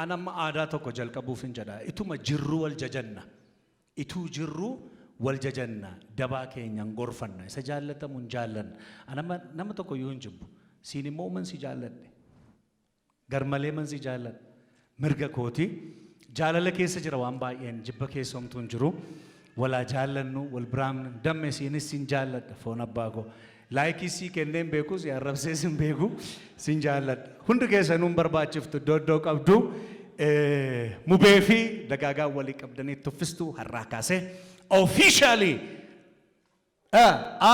An amma aadaa tokko jalqabuufin jedha. Ituma jirruu wal jajanna. Ituu jirruu wal jajanna. Dabaa keenya hin gorfanna. Isa jaallatamu hin jaallanna. An amma nama tokko iyyuu hin jibbu. Siin immoo uman si jaalladhe. Garmalee man si jaalladha. Mirga kooti. Jaalala keessa jira waan baay'een jibba keessa homtuu hin jiru. Walaa jaallannu wal biraan damme siinis sin jaalladha foon abbaa koo. Laayikii sii kennee hin beeku si arrabsees hin beeku sin jaalladha. Hundi keessanuu hin barbaachiftu iddoo iddoo qabdu. Mubee fi dagaagaa walii qabdanii tuffistuu har'aa kaasee officially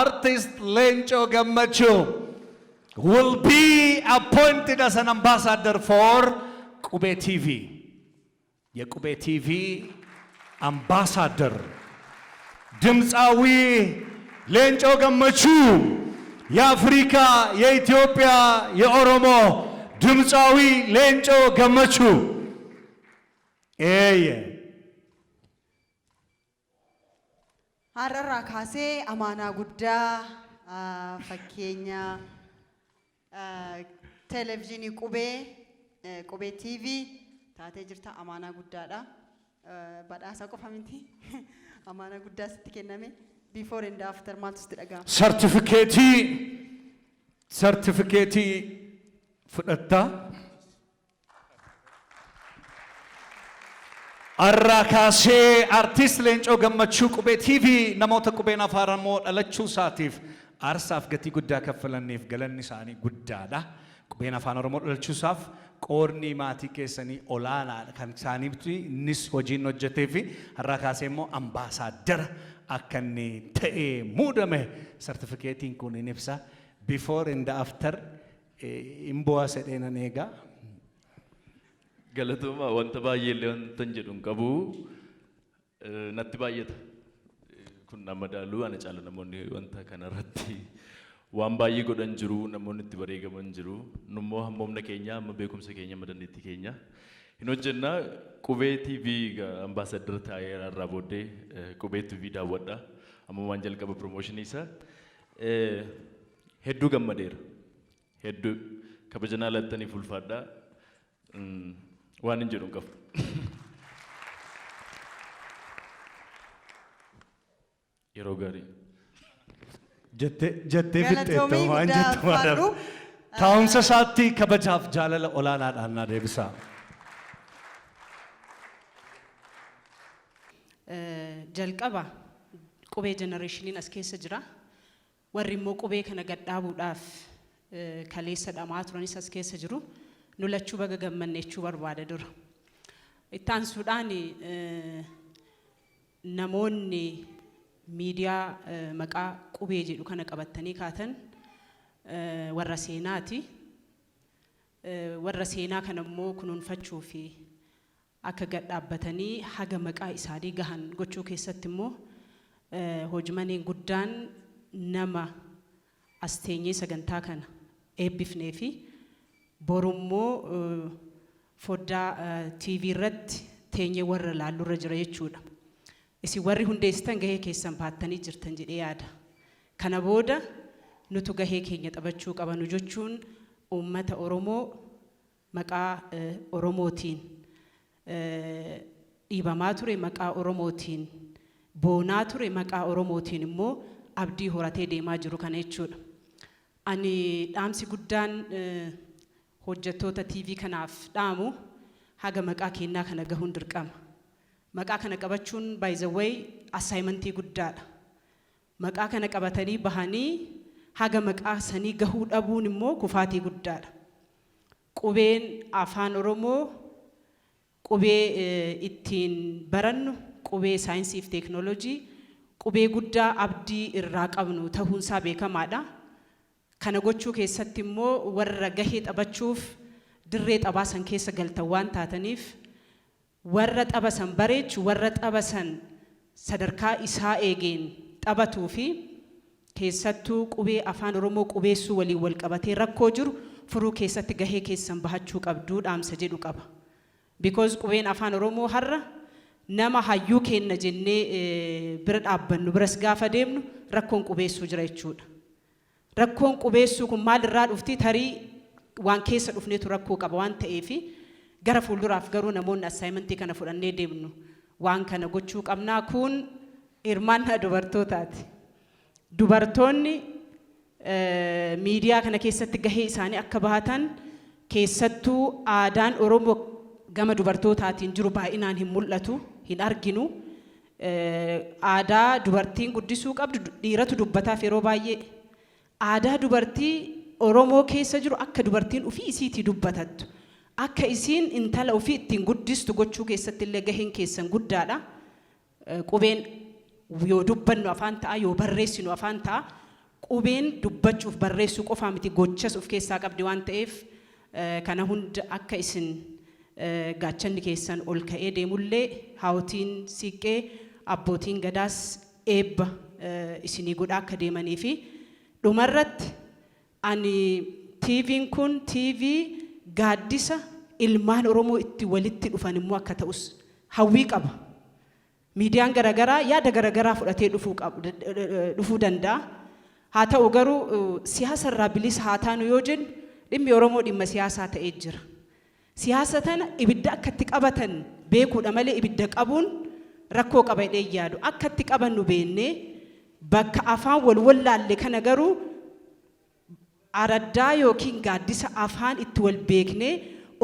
Artist Leencoo Gammachuu will be appointed as an ambassador for Qubee TV. የቁቤ ቲቪ አምባሳደር ድምፃዊ ሌንጮ ገመቹ የአፍሪካ የኢትዮጵያ የኦሮሞ ድምፃዊ ሌንጮ ገመቹ ኤየ Har'arraa kaasee amaanaa guddaa fakkeenya televezyiinii qubee qubee TV taatee jirta amaanaa guddaadha. Badhaasa qofa miti amaanaa guddaa sitti kenname before and after maaltu sitti dhaga'ama? Sartifikeetii fudhattaa. Har'aa kaasee Artiist Leencoo Gammachuu Qubee TV namoota qubeen Afaan Oromoo dhalachuu isaatiif aarsaaf gatii guddaa kaffalaniif galanni isaanii guddaadha. Qubeen Afaan Oromoo dhalachuu isaaf qoodni maatii keessanii olaanaadha kan isaaniitu innis hojiin hojjetee fi har'aa kaasee immoo ambaasaaddara akka inni ta'ee muudame sartifikeetiin kun in ibsa. Before and after hin bu'aa sedhee nan eega. Galatoomaa wanta baay'ee illee wanta hin jedhu hin qabu. Natti baay'ata. Kun na madaalu ana caala namoonni wanta kanarratti waan baay'ee godhan jiru namoonni itti bareegaman jiru. Nummoo hamma humna keenya hamma beekumsa keenya hamma dandeettii keenya hin hojjenna. Qubee TV ambaasaddara taa'ee irraa booddee Qubee TV daawwadha. Ammumaan jalqaba piroomooshinii isaa. Hedduu gammadeera. Hedduu kabaja naa laattaniif ulfaadhaa. Waan hin jedhu hin qabu. Yeroo gaarii. Jettee jettee fixxeetta Galatoomii waan guddaa jettu waan ulfaadhu. Taa'umsa isaatti kabajaaf jaalala olaanaadhaan naa deebisaa. Jalqaba qubee jenereeshiniin as keessa jira. Warri immoo qubee kana gad dhaabuudhaaf kaleessa dhama'aa turanis as keessa jiru. Nu lachuu baga gammanne jechuu barbaada dura. Itti aansuudhaan namoonni miidiyaa maqaa qubee jedhu kana qabattanii kaatan warra seenaati. Warra seenaa kana immoo kunuunfachuu fi akka gad dhaabbatanii haga maqaa isaanii gahan gochuu keessatti immoo hojmaneen guddaan nama as teenyee sagantaa kana eebbifnee fi boru immoo foddaa TV irratti teenyee warra laallu irra jira jechuudha. Isin warri hundeessitan gahee keessan bahattanii jirtan jedhee yaada. Kana booda nutu gahee keenya taphachuu qaba nu jechuun uummata Oromoo maqaa Oromootiin dhiibamaa ture, maqaa Oromootiin boonaa ture, maqaa Oromootiin immoo abdii horatee deemaa jiru kana jechuudha. Ani dhaamsi guddaan hojjettoota TV kanaaf dhaamu haga maqaa keennaa kana gahuun dirqama. Maqaa kana qabachuun by the way assignmentii guddaadha. Maqaa kana qabatanii bahanii haga maqaa sanii gahuu dhabuun immoo kufaatii guddaadha. Qubeen Afaan Oromoo qubee ittiin barannu, qubee saayinsii fi teeknooloojii, qubee guddaa abdii irraa qabnu tahuunsaa beekamaadha. Kana gochuu keessatti immoo warra gahee taphachuuf dirree taphaa san keessa galtan waan taataniif warra tapha san bareechu, warra tapha san sadarkaa isaa eegeen taphatuu fi keessattuu qubee Afaan Oromoo qubeessuu waliin walqabatee rakkoo jiru furuu keessatti gahee keessan bahachuu qabdu dhaamsa jedhu qaba. Because qubeen Afaan Oromoo har'a nama hayyuu keenna jennee bira dhaabbannu biras gaafa deemnu rakkoon qubeessuu jira jechuudha. Rakkoon qubeessuu kun maal irraa dhufti? Tarii Waan keessa dhufneetu rakkoo qaba waan ta'eef, gara fuulduraaf garuu namoonni assignmentii kana fudhannee deemnu waan kana gochuu qabnaa. Kun hirmaannaa dubartootaati. Dubartoonni miidiyaa kana keessatti gahee isaanii akka bahatan, keessattuu aadaan Oromoo gama dubartootaatiin jiru baay'inaan hin mul'atu, hin arginu. Aadaa dubartiin guddisuu qabdu dhiiratu dubbataaf yeroo baay'ee. Aadaa dubartii Oromoo keessa jiru akka dubartiin ofii isiitii dubbatattu, akka isiin intala ofii ittiin guddistu gochuu keessatti illee gaheen keessan guddaadha. Qubeen yoo dubbannu afaan ta'a, yoo barreessinu afaan ta'a. Qubeen dubbachuuf barreessuu qofaa miti, gochas of keessaa qabdi waan ta'eef, kana hunda akka isin gaachanni keessan ol ka'ee deemullee haawwotiin siiqqee, abbootiin gadaas eebba isinii godhaa akka deemanii fi dhumarratti ani TV'n kun TV gaaddisa ilmaan Oromoo itti walitti dhufan immoo akka ta'us hawwii qaba. Miidiyaan garaagaraa yaada garaagaraa fudhatee dhufuu danda'a. Haa ta'u garuu, siyaasa irraa bilisa haa taanu yoo jennu, dhimmi Oromoo dhimma siyaasaa ta'ee jira. Siyaasa tana ibidda akka itti qabatan beekuudha malee ibidda qabuun rakkoo qaba jedhee yaadu. Akka itti qabannu beennee bakka afaan wal wallaalle kana garuu araddaa yookiin gaaddisa afaan itti wal beeknee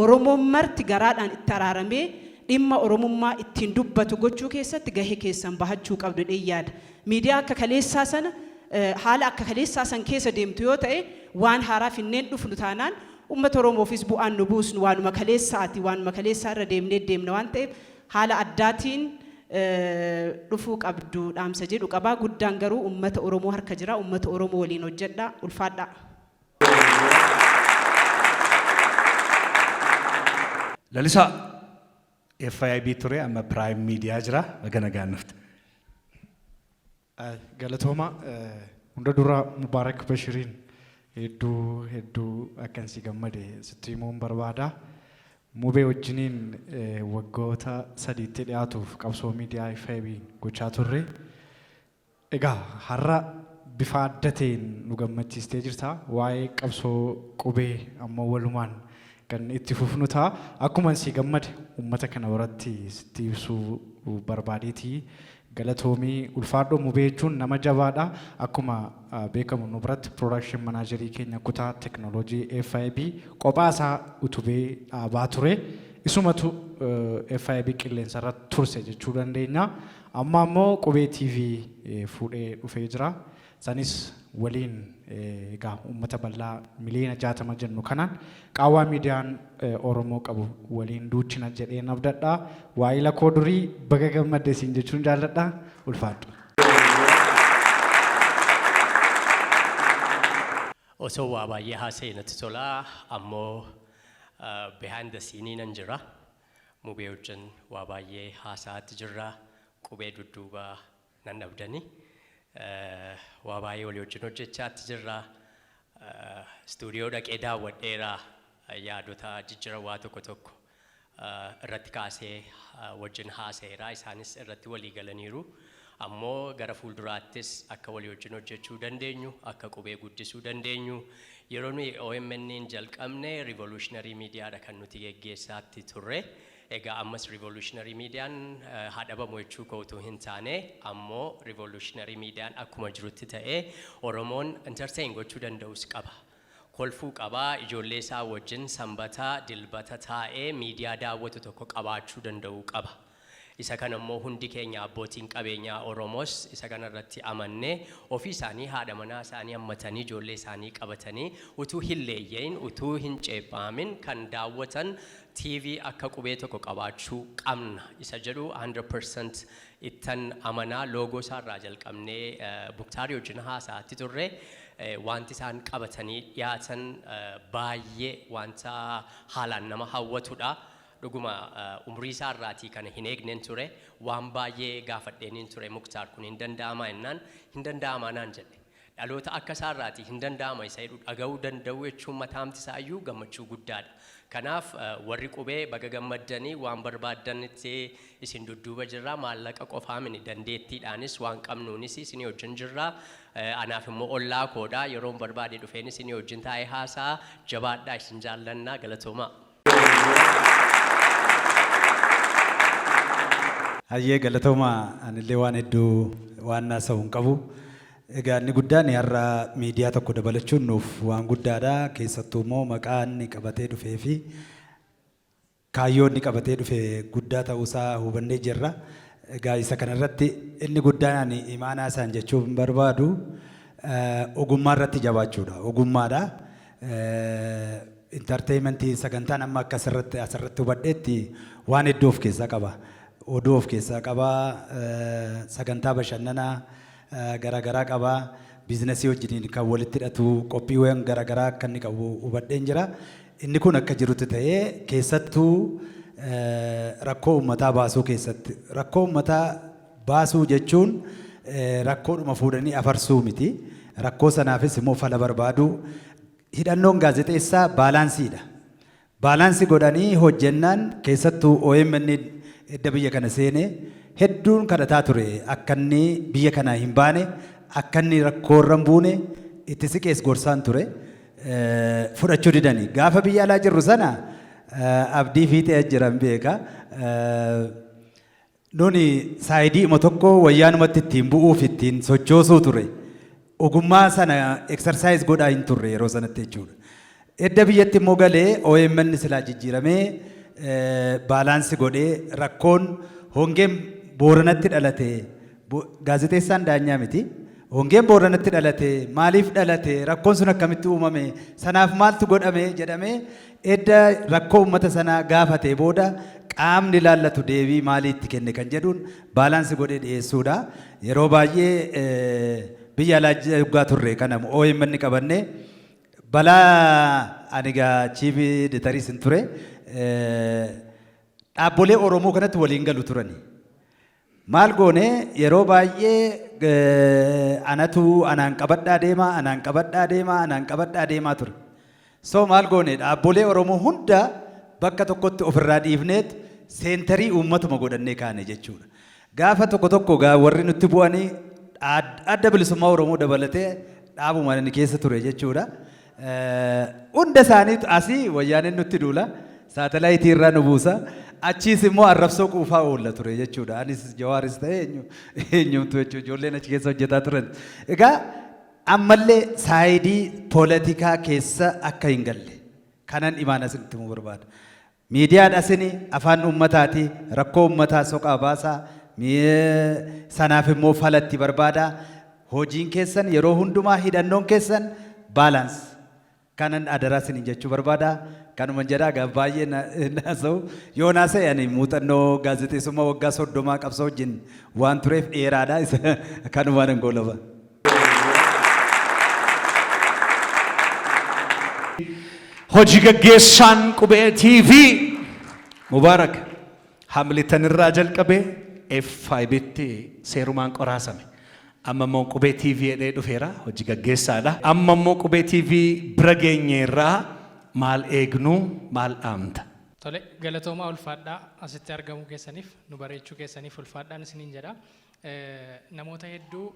Oromoon marti garaadhaan itti araaramee dhimma Oromummaa ittiin dubbatu gochuu keessatti gahee keessan bahachuu qabdu jedhee yaada. Miidiyaa akka kaleessaa sana, haala akka kaleessaa san keessa deemtu yoo ta'e, waan haaraa finneen dhufnu taanaan, uummata Oromoofis bu'aan nu buusnu waanuma kaleessaati, waanuma kaleessaa irra deemnee deemna waan ta'eef, haala addaatiin dhufuu qabdu dhaamsa jedhu qaba. Guddaan garuu uummata Oromoo harka jira. Uummata Oromoo waliin hojjedha. Ulfaadhaa. Lalisaa FIB ture, amma Prime Media jira. Baga nagaan dhufte. Galatooma. Hunda dura Mubaarak Bashiriin hedduu hedduu akkan si gammade sitti himuun barbaada. Mubee wajjiniin waggoota 3tti dhiyaatuuf qabsoo miidiyaa FIB gochaa turre. Egaa har'a bifa adda ta'een nu gammachiistee jirta. Waa'ee qabsoo qubee ammoo walumaan kan itti fufnu ta'a. Akkuma si gammade uummata kana biratti sitti ibsuu barbaadeeti. Galatoomii, ulfaadhoo. Mubee jechuun nama jabaadha. Akkuma beekamu nu biratti production managerii keenya kutaa teknooloojii FIB kophaa isaa utubee dhaabaa ture. Isumatu FIB qilleensarra turse jechuu dandeenya. Amma ammoo Qubee TV fuudhee dhufee jira. Sanis waliin egaa uummata bal'aa miliyoona 60 jennu kanaan qaawwaa miidiyaan Oromoo qabu waliin duuchina jedheen abdadha. Waa'ila koo durii, baga gammadde siin jechuun jaalladha. Ulfaadhu. Osoo waa baay'ee haasa'e natti tola, ammoo behind the scene nan jira. Mubee wajjin waa baay'ee haasa'aatti jirra. Qubee dudduuba nan dhabdani. Waa baay'ee walii wajjin hojjechaatti jirra. Istuudiyoo dhaqee daawwadheera, yaadota jijjiiran waa tokko tokko irratti kaasee wajjin haasa'eera. Isaanis irratti walii galaniiru. Ammoo gara fuulduraattis akka walii wajjin hojjechuu dandeenyu, akka qubee guddisuu dandeenyu. Yeroo nuyi OMN jalqabne revolutionary miidiyaadha kan nuti geggeessaatti turre. Egaa ammas revolutionary miidiyaan haa dhabamu jechuu koo utuu hin taane, ammoo revolutionary miidiyaan akkuma jirutti ta'ee Oromoon entertain gochuu danda'us qaba. Kolfuu qabaa, ijoollee isaa wajjin sanbata dilbata taa'ee miidiyaa daawwatu tokko qabaachuu danda'uu qaba. Isa kana immoo hundi keenya abbootiin qabeenyaa Oromoos isa kana irratti amannee, ofii isaanii haadha manaa isaanii hammatanii, ijoollee isaanii qabatanii, utuu hin leeyyain, utuu hin ceephaamin kan daawwatan TV akka qubee tokko qabaachuu qabna isa jedhu 100% ittan amanaa. Loogoo isaarraa jalqabnee Muktaarii wajjin haasa'aatti turre. Wanti isaan qabatanii dhiyaatan baay'ee wanta haalaan nama hawwatudha. Dhuguma umrii isaa irraatii kana hin eegnen ture. Waan baay'ee gaafadheeniin ture. Muktaar, kun hin danda'amaa jennaan, hin danda'amaa naan jedhe. Dhaloota akka isaarraati hin danda'ama isa jedhu dhaga'uu danda'u jechuun mataamti isaa iyyuu gammachuu guddaadha. Kanaaf warri qubee baga gammaddanii, waan barbaaddanitti isin dudduuba jirra. Maallaqa qofaa mini, dandeettiidhaanis waan qabnuunis isinii wajjin jirra. Anaaf immoo ollaa koodha, yeroon barbaade dhufeen isinii wajjin taa'ee haasaa. Jabaadhaa, isin jaallannaa, galatoomaa. Hayyee, galatooma. Anillee waan hedduu waan naasa'u hin qabu. Egaa inni guddaan har'a miidiyaa tokko dabalachuun nuuf waan guddaadha. Keessattuu immoo maqaa inni qabatee dhufee fi kaayyoo inni qabatee dhufe guddaa ta'uusaa hubannee jirra. Egaa isa kanarratti inni guddaan ani imaanaa isaan jechuu hin barbaadu, ogummaa irratti jabaachuudha. Ogummaadha. Entertainmentii sagantaan amma akka asirratti hubadheetti waan hedduu of keessaa qaba. Oduu of keessaa qaba. Sagantaa bashannanaa garaagaraa qaba. Biizinasii wajjiniin kan walitti hidhatu qophiiwwan garaagaraa akka inni qabu hubadheen jira. Inni kun akka jirutti ta'ee, keessattuu rakkoo uummataa baasuu keessatti, rakkoo uummataa baasuu jechuun rakkoodhuma fuudhanii afarsuu miti. Rakkoo sanaafis immoo fala barbaaduu. Hidhannoon gaazexeessaa balanceiidha. Balance godhanii hojjennaan, keessattuu OMN edda biyya kana seene hedduun kadhataa ture, akka inni biyya kana hin baane, akka inni rakkoo irra hin buune itti siqees gorsaan ture. Fudhachuu didanii. Gaafa biyya alaa jirru sana abdii fiixee jiran beeka. Nuni sideiima tokko wayyaanumatti ittiin bu'uuf ittiin sochoosuu ture. Ogummaa sana exercise godhaa hin turre yeroo sanatti jechuudha. Edda biyyatti immoo galee OMN silaa jijjiiramee balance godhee, rakkoon hongeen Booranatti dhalate, gaazexeessaan daanyaa miti. Hongeen Booranatti dhalate maaliif dhalate, rakkoon sun akkamitti uumame, sanaaf maaltu godhame jedhamee edda rakkoo uummata sanaa gaafate booda qaamni ilaallatu deebii maalii itti kenne kan jedhuun balance godhee dhiyeessuudha. Yeroo baay'ee biyya alaa yoggaa turre kana OMN qabanne balaa ani egaa chief editoriis hin ture, dhaabbolee Oromoo kanatti waliin galu turani. Maal goone, yeroo baay'ee anatu anaan qabadhaa deemaa, anaan qabadhaa deemaa, anaan qabadhaa deemaa ture. So maal goone, dhaabbolee Oromoo hunda bakka tokkotti ofirraa dhiifneet centerii uummatuma godhannee kaane jechuudha. Gaafa tokko tokko warri nutti bu'anii Adda Bilisummaa Oromoo dabalatee dhaabuma inni keessa ture jechuudha. Hunda isaaniitu asii wayyaaneen nutti duula. Saatalaayitii irraa nu buusa. Achiis immoo arrabsoo quufaa oolla ture jechuudha. Anis Jawaaris ta'e eenyu eenyumtu jechuudha. Ijoolleen achi keessa hojjetaa turan. Egaa ammallee side poolitikaa keessa akka hin galle kanan imaana isinitti himuu barbaada. Miidiyaan asini afaan uummataati, rakkoo uummataa soqaa baasaa, sanaaf immoo falatti barbaada. Hojiin keessan yeroo hundumaa, hidhannoon keessan balance. Kanan adaraa isiniin jechuu barbaada. Kanuman jedhaa, gaaf baay'ee naasa'u. Yoo naasa'e, ani muuxannoo gaazexeessummaa waggaa 30 qabsoo wajjin waan tureef dheeraadha. Isa kanumaan hin goolaba. Hojii gaggeessaan Qubee TV Mubaarak Hamilton irraa jalqabee F5tti seerumaan qoraasame. Amma immoo Qubee TV jedhee dhufeera, hojii gaggeessaadha. Amma immoo Qubee TV bira geenyeerraa maal eegnu, maal dhaamta? Tole, galatoomaa, ulfaadhaa. Asitti argamuu keessaniif, nu bareechuu keessaniif ulfaadhaan isiniin jedha. Namoota hedduu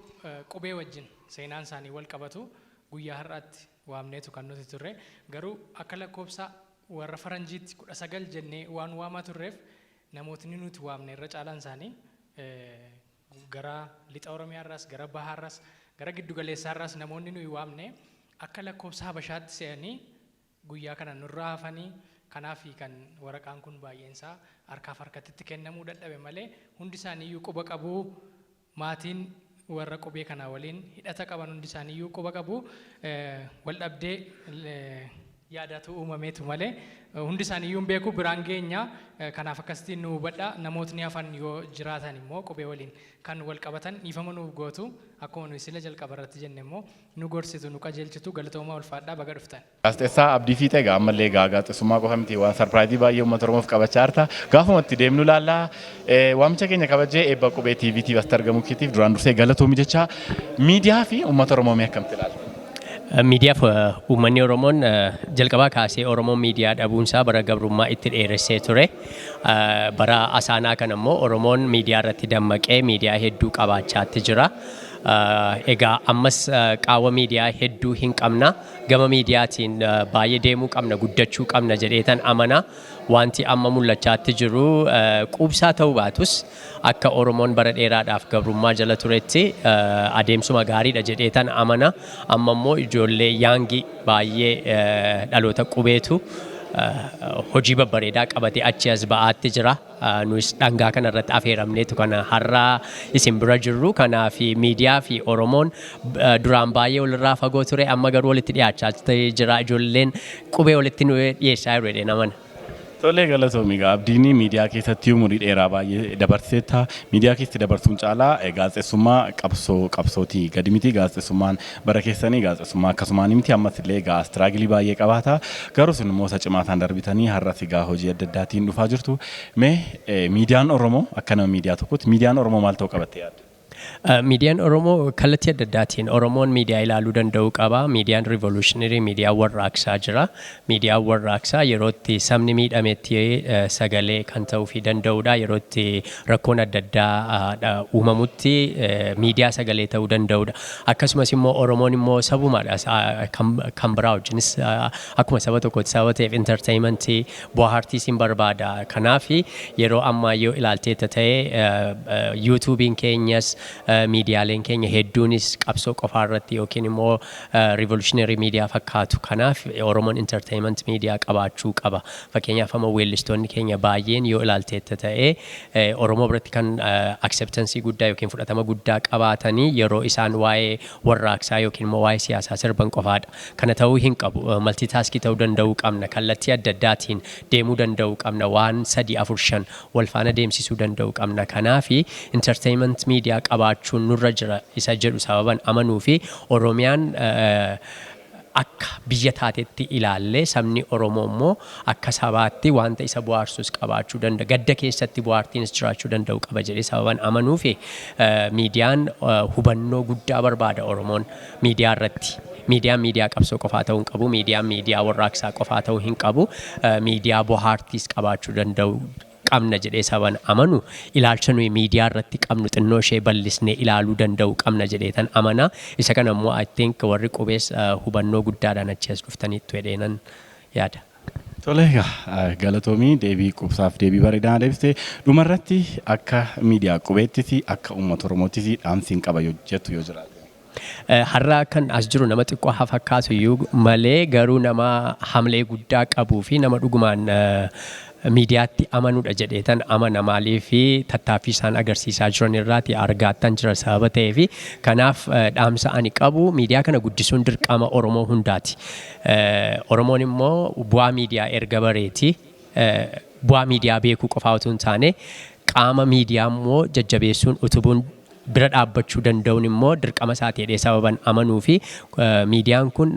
qubee wajjin seenaan isaanii wal qabatu guyyaa har'aatti waamneetu kan nuti turre. Garuu akka lakkoofsa warra faranjiitti 19 jennee waan waamaa turreef, namootni nuti waamne irra caalaan isaanii gara lixa Oromiyaarraas, gara bahaarraas, gara giddugaleessaarraas namoonni nuyi waamne akka lakkoofsa Habashaatti se'anii guyyaa kana nurraa hafanii, kanaaf kan waraqaan kun baay'eensaa harkaaf harkatti kennamuu dadhabe malee hundi isaaniiyyuu quba qabuu. Maatiin warra qubee kanaa waliin hidhata qaban hundi isaaniiyyuu quba qabu. Wal dhabdee Yaadatu uumameetu malee hundi isaaniiyyuu hin beeku, biraan geenya. Kanaaf akkasitti nu hubadha. Namootni hafan yoo jiraatan immoo qubee waliin kan wal qabatan dhiifama nuuf gootu. Akkuma nuyi sila jalqaba irratti jenne immoo nu gorsitu, nu qajeelchitu. Galatoomaa, ulfaadhaa, baga dhuftan. Gaazexeessaa Abdii Fiixee, egaa ammallee egaa gaazexeessummaa qofa miti, waan surprise baay'ee uummata Oromoof qabachaa jirta. Gaafuma itti deemnu ilaallaa. Waamicha keenya kabajee eebba Qubee TVtiif asitti argamuu keetiif duraan dursee galatoomi jecha. Miidiyaa fi uummata Oromoo mee akkamitti ilaalta? Miidiyaaf uummanni Oromoon, jalqabaa kaasee Oromoon miidiyaa dhabuunsaa bara gabrummaa itti dheeressee ture. Bara asaanaa kana immoo Oromoon miidiyaa irratti dammaqee miidiyaa hedduu qabaachaatti jira. Egaa ammas qaawwa miidiyaa hedduu hin qabna. Gama miidiyaatiin baay'ee deemuu qabna, guddachuu qabna jedheetan amana. Wanti amma mul'achaatti jiru quubsaa ta'uu baatus, akka Oromoon bara dheeraadhaaf gabrummaa jala turetti adeemsuma gaariidha jedheetan amana. Amma immoo ijoollee young baay'ee, dhaloota qubeetu hojii babbareedaa qabatee achi as ba'aatti jira. Nus dhangaa kana irratti afeeramneetu kana har'a isin bira jirru. Kanaaf miidiyaa fi Oromoon duraan baay'ee walirraa fagoo ture, amma garuu walitti dhiyaachaa jira. Ijoolleen qubee walitti nu dhiyeessaa jiru jedhee amana. Tolee, galatoomi. Egaa Abdiin miidiyaa keessatti umurii dheeraa baay'ee dabarseetta. Miidiyaa keessatti dabarsuun caalaa gaazexeessummaa qabsoo qabsootii gadi miti. Gaazexeessummaan bara keessanii gaazexeessummaa akkasumaan miti, ammas illee egaa struggle baay'ee qabaata. Garuu isin immoo isa cimaataan darbitanii har'as egaa hojii adda addaatiin dhufaa jirtu. Mee miidiyaan Oromoo, akka nama miidiyaa tokkotti, miidiyaan Oromoo maal ta'uu qabattee yaadda? Miidiyaan Oromoo kallattii adda addaatiin Oromoon miidiyaa ilaaluu danda'uu qaba. Miidiyaan revolutionary, miidiyaan warraaqsaa jira. Miidiyaan warraaqsaa yeroo itti sabni miidhametti sagalee kan ta'uufii danda'udha. Yeroo itti rakkoon adda addaa uumamutti miidiyaa sagalee ta'uu danda'udha. Akkasumas immoo Oromoon immoo sabumaadha. Kan biraa wajjinis akkuma saba tokkotti sababa ta'eef entertainment, bohaartiis hin barbaada. Kanaaf yeroo ammaa yoo ilaalteetta ta'e, YouTubeiin keenyas miidiyaaleen keenya hedduunis qabsoo qofaa irratti yookiin immoo revolutionary miidiyaa fakkaatu. Kanaaf Oromoon entertainment miidiyaa qabaachuu qaba. Fakkeenyaaf amma weellistoonni keenya baay'een yoo ilaalteetta ta'e, Oromoo biratti kan acceptance guddaa yookiin fudhatama guddaa qabaatanii yeroo isaan waa'ee warraaqsaa yookiin immoo waa'ee siyaasaa sirban qofaadha. Kana ta'uu hin qabu. Multitask ta'uu danda'uu qabna. Kallattii adda addaatiin deemuu danda'uu qabna. Waan sadii, afur, shan wal faana deemsisuu danda'uu qabna. Kanaaf entertainment miidiyaa qabaachuun nurra jira isa jedhu sababan amanuu fi Oromiyaan akka biyya taatetti ilaallee, sabni Oromoo immoo akka sabaatti wanta isa bohaarsus qabaachuu danda'a. Gadda keessatti bohaartiinis jiraachuu danda'u qaba jedhee sababan amanuu fi miidiyaan hubannoo guddaa barbaada Oromoon miidiyaa irratti. Miidiyaan miidiyaa qabsoo qofaa ta'uu hin qabu. Miidiyaan miidiyaa warraaqsaa qofaa ta'uu hin qabu. Miidiyaa bohaartiis qabaachuu danda'u qabna jedhee saban amanu, ilaalcha nuyi miidiyaa irratti qabnu xinnoo ishee bal'isnee ilaaluu danda'u qabna jedheetan amana. Isa kana immoo I think warri qubees hubannoo guddaadhaan achi as dhuftaniittu jedheenan yaada. Tole, egaa galatoomii, deebii qubsaaf deebii bareedaa deebiste. Dhumarratti akka miidiyaa qubeettis akka uummata Oromoottis dhaamsiin qaba yoo jettu yoo jiraate. Har'a kan as jiru nama xiqqoo haa fakkaatu iyyuu malee, garuu nama hamlee guddaa qabuu fi nama dhugumaan miidiyaatti amanuudha jedheetan amana. Maaliif, tattaaffii isaan agarsiisaa jiran irraati argaattan jira sababa ta'eef. Kanaaf dhaamsa ani qabu, miidiyaa kana guddisuun dirqama Oromoo hundaati. Oromoon immoo bu'aa miidiyaa erga bareeti, bu'aa miidiyaa beekuu qofaa otoo hin taane, qaama miidiyaa immoo jajjabeessuun, utubuun, bira dhaabbachuu danda'uun immoo dirqama isaati jedhee sababan amanuu fi miidiyaan kun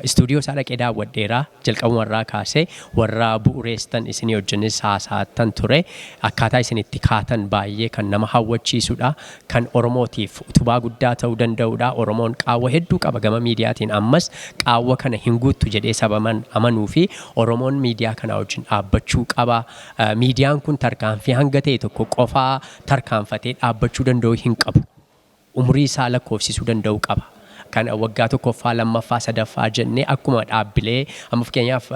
istuudiyoo isaa dhaqee daawwadheera. Jalqabumarraa kaasee warra bu'uureestan isinii wajjinis haasa'attan ture. Akkaataa isin itti kaatan baay'ee kan nama hawwachiisudha, kan Oromootiif utubaa guddaa ta'uu danda'udha. Oromoon qaawwa hedduu qaba gama miidiyaatiin, ammas qaawwa kana hin guuttu jedhee sababan amanuu fi Oromoon miidiyaa kana wajjin dhaabbachuu qaba. Miidiyaan kun tarkaanfii hanga ta'e tokko qofaa tarkaanfatee dhaabbachuu danda'u hin qabu. Umurii isaa lakkoofsisuu danda'u qaba. Kan waggaa tokkoffaa, lammaffaa, sadaffaa jennee akkuma dhaabbilee amma fakkeenyaaf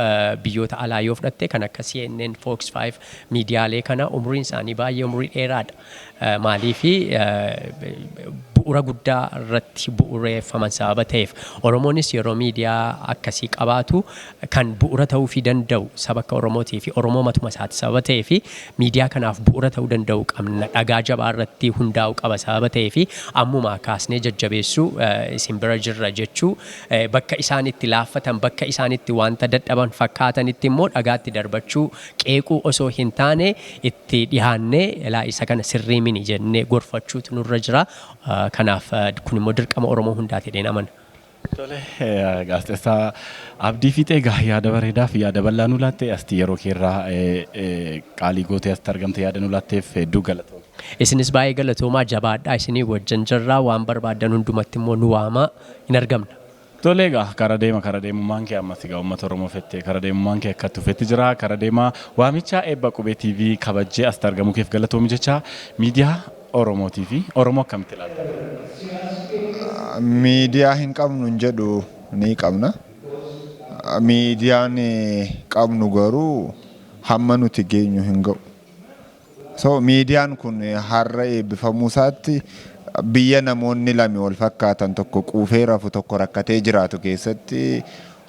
biyyoota alaa yoo fudhatte, kan akka CNN, Fox 5, miidiyaalee kana umuriin isaanii baay'ee umurii dheeraadha. Maaliifi, bu'uura Bu'ura guddaa irratti bu'ureeffaman sababa ta'eef, Oromoonis yeroo miidiyaa akkasii qabaatu kan bu'ura ta'uufii danda'u saba akka Oromootii fi Oromoo matuma isaati sababa ta'eef, miidiyaa kanaaf bu'ura ta'uu danda'u qabna, dhagaa jabaa irratti hundaa'uu qaba sababa ta'eef, ammumaa kaasnee jajjabeessuu, isin bira jirra jechuu, bakka isaan itti laaffatan, bakka isaan itti wanta dadhaban fakkaatanitti immoo dhagaatti darbachuu, qeequu osoo hin taane, itti dhihaannee ilaa isa kana sirrii mini jennee gorfachuutu nurra jira. Kanaaf kun immoo dirqama Oromoo hundaati jedheen amana. Tole, gaazexeessaa Abdii Fiixee, egaa yaada bareedaa fi yaada bal'aa nu laatte, asti yeroo keerraa qaalii gootee asitti argamte yaada nu laatteef hedduu galatooma. Isinis baay'ee galatoomaa, jabaadhaa, isinii wajjin jirraa, waan barbaaddan hundumatti immoo nu waamaa, hin argamna. Tole, egaa kara deema, kara deemummaan kee ammas egaa uummata Oromoo fette kara deemummaan kee akka tufetti jira. Kara deemaa waamicha eebba Qubee TV kabajjee asitti argamuu keef galatoomi jecha. Miidiyaa Oromootii fi Oromoo akkamitti ilaalta? Miidiyaa hin qabnu hin jedhu, ni qabna. Miidiyaan qabnu garuu hamma nuti geenyu hin ga'u. So miidiyaan kun har'a eebbifamuu isaatti, biyya namoonni lami wal fakkaatan, tokko quufee rafu, tokko rakkatee jiraatu keessatti,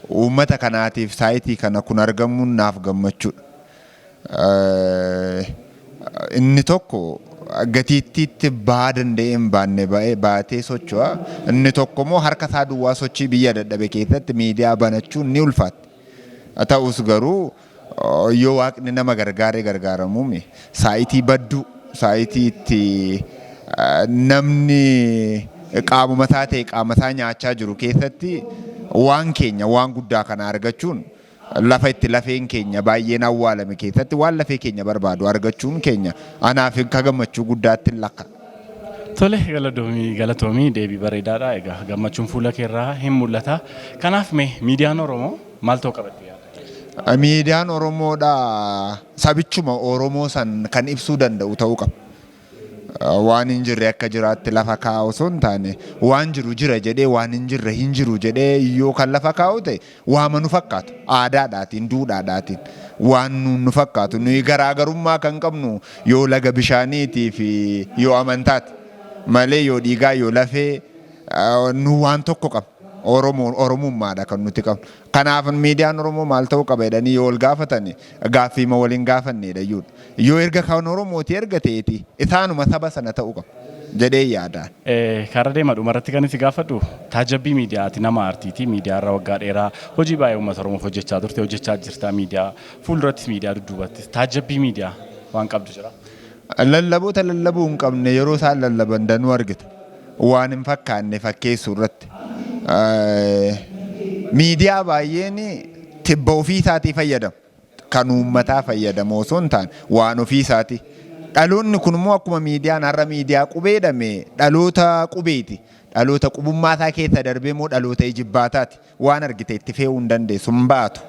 uummata kanaatiif saayitii kana kun argamuun naaf gammachuudha. Inni tokko gatiittiitti ba'aa danda'ee hin baanne ba'ee baatee socho'a. Inni tokko immoo harka isaa duwwaa sochii biyya dadhabe keessatti miidiyaa banachuun ni ulfaatti. Ta'us garuu yoo Waaqni nama gargaaree gargaaramuumi saayitii badduu, saayitii itti namni qaamuma isaa ta'e qaama isaa nyaachaa jiru keessatti waan keenya waan guddaa kana argachuun, lafa itti lafeen keenya baay'een awwaalame keessatti waan lafee keenya barbaadu argachuun keenya anaaf akka gammachuu guddaatti hin lakka. Tole, galatoomii, galatoomii, deebii bareedaadha. Egaa gammachuun fuula keerraa hin mul'ata. Kanaaf mee miidiyaan Oromoo maal ta'uu qaba itti yaadda? Miidiyaan Oromoodha sabichuma Oromoo san kan ibsuu danda'u ta'uu qaba. Waan hin jirre akka jiraatti lafa kaa'u osoo hin taane, waan jiru jira jedhee, waan hin jirre hin jiru jedhee yoo kan lafa kaa'u ta'e, waama nu fakkaatu aadaadhaatiin, duudhaadhaatiin waan nu fakkaatu. Nuyi garaagarummaa kan qabnu yoo laga bishaaniitii fi yoo amantaati malee, yoo dhiigaa, yoo lafee nu waan tokko qabna. Oromoo Oromummaadha kan nuti qabnu. Kanaaf miidiyaan Oromoo maal ta'uu qaba jedhanii yoo wal gaafatani, gaaffiima waliin gaafannedha iyyuudha. Yoo erga kan Oromooti erga ta'eeti, isaanuma saba sana ta'uu qaba jedhee yaadaan. Karaa deema, dhumarratti kan itti gaafadhu taajabbii miidiyaati, nama aartiiti. Miidiyaa irra waggaa dheeraa hojii baay'ee uummata Oromoof hojjechaa turte, hojjechaa jirta, miidiyaa fuuldurattis, miidiyaa dudduubattis taajabbii miidiyaa waan qabdu jira? Lallaboota lallabuu hin qabne yeroo isaan lallaban danuu argita. Waan hin fakkaanne fakkeessuu irratti. Miidiyaa baay'een tibba ofii isaatii fayyadamu. Kan uummataa fayyadamu osoo hin taane waan ofii isaatii. Dhaloonni kun immoo akkuma miidiyaan har'a miidiyaa qubee jedhame dhaloota qubeeti. Dhaloota qubummaa isaa keessa darbee immoo dhaloota ijibbaataati. Waan argite itti fe'uu hin dandeessu, hin baatu.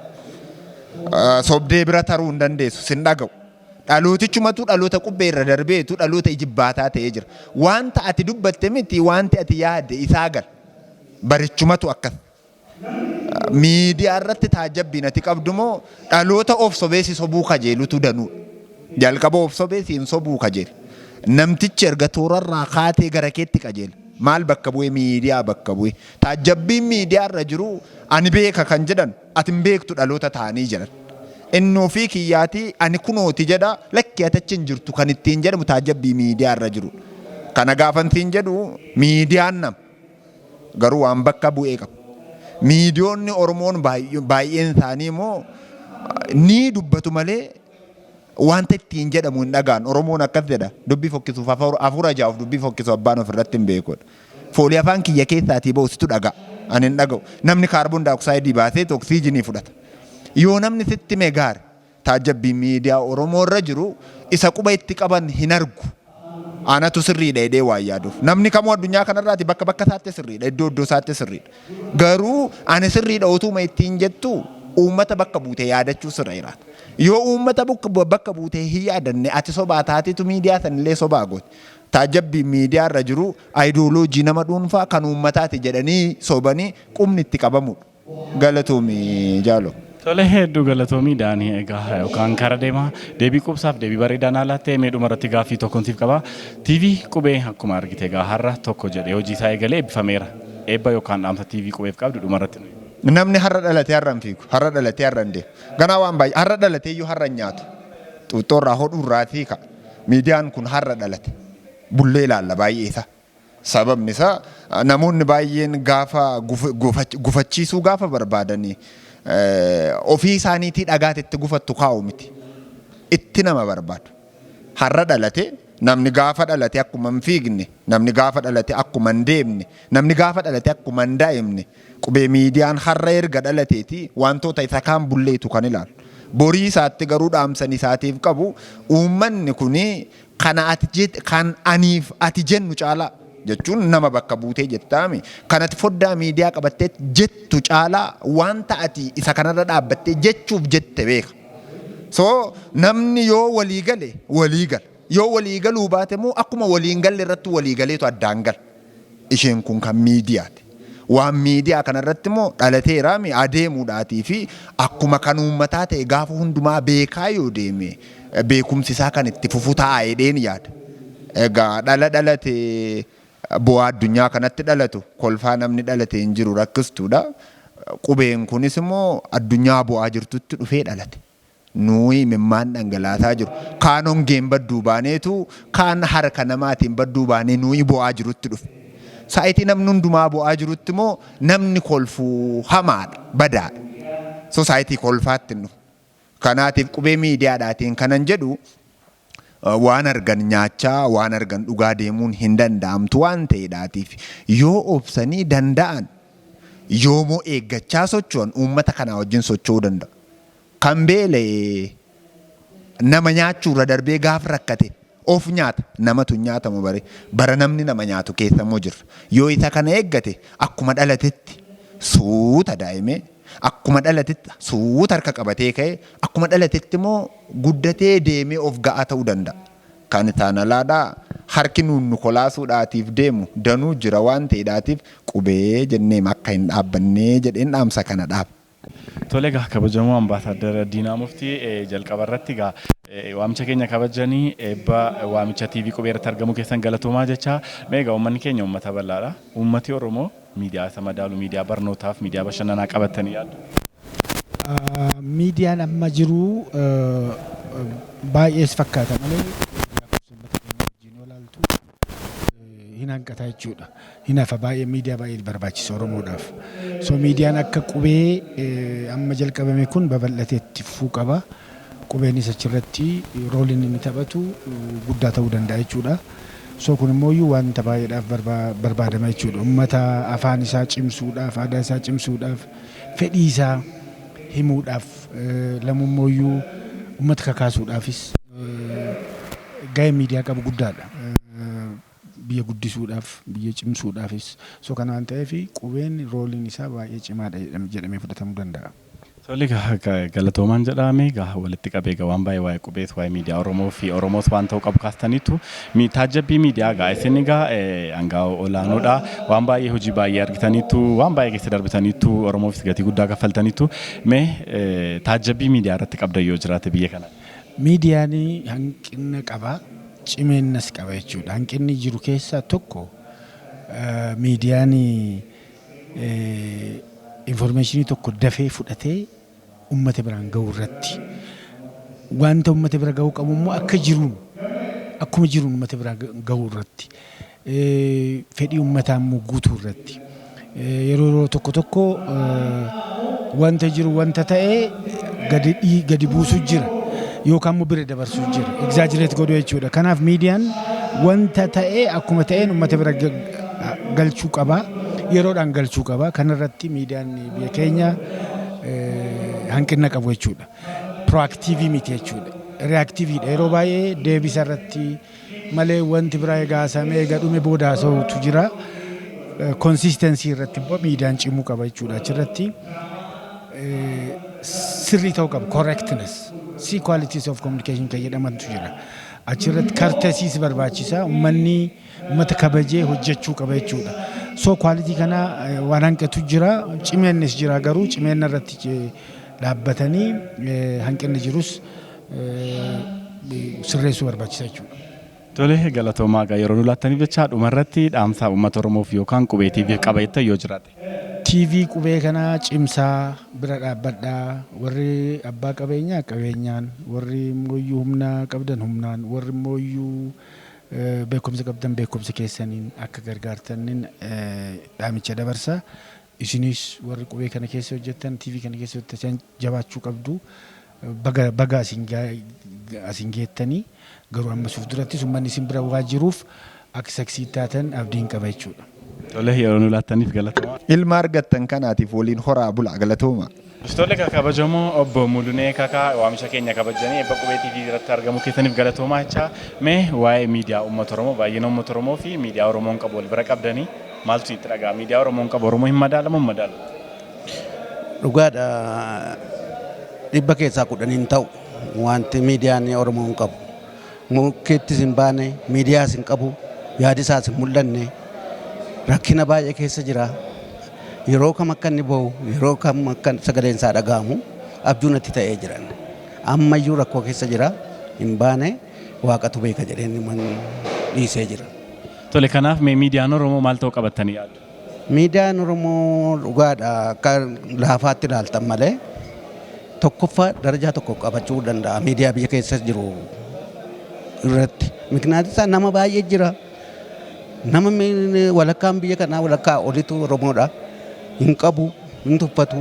Sobdee bira taruu hin dandeessu, sin dhaga'u. Dhalootichumatu dhaloota qubbee irra darbeetu dhaloota ijibbaataa ta'ee jira. Wanta ati dubbatte miti, wanti ati yaadde isaa gala. Barichumatu akkas. Miidiyaa irratti taajjabbiin ati qabdu moo dhaloota of sobee si sobuu kajeelutu danuudha. Jalqaba of sobee siin sobuu kajeela. Namtichi erga toorarraa kaatee gara keetti qajeela. Maal bakka bu'ee? Miidiyaa bakka bu'ee. Taajjabbiin miidiyaa irra jiru ani beeka kan jedhan, ati hin beektu dhaloota ta'anii jiran. Inni ofii kiyyaatii ani kunooti jedha, lakki ati achi hin jirtu kan ittiin jedhamu taajjabbii miidiyaa irra jiru. Kana gaafan siin jedhu, miidiyaan nama garuu waan bakka bu'ee qaba. Miidiyoonni Oromoon baay'een isaanii immoo ni dubbatu malee wanta ittiin jedhamu hin dhagaan. Oromoon akkas jedha, dubbii fokkisuuf hafuura jaa'uuf dubbii fokkisu abbaan ofirratti hin beekudha. Foolii afaan kiyya keessaatii ba'u situ dhaga'a. Ani hin dhaga'u. Namni kaarboon daayoksaaydii baasee oksiijinii fudhata. Yoo namni sitti hime gaari. Taajjabbii miidiyaa Oromoo irra jiru isa quba itti qaban hin argu. Anatu sirriidha jedhee waan yaaduuf. Namni kamuu addunyaa kanarraati bakka bakka isaatti sirriidha. Iddoo iddoo isaatti sirriidha. Garuu ani sirriidha utuma ittiin jettu uummata bakka buute yaadachuu sirra jiraata. Yoo uummata bakka buute hin yaadanne, ati sobaa taatetu miidiyaa sanillee sobaa goote. Taajjabbii miidiyaa irra jiru ayidooloojii nama dhuunfaa kan uummataati jedhanii sobanii qubni itti qabamudha. Galatoomi, Jaalo. Tole, hedduu galatoomii Daanii. Egaa yookaan kara deemaa deebii quubsaaf deebii bareedaa naa laattee, mee dhumarratti gaaffii tokkoon siif qaba. TV Qubee akkuma argite egaa har'a tokko jedhee hojii isaa eegalee eebbifameera. Eebba yookaan dhaamsa TV Qubeef qabdu dhumarratti. Namni har'a dhalatee har'a hin fiigu. Har'a dhalatee har'a hin deemu. Ganaa waan baay'ee har'a dhalatee iyyuu har'a hin nyaatu. Xuuxxoo irraa hodhuu irraatii ka'a. Miidiyaan kun har'a dhalate. Bullee ilaalla baay'ee isaa. Sababni isaa namoonni baay'een gaafa gufachiisuu gaafa barbaadanii ofii isaaniitii dhagaati itti gufattu kaa'u miti. Itti nama barbaadu. Har'a dhalate namni gaafa dhalate akkuma hin fiigne, namni gaafa dhalate akkuma hin deemne, namni gaafa dhalate akkuma hin daa'imne, Qubee Miidiyaan har'a erga dhalateeti wantoota isa kaan bulleetu kan ilaalu. Borii isaatti garuu dhaamsan isaatiif qabu, uummanni kuni kana ati kan aniif ati jennu caalaa, jechuun nama bakka buutee jettaami, kan ati foddaa miidiyaa qabattee jettu caalaa wanta ati isa kanarra dhaabbattee jechuuf jette beeka. So namni yoo walii gale walii gala. Yoo walii galuu baate immoo akkuma waliin galle irratti walii galeetu addaan gala. Isheen kun kan miidiyaati. Waan miidiyaa kanarratti immoo dhalateeraami adeemuudhaatii fi akkuma kan uummataa ta'e gaafa hundumaa beekaa yoo deeme beekumsi isaa kan itti fufu ta'a jedheen yaada. Egaa dhala dhalate bu'aa addunyaa kanatti dhalatu kolfaa namni dhalate hin jiru, rakkistuudha. Qubeen kunis immoo addunyaa bu'aa jirtutti dhufee dhalate. Nuyi imimmaan dhangalaasaa jiru. Kaan hongeen badduu baaneetu, kaan harka namaatiin badduu baanee nuyi bu'aa jirutti dhufe. Saayitii namni hundumaa bu'aa jirutti immoo namni kolfu hamaadha, badaadha. So saayitii kolfaatti hin dhufu. Kanaatiif Qubee Miidiyaadhaatiin kanan jedhu, waan argan nyaachaa waan argan dhugaa deemuun hin danda'amtu waan ta'eedhaatiif, yoo obsanii danda'an, yoomoo eeggachaa socho'an, uummata kanaa wajjin socho'uu danda'u. Kan beela'e nama nyaachuurra darbee gaaf rakkate of nyaata, namatu hin nyaatamu bare. Bara namni nama nyaatu keessa immoo jirra. Yoo isa kana eeggate, akkuma dhalatetti suuta daa'imee, akkuma dhalatetti suuta harka qabatee ka'e, akkuma dhalatetti immoo guddatee deemee of ga'aa ta'uu danda'a. Kan isaan alaadhaa harki nuun nu kolaasuudhaatiif deemu danuu jira waan ta'eedhaatiif, Qubee jennee akka hin dhaabbannee jedheen dhaamsa kana dhaaba. Tole egaa, kabajamoo Ambaasaaddar Diinaa Muftii, jalqaba irratti egaa waamicha keenya kabajanii eebba waamicha TV Qubee irratti argamuu keessan galatoomaa jecha. Mee egaa uummanni keenya uummata bal'aadha. Uummati Oromoo miidiyaa isa madaalu, miidiyaa barnootaaf miidiyaa bashannanaa qabattanii yaaddu? Miidiyaan amma jiru baay'ees fakkaata malee lakkoofsa uummata keenya wajjin yoo ilaaltu hin hanqata jechuudha. Hin hafa baay'ee, miidiyaa baay'ee barbaachisa Oromoodhaaf. So miidiyaan akka Qubee amma jalqabame kun babal'atee itti fufuu qaba. Qubeenis achirratti rooliin inni taphatu guddaa ta'uu danda'a jechuudha. So kun immoo wanta baay'eedhaaf barbaadama jechuudha. Uummata afaan isaa cimsuudhaaf, aadaa isaa cimsuudhaaf, fedhii isaa himuudhaaf, lamummooyyuu uummata kakaasuudhaafis gaheen miidiyaa qabu guddaadha. Biyya guddisuudhaaf, biyya cimsuudhaafis. So kana waan ta'eef Qubeen rooliin isaa baay'ee cimaadha jedhamee fudhatamuu danda'a. Tole egaa, galatoomaan jedhame. Egaa walitti qabee egaa waan baay'ee waa'ee Qubees, waa'ee miidiyaa Oromoo fi Oromoos waan ta'uu qabu kaastaniitu. Taajjabbii miidiyaa egaa isin egaa aangaa'oo olaanoodha. Waan baay'ee, hojii baay'ee argitaniitu, waan baay'ee keessa darbitaniitu, Oromoofis gatii guddaa kaffaltaniitu. Mee taajjabbii miidiyaa irratti qabdan yoo jiraate biyya kana. Miidiyaan hanqina qaba, cimeennas qaba jechuudha. Hanqinni jiru keessaa tokko, miidiyaan informationii tokko dafee fudhatee uummata biraan gahuu irratti, wanta uummata bira gahuu qabu immoo akka jiruun akkuma jiruun uummata bira gahuu irratti, fedhii uummataa immoo guutuu irratti, yeroo tokko tokko wanta jiru wanta ta'e gadi gadi buusuu jira yookaan immoo bira dabarsuu jira, exaggerate godhuu jechuudha. Kanaaf miidiyaan wanta ta'e akkuma ta'een uummata bira galchuu qaba. Yeroodhaan galchuu qaba. Kanarratti miidiyaan biyya keenya hanqina qabu jechuudha. Proactive miti jechuudha. Reactiveidha. Yeroo baay'ee deebisa irratti malee wanti biraa egaa haasamee egaa dhume booda haasa'utu jira. Consistency irratti immoo miidiyaan cimuu qaba jechuudha. Achirratti sirrii ta'uu qaba. Correctness. C qualities of communication kan jedhamantu jira. Achirratti courtesies barbaachisa. Uummanni uummata kabajee hojjechuu qaba jechuudha. So quality kana waan hanqatu jira. Cimeennis jira, garuu cimeenna irratti dhaabbatanii hanqinni jirus sirreessuu barbaachisa jechuudha. Tole, galatoomaa. Egaa yeroo nu laattaniif jecha dhumarratti dhaamsa uummata Oromoof yookaan Qubee TVf qaba jettan yoo jiraate. TV Qubee kanaa cimsaa, bira dhaabbadhaa. Warri abbaa qabeenyaa qabeenyaan, warri immoo humna qabdan humnaan, warri immoo beekumsa qabdan beekumsa keessaniin akka gargaartaniin dhaamicha dabarsa. Isinis warri Qubee kana keessa hojjettan, TV kana keessa hojjetan jabaachuu qabdu. Baga baga asin geettanii, garuu ammas of durattis uummanni isin bira waa jiruuf akka succeed taatan abdiin qaba jechuudha. Tole, yeroo nu laattaniif galatoomaa. Ilma argattan kanaatiif waliin horaa bula, galatooma. Tole, kabajamoo obbo Mulunee Kakaa, waamicha keenya kabajanii eebba Qubee TV irratti argamuu keessaniif galatoomaa jechaa, mee waa'ee miidiyaa uummata Oromoo, baay'ina uummata Oromoo fi miidiyaa Oromoon qabu wal bira qabdanii maaltu itti dhaga'a? Miidiyaa Oromoon qabu Oromoo hin madaalamu, hin madaalu? Dhugaadha, 10% hin ta'u wanti miidiyaan Oromoon qabu. Mukkeettis hin baane, miidiyaas hin qabu, yaadi isaas hin mul'anne, rakkina baay'ee keessa jira. Yeroo kam akka inni bahu, yeroo kam akka sagaleen isaa dhaga'amu abjuu natti ta'ee jiran. Ammayyuu rakkoo keessa jira, hin baane, waaqatu beeka jedheen dhiisee jira. Tole, kanaaf mee miidiyaan Oromoo maal ta'uu qabattanii yaaddu? Miidiyaan Oromoo dhugaadha, akka laafaatti ilaaltan malee tokkoffaa darajaa tokko qabachuu danda'a miidiyaa biyya keessa jiru irratti. Miknyaati isaa nama baay'ee jira. Nama walakkaan biyya kanaa walakkaa olitu Oromoodha. Hin qabu, hin tuffatu.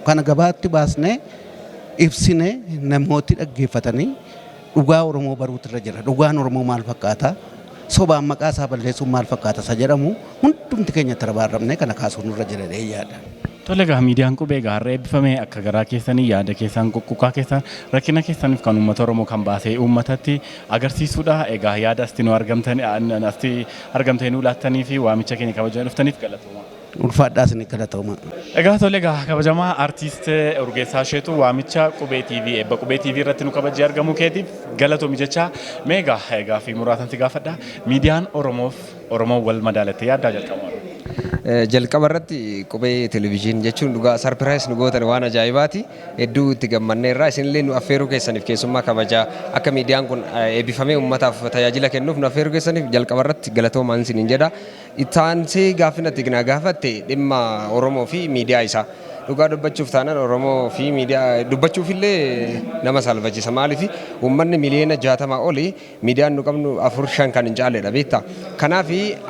Kana gabaatti baasnee ibsinee namooti dhaggeeffatanii dhugaa Oromoo baruutu irra jira. Dhugaan Oromoo maal fakkaata? Sobaan maqaa isaa balleessuun maal fakkaata? Isa jedhamu hundumti keenya itti rabaarramnee kana kaasuun nurra jira jedhee yaada. Tole, egaa miidiyaan Qubee egaa har'a eebbifame akka garaa keessanii, yaada keessan, quqquqaa keessan, rakkina keessaniif kan uummata Oromoo kan baasee uummatatti agarsiisuudha. Egaa yaada asti nu argamtanii, asti argamtanii nu laattanii fi waamicha keenya kabajanii dhuftaniif galatooma. Ulfaadhaa, isin galatooma. Egaa tole, egaa kabajamaa artiist Urgeessaa Isheetu, waamicha Qubee TV, eebba Qubee TV irratti nu kabajee argamuu keetiif galatoomi jecha, mee egaa gaaffii muraasan si gaafadha. Miidiyaan Oromoof Oromoo wal madaalattee yaaddaa jalqabaa? Jalqaba irratti Qubee Televezyiinii jechuun dhugaa surprise nu gootan, waan ajaa'ibaati. Hedduu itti gammanneerra. Isinillee nu affeeruu keessaniif, keessummaa kabajaa akka miidiyaan kun eebbifamee uummataaf tajaajila kennuuf nu affeeruu keessaniif jalqaba irratti galatoomaan isiniin jedha. Ittaansee gaaffii natti na gaafatte dhimma Oromoo fi miidiyaa isaa. Dhugaa dubbachuuf taanaan Oromoo fi miidiyaa dubbachuufillee nama salphachisa. Maaliif, uummanni miliyoona 60 oli, miidiyaan nu qabnu afur shan kan hin caalledha, beektaa. Kanaaf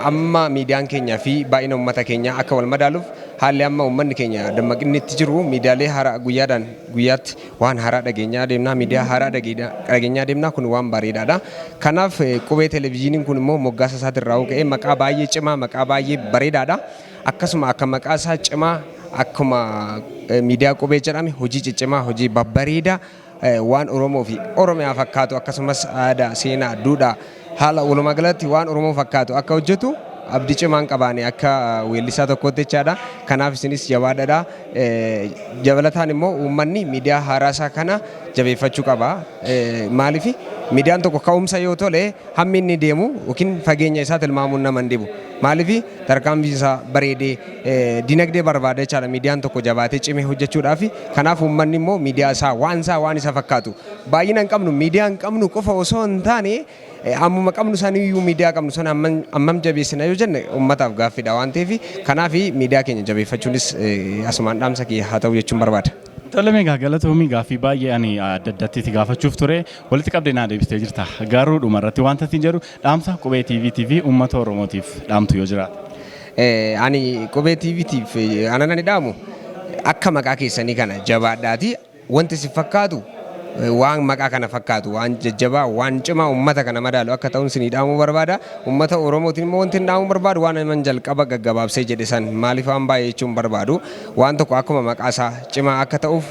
amma miidiyaan keenya fi baay'ina uummata keenyaa akka wal madaaluuf, haalli amma uummanni keenya dammaqinni itti jiru, miidiyaalee haaraa guyyaadhaan guyyaatti waan haaraa dhageenyaa deemnaa, miidiyaa haaraa dhageenyaa deemnaa, kun waan bareedaadha. Kanaaf Qubee Televezyiiniin kun immoo moggaasa isaatirraa ka'ee maqaa baay'ee cimaa, maqaa baay'ee bareedaadha. Akkasuma akka maqaa isaa cimaa, akkuma miidiyaa Qubee jedhame, hojii ciccimaa, hojii babbareedaa, waan Oromoo fi Oromiyaa fakkaatu, akkasumas aadaa, seenaa, duudhaa, haala walumaa galatti waan Oromoo fakkaatu akka hojjetu abdii cimaan qabaane akka weellisaa tokkootti jechaadha. Kanaaf isinis jabaadhaadha. Dabalataan immoo uummanni miidiyaa haaraasaa kana jabeeffachuu qaba. Maaliif, miidiyaan tokko ka'umsa yoo tole hammi inni deemu yookiin fageenya isaa tilmaamuun nama hin dhibu. Maaliif, tarkaanfii isaa bareedee dinagdee barbaada jechaadha miidiyaan tokko jabaatee cimee hojjechuudhaaf. Kanaaf uummanni immoo miidiyaa isaa waan isaa waan isa fakkaatu, baay'ina hin qabnu, miidiyaa hin qabnu qofa osoo hin taane, ammuma qabnu saniyyuu miidiyaa qabnu sana hammam jabeessina yoo jenne uummataaf gaaffiidha waan ta'eef, kanaaf miidiyaa keenya jabeeffachuunis asumaan dhaamsa kiyya haa ta'u jechuun barbaada. Tole, meegaa galatoomii. Gaaffii baay'ee ani adda addatti si gaafachuuf ture walitti qabdee naa deebistee jirta. Garuu dhuma irratti wanta siin jedhu, dhaamsa Qubee TV fi uummata Oromootiif dhaamtu yoo jiraate. Ani Qubee TVtiif anan ani dhaamu, akka maqaa keessanii kana jabaadhaati, wanti si fakkaatu, waan maqaa kana fakkaatu, waan jajjabaa, waan cimaa uummata kana madaalu akka ta'uun sinii dhaamuu barbaada. Uummata Oromootiin immoo wanti hin dhaamuu barbaadu waan himan jalqaba gaggabaabsee jedhe san. Maaliif, waan baay'ee jechuun barbaadu, waan tokko akkuma maqaa isaa cimaa akka ta'uuf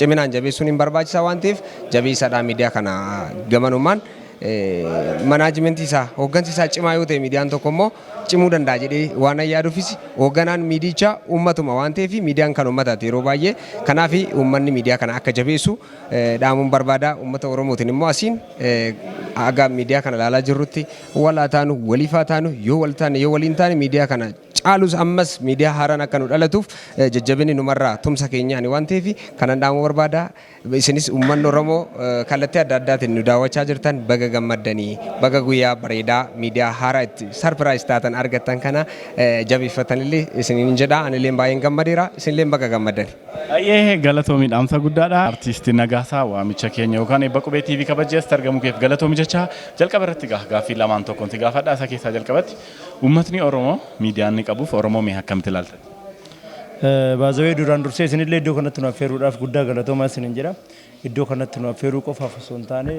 ciminaan jabeessuun hin barbaachisaa waan ta'eef, jabeessaadhaa miidiyaa kana gamanumaan. Manaajimentii isaa, hooggansi isaa cimaa yoo ta'e miidiyaan tokko immoo cimuu danda'a jedhee waan yaaduufis, hoogganaan miidiyichaa uummatuma waan ta'eef, miidiyaan kan uummataati yeroo baay'ee. Kanaaf uummanni miidiyaa kana akka jabeessu dhaamuun barbaada. Uummata Oromootiin immoo asiin Haga miidiyaa kana ilaalaa jirrutti wal haa taanu, waliif haa taanu. Yoo wal taane, yoo waliin taane, miidiyaa kana caalus ammas miidiyaa haaraan akka nu dhalatuuf jajjabinni numarraa tumsa keenyaani waan ta'eef kanan dhaamuu barbaada. Isinis uummanni Oromoo kallattii adda addaatiin nu daawwachaa jirtan, baga gammaddanii, baga guyyaa bareedaa miidiyaa haaraa itti surprise taatan argattan kana jabeeffatanillee isiniin jedha. Anillee baay'een gammadeera, isinillee baga gammaddan. Baay'ee galatoomi, dhaamsa guddaadha. Artiisti Nagaasaa, waamicha keenya yookaan eebba Qubee TV kabajee asitti argamu keef galatoomi jecha jalqaba irratti gaaffii lamaan tokkoon si gaafadha. Isa keessaa jalqabatti, uummatni Oromoo miidiyaa inni qabuuf Oromoo mee akkamitti ilaaltan? Baazawee, duraan dursee isinillee iddoo kanatti nu affeeruudhaaf guddaa galatoomaa isinin jedha. Iddoo kanatti nu affeeruu qofaaf osoo hin taane,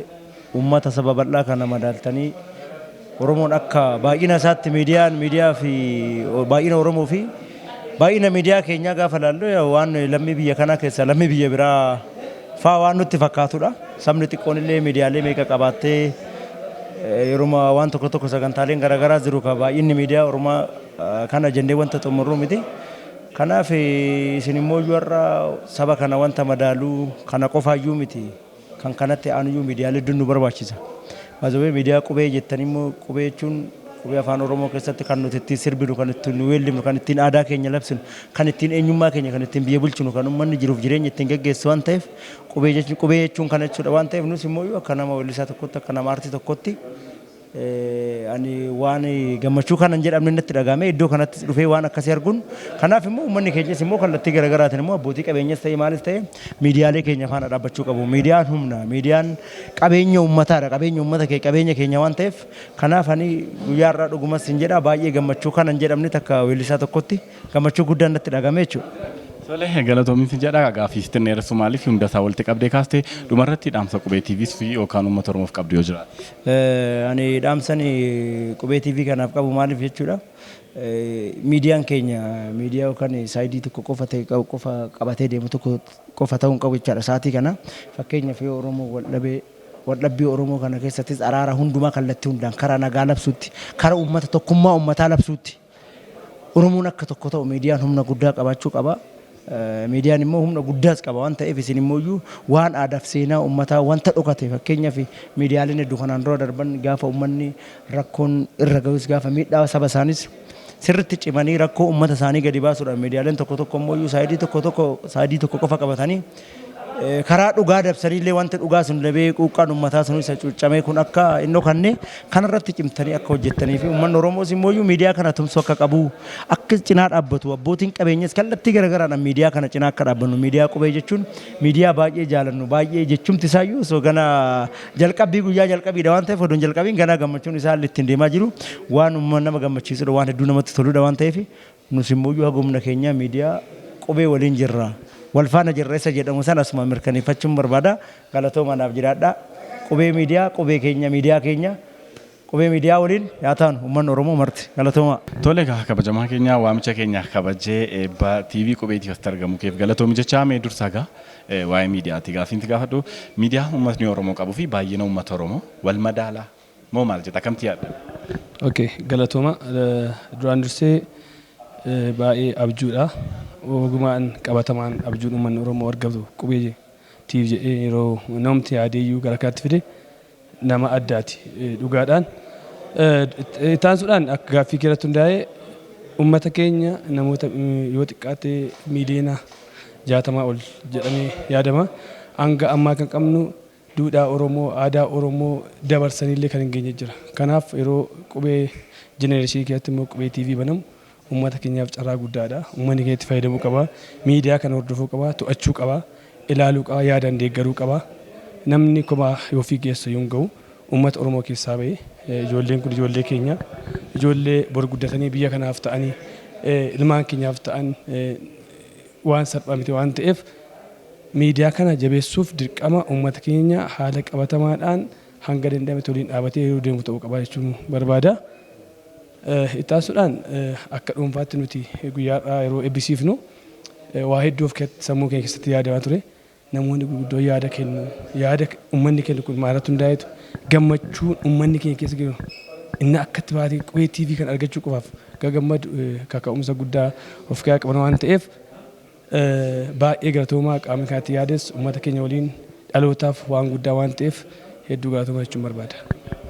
uummata saba bal'aa kana madaaltanii, Oromoon akka baay'ina isaatti miidiyaan miidiyaa fi baay'ina Oromoo fi baay'ina miidiyaa keenyaa gaafa ilaallu, waan lammii biyya kanaa keessaa lammii biyya biraa faa waan nutti fakkaatudha. Sabni xiqqoon illee miidiyaalee meeqa qabaattee, yeruma waan tokko tokko sagantaaleen garaagaraa jiru ka baay'inni miidiyaa Oromoo kana jennee wanta xumurru miti. Kanaaf isin immoo har'a saba kana wanta madaaluu kana qofaayyuu miti, kan kanatti aanuyyuu miidiyaalee hedduun nu barbaachisa. Baazawee, miidiyaa Qubee jettan immoo, Qubee jechuun qubee afaan Oromoo keessatti kan nuti ittiin sirbinu, kan ittiin nu weellifnu, kan ittiin aadaa keenya labsinu, kan ittiin eenyummaa keenya, kan ittiin biyya bulchinu, kan uummanni jiruuf jireenya ittiin geggeessu waan ta'eef, qubee jechuun kana jechuudha waan ta'eef, nus immoo akka nama weellisaa tokkotti, akka nama aartii tokkotti, ani waan gammachuu kanan jedhamne natti dhagahame iddoo kanatti dhufee waan akkasii arguun. Kanaaf immoo uummanni keenyas immoo kallattii garaagaraatiin immoo abbootii qabeenyas ta'e maalis ta'e miidiyaalee keenya faana dhaabbachuu qabu. Miidiyaan humna, miidiyaan qabeenya uummataadha, qabeenya uummata kee, qabeenya keenya waan ta'eef, kanaaf ani guyyaa har'aa dhugumas sin jedha, baay'ee gammachuu kanan jedhamne takka weellisaa tokkotti gammachuu guddaan natti dhagahame jechuudha. Tole, galatoomiin jedha. Gaaffii sitti dheeressu, maaliif hunda isaa walitti qabdee kaaste. Dhumarratti dhaamsa Qubee TVs fi yookaan uummata Oromoof qabdu yoo jiraate. Ani dhaamsan Qubee TV kanaaf qabu maaliif jechuudha. Miidiyaan keenya miidiyaa yookaan side tokko qofa ta'e qofa qabatee deemu tokko qofa ta'uu hin qabu jechaadha sa'aatii kana. Fakkeenyaaf, yoo Oromoo wal dhabee, waldhabbii Oromoo kana keessattis araara hundumaa kallattii hundaan karaa nagaa labsuutti, karaa uummata tokkummaa uummataa labsuutti, Oromoon akka tokko ta'u miidiyaan humna guddaa qabaachuu qaba. Miidiyaan immoo humna guddaas qaba waan ta'eef, isin immoo waan aadaaf seenaa uummataa wanta dhokate, fakkeenyaaf miidiyaaleen hedduu kanaan dura darban, gaafa uummanni rakkoon irra gahus, gaafa miidhaa saba isaanis sirriitti cimanii rakkoo uummata isaanii gadi baasuudhaan, miidiyaaleen tokko tokko immoo side tokko tokko, side tokko qofa qabatanii karaa dhugaa dabsanii illee, wanta dhugaa sun dabee quuqqaan uummataa sun isa cuuccamee kun akka inni kanne kanarratti cimtanii akka hojjettanii fi uummanni Oromoos immoo miidiyaa kana tumsuu akka qabu, akka cinaa dhaabbatu, abbootiin qabeenyas kallattii garaagaraadhaan miidiyaa kana cinaa akka dhaabbannu. Miidiyaa Qubee jechuun miidiyaa baay'ee jaalannu, baay'ee jechumti isaayyuu osoo gana jalqabbii guyyaa jalqabiidha waan ta'eef, odoon jalqabiin ganaa gammachuun isaa ittiin deemaa jiru waan uummata nama gammachiisudha, waan hedduu namatti toludha waan ta'eef, nus immoo hagumna keenya miidiyaa Qubee waliin jirra. Wal faana jirra isa jedhamu sana asuma mirkaneeffachuun barbaada. Galatooma, naaf jiraadha. Qubee Miidiyaa, Qubee keenya, miidiyaa keenya, Qubee Miidiyaa waliin yaa taanu uummanni Oromoo marti. Galatooma. Tole egaa, kabajamaa keenya, waamicha keenya kabajee eebba TV Qubeetiif asitti argamu keef galatoomi jecha. Mee dursaa gaa waa'ee miidiyaati gaaffiin gaafadhu. Miidiyaa uummatni Oromoo qabuu fi baay'ina uummata Oromoo wal madaalaa moo maal jedha, akkamitti yaadda? Okay, galatooma. Duraan dursee baay'ee abjuudha. Ogumaan qabatamaan abjuun uummanni Oromoo argatu Qubee TV jedhee yeroo namti yaadeeyyuu gara kanatti fide nama addaati dhugaadhaan. Itti aansuudhaan, akka gaaffii keerratti hundaa'ee, uummata keenya namoota yoo xiqqaate miiliyoona 60 ol jedhamee yaadama. Hanga ammaa kan qabnu duudhaa Oromoo, aadaa Oromoo dabarsaniillee kan hin geenye jira. Kanaaf yeroo Qubee generation keessatti immoo Qubee TV banamu uummata keenyaaf carraa guddaadha. Uummanni keenya itti fayyadamuu qaba. Miidiyaa kana hordofuu qaba, to'achuu qaba, ilaaluu qaba, yaadaan deeggaruu qaba. Namni kophaa yoo fiigeessa yoo hin gahu, uummata Oromoo keessaa bahee ijoolleen kun ijoollee keenya, ijoollee bor guddatanii biyya kanaaf ta'anii, ilmaan keenyaaf ta'an, waan salphaa miti waan ta'eef, miidiyaa kana jabeessuuf dirqama uummata keenya haala qabatamaadhaan hanga danda'ame waliin dhaabatee yeroo deemu ta'uu qaba jechuun barbaada. Itti aansuudhaan, akka dhuunfaatti nuti guyyaa har'aa yeroo eebbisiifnu waa hedduu of sammuu keenya keessatti yaadamaa ture. Namoonni gurguddoon yaada kennu. Yaada uummanni kennu kun maalirratti hundaa'etu? Gammachuun uummanni keenya keessa jiru inni akkatti baatee Qubee TV kan argachuu qofaaf gammadu kaka'umsa guddaa of keessaa qaban waan ta'eef, baay'ee galatoomaa. Qaamni kanatti yaades uummata keenya waliin dhalootaaf waan guddaa waan ta'eef, hedduu galatoomaa jechuun barbaada.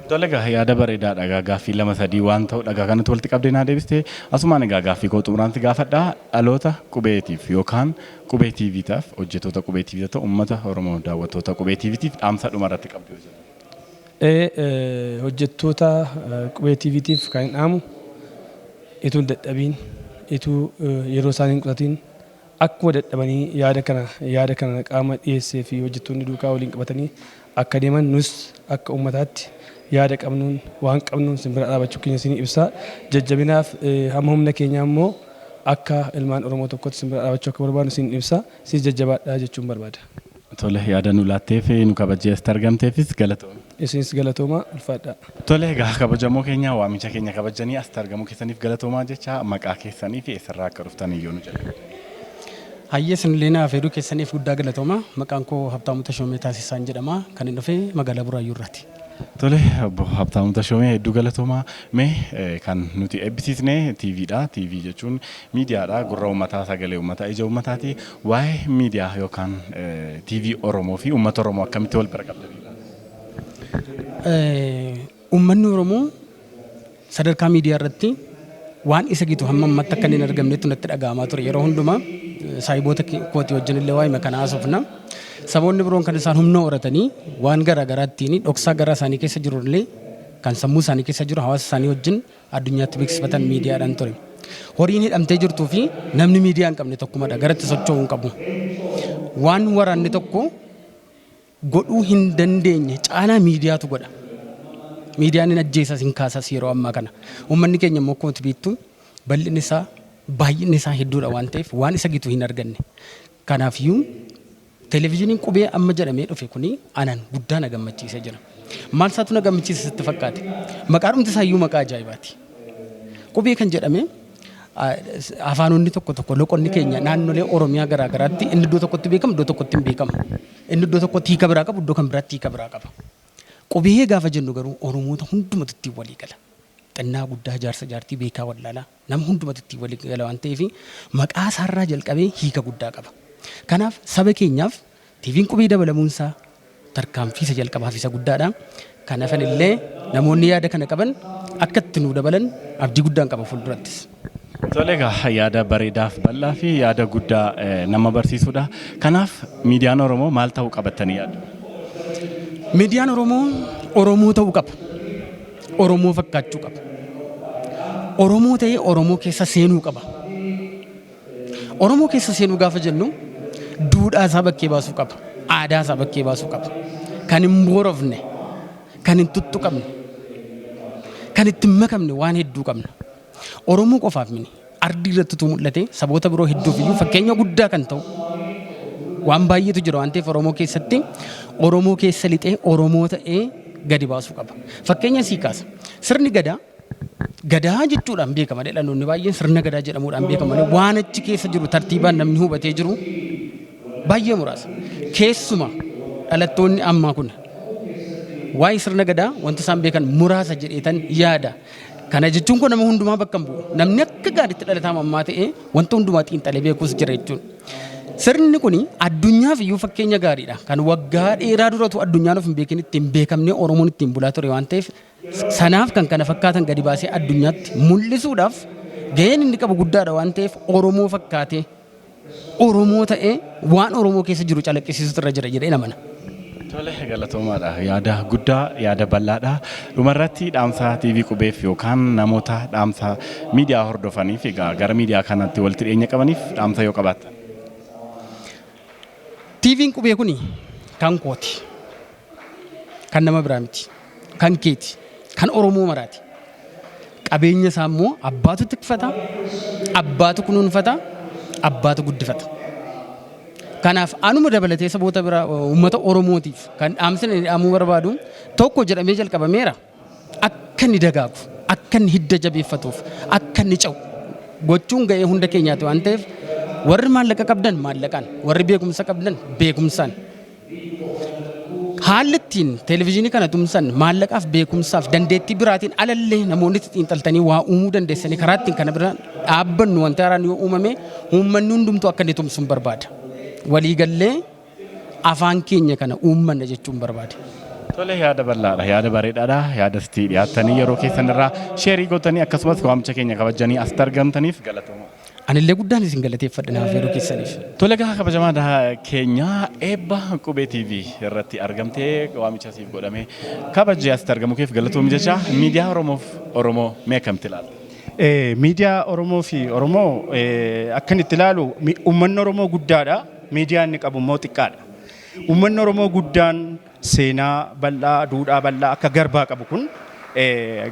Tole egaa, yaada bareedaadha egaa. Gaaffii lama sadii waan ta'u dhagaa kanatti walitti qabdee naa deebiste. Asumaan egaa gaaffii koo xumuraansi gaafadha. Dhaloota qubeetiif yookaan Qubee TVtaaf, hojjettoota Qubee TV ta'u, uummata Oromoo daawwattoota Qubee TVtiif dhaamsa dhuma irratti qabdu yoo jiraate. Hojjettoota Qubee TVtiif kan hin dhaamu, ituu hin dadhabiin, ituu yeroo isaanii hin qusatiin, akkuma dadhabanii yaada kana qaama dhiyeessee fi hojjettoonni duukaa waliin qabatanii akka deeman, nus akka uummataatti yaada qabnuun, waan qabnuun isin bira dhaabachuu keenya isinii ibsa. Jajjabinaaf hamma humna keenyaa immoo akka ilmaan Oromoo tokkotti isin bira dhaabachuu akka barbaadnu isin ibsa. Isinis jajjabaadhaa jechuun barbaada. Tole, yaada nu laatteef, nu kabajjee asitti argamteefis galatooma. Isinis galatooma, ulfaadhaa. Tole egaa, kabajamoo keenya, waamicha keenya kabajanii asitti argamuu keessaniif galatoomaa jecha, maqaa keessanii fi eessarraa akka dhuftan iyyuu nu jalqabdu. Hayyee, isinillee naaf heeduu keessaniif guddaa galatooma. Maqaan koo Habtaamuu Tashoomee Taasisaan jedhama. Kan hin dhufe magaalaa Buraayyuu irraati. Tole, obbo Habtaamuu Tashoomee, hedduu galatoomaa. Mee kan nuti eebbisiisne TVdha. TV jechuun miidiyaadha. Gurra uummataa, sagalee uummataa, ija uummataati. Waa'ee miidiyaa yookaan TV Oromoo fi uummata Oromoo akkamitti wal bira qabdanii? Uummanni Oromoo sadarkaa miidiyaa irratti waan isa gitu hamma ammatti akka inni hin argamnetti natti dhaga'amaa ture. Yeroo hundumaa saayiboota kootii wajjin illee waa'ee kana haasofna. Saboonni biroon kan isaan humna horatanii waan garaa garaa ittiin dhoksaa garaa isaanii keessa jiru illee, kan sammuu isaanii keessa jiru hawaasa isaanii wajjin addunyaatti beeksifatan miidiyaadhaan ture. Horiin hidhamtee jirtuu fi namni miidiyaa hin qabne tokkumadha. Garatti socho'uu hin qabu. Waan waraanni tokko godhuu hin dandeenye caalaa miidiyaatu godha. Miidiyaan hin ajjeesas, hin kaasas yeroo ammaa kana. Uummanni keenya immoo akkuma beektu bal'inni isaa, baay'inni isaa hedduudha waan ta'eef, waan isa gitu hin arganne. Kanaafiyyuu televezyiiniin Qubee amma jedhamee dhufe kuni anaan guddaa na gammachiisee jira. Maal isaatu na gammachiise sitti fakkaate? Maqaadhumti isaayyuu maqaa ajaa'ibaati. Qubee kan jedhame, afaanonni tokko tokko, loqonni keenya naannolee Oromiyaa garaa garaatti inni iddoo tokkotti beekamu iddoo tokkotti hin beekamu. Inni iddoo tokkotti hiika biraa qabu iddoo kan biraatti hiika biraa qaba. Qubee gaafa jennu garuu Oromoota hundumatu ittiin walii gala. Xinnaa guddaa, jaarsa jaartii, beekaa wallaalaa, nama hundumatu ittiin walii gala waan ta'eef, maqaa isaarraa jalqabee hiika guddaa qaba. Kanaaf saba keenyaaf TV'n Qubee dabalamuun isaa tarkaanfii isa jalqabaa fi isa guddaadha. Kan hafan illee namoonni yaada kana qaban akka itti nuu dabalan abdii guddaan qaba fuuldurattis. Tole egaa, yaada bareedaaf bal'aa fi yaada guddaa nama barsiisudha. Kanaaf miidiyaan Oromoo maal ta'uu qabattanii yaaddu? Miidiyaan Oromoo Oromoo ta'uu qaba. Oromoo fakkaachuu qaba. Oromoo ta'ee Oromoo keessa seenuu qaba. Oromoo keessa seenuu gaafa jennu, duudhaa isaa bakkee baasuu qaba. Aadaa isaa bakkee baasuu qaba. Kan hin boorofne, kan hin tuttuqamne, kan itti hin makamne waan hedduu qabna. Oromoo qofaaf mini. Ardii irratti utuu mul'ate saboota biroo hedduuf iyyuu fakkeenya guddaa kan ta'u waan baay'eetu jira waan ta'eef, Oromoo keessatti, Oromoo keessa lixee, Oromoo ta'ee gadi baasuu qaba. Fakkeenya sii kaasa. Sirni Gadaa Gadaa jechuudhaan beekama. Dhaloonni baay'een sirna Gadaa jedhamuudhaan beekama malee waan achi keessa jiru tartiibaan namni hubatee jiru baay'ee muraasa. Keessuma dhalattoonni ammaa kun waa'ee sirna Gadaa wanti isaan beekan muraasa jedheetan yaada. Kana jechuun kun nama hundumaa bakka hin bu'u. Namni akka gaariitti dhalataa ammaa ta'ee wanta hundumaa xiinxalee beekus jira jechuun. Sirni kun addunyaaf iyyuu fakkeenya gaariidha. Kan waggaa dheeraa duratu addunyaan of hin beekin ittiin beekamnee Oromoon ittiin bulaa ture waan ta'eef, sanaaf kan kana fakkaatan gadi baasee addunyaatti mul'isuudhaaf gaheen inni qabu guddaadha waan ta'eef, Oromoo fakkaatee, Oromoo ta'ee waan Oromoo keessa jiru calaqqisiisutu irra jira jedhee amana. Tole, galatoomaadha. Yaada guddaa, yaada bal'aadha. Dhumarratti dhaamsa TV Qubeef yookaan namoota dhaamsa miidiyaa hordofaniif, egaa gara miidiyaa kanatti walitti dhiyeenya qabaniif dhaamsa yoo qabaattan. TV'n Qubee kuni kan kooti. Kan nama biraa miti. Kan keeti. Kan Oromoo maraati. Qabeenya isaa immoo abbaatu tikfata, abbaatu kunuunfata, abbaatu guddifata. Kanaaf anuma dabalatee saboota biraa, uummata Oromootiif kan dhaamsina inni dhaamuu barbaadu, tokko jedhamee jalqabameera. Akka inni dagaagu, akka inni hidda jabeeffatuuf, akka inni ce'u gochuun ga'ee hunda keenyaati waan ta'eef, warri maallaqa qabdan maallaqaan, warri beekumsa qabdan beekumsaan, haalli ittiin televezyiinii kana tumsan maallaqaaf, beekumsaaf, dandeettii biraatiin alallee namoonni itti xiinxaltanii waa uumuu dandeessanii karaa ittiin kana bira dhaabbannu wanti haaraan yoo uumame, uummanni hundumtuu akka inni tumsuun barbaada. Waliigallee afaan keenya kana uummanna jechuun barbaada. Tole, yaada bal'aadha, yaada bareedaadha, yaada sitti dhiyaattanii yeroo keessan irraa share gootanii akkasumas waamicha keenya kabajanii asitti argamtaniif galatooma. Anillee guddaan isin galateeffadha naaf yeroo keessaniif. Tole gaa, kabajamaa keenya, eebba Qubee TV irratti argamtee waamicha siif godhame kabajee asitti argamu keef galatoomi jecha, miidiyaa Oromoof Oromoo mee akkamitti ilaalta? Miidiyaa Oromoo fi Oromoo akkan itti ilaalu, uummanni Oromoo guddaadha. Miidiyaa inni qabu immoo xiqqaadha. Uummanni Oromoo guddaan seenaa bal'aa, duudhaa bal'aa akka garbaa qabu kun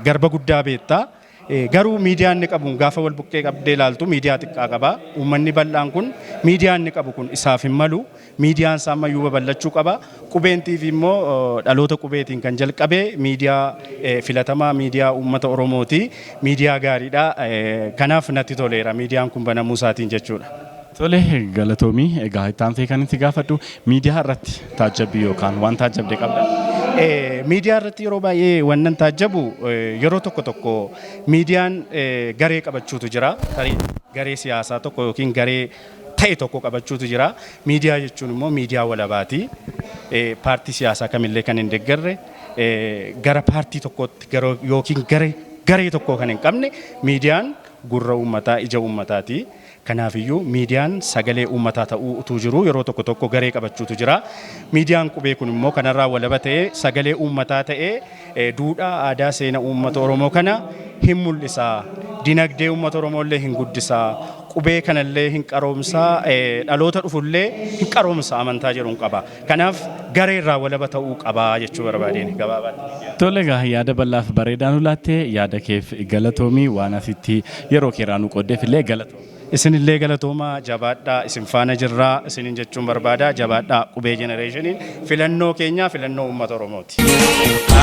garba guddaa beektaa. Garuu miidiyaa inni qabu gaafa wal buqqee qabdee ilaaltu miidiyaa xiqqaa qaba. Uummanni bal'aan kun miidiyaa inni qabu kun isaaf hin malu. Miidiyaan isaa ammayyuu babal'achuu qaba. Qubeen TV immoo dhaloota qubeetiin kan jalqabe miidiyaa filatamaa, miidiyaa uummata Oromooti. Miidiyaa gaariidha. Kanaaf natti toleera miidiyaan kun banamuu isaatiin jechuudha. Tole, galatoomii. Egaa itti aansee kan itti gaafadhu, miidiyaa irratti taajjabbii yookaan waan taajjabde qabda? Miidiyaa irratti yeroo baay'ee wannan taajjabu, yeroo tokko tokko miidiyaan garee qabachuutu jira. Tarii garee siyaasaa tokko yookiin garee ta'e tokko qabachuutu jira. Miidiyaa jechuun immoo miidiyaa walabaati. Paartii siyaasaa kamillee kan hin deeggarre, gara paartii tokkootti yookiin garee tokkoo kan hin qabne, miidiyaan gurra uummataa, ija uummataati. Kanaafiyyuu miidiyaan sagalee uummataa ta'uu utuu jiru yeroo tokko tokko garee qabachuutu jira. Miidiyaan qubee kun immoo kanarraa walaba ta'ee, sagalee uummataa ta'ee, duudhaa, aadaa, seenaa uummata Oromoo kana hin mul'isa. Dinagdee uummata Oromoo illee hin guddisa. Qubee kanallee hin qaroomsa. Dhaloota dhufullee hin qaroomsa amantaa jedhuun qaba. Kanaaf garee irraa walaba ta'uu qaba jechuu barbaadeen gabaabaatti. Tole egaa, yaada bal'aaf bareedaa nu laattee, yaada keef galatoomii, waan asitti yeroo keerraa nu qooddeef illee galatoomii. Isinillee galatoomaa, jabaadhaa, isin faana jirraa isinin jechuun barbaada. Jabaadhaa, Qubee Generationiin filannoo keenyaa, filannoo uummata Oromooti.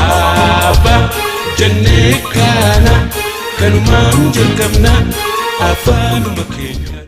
Abba jennee kana kanumaan jalqabna afaanuma keenya.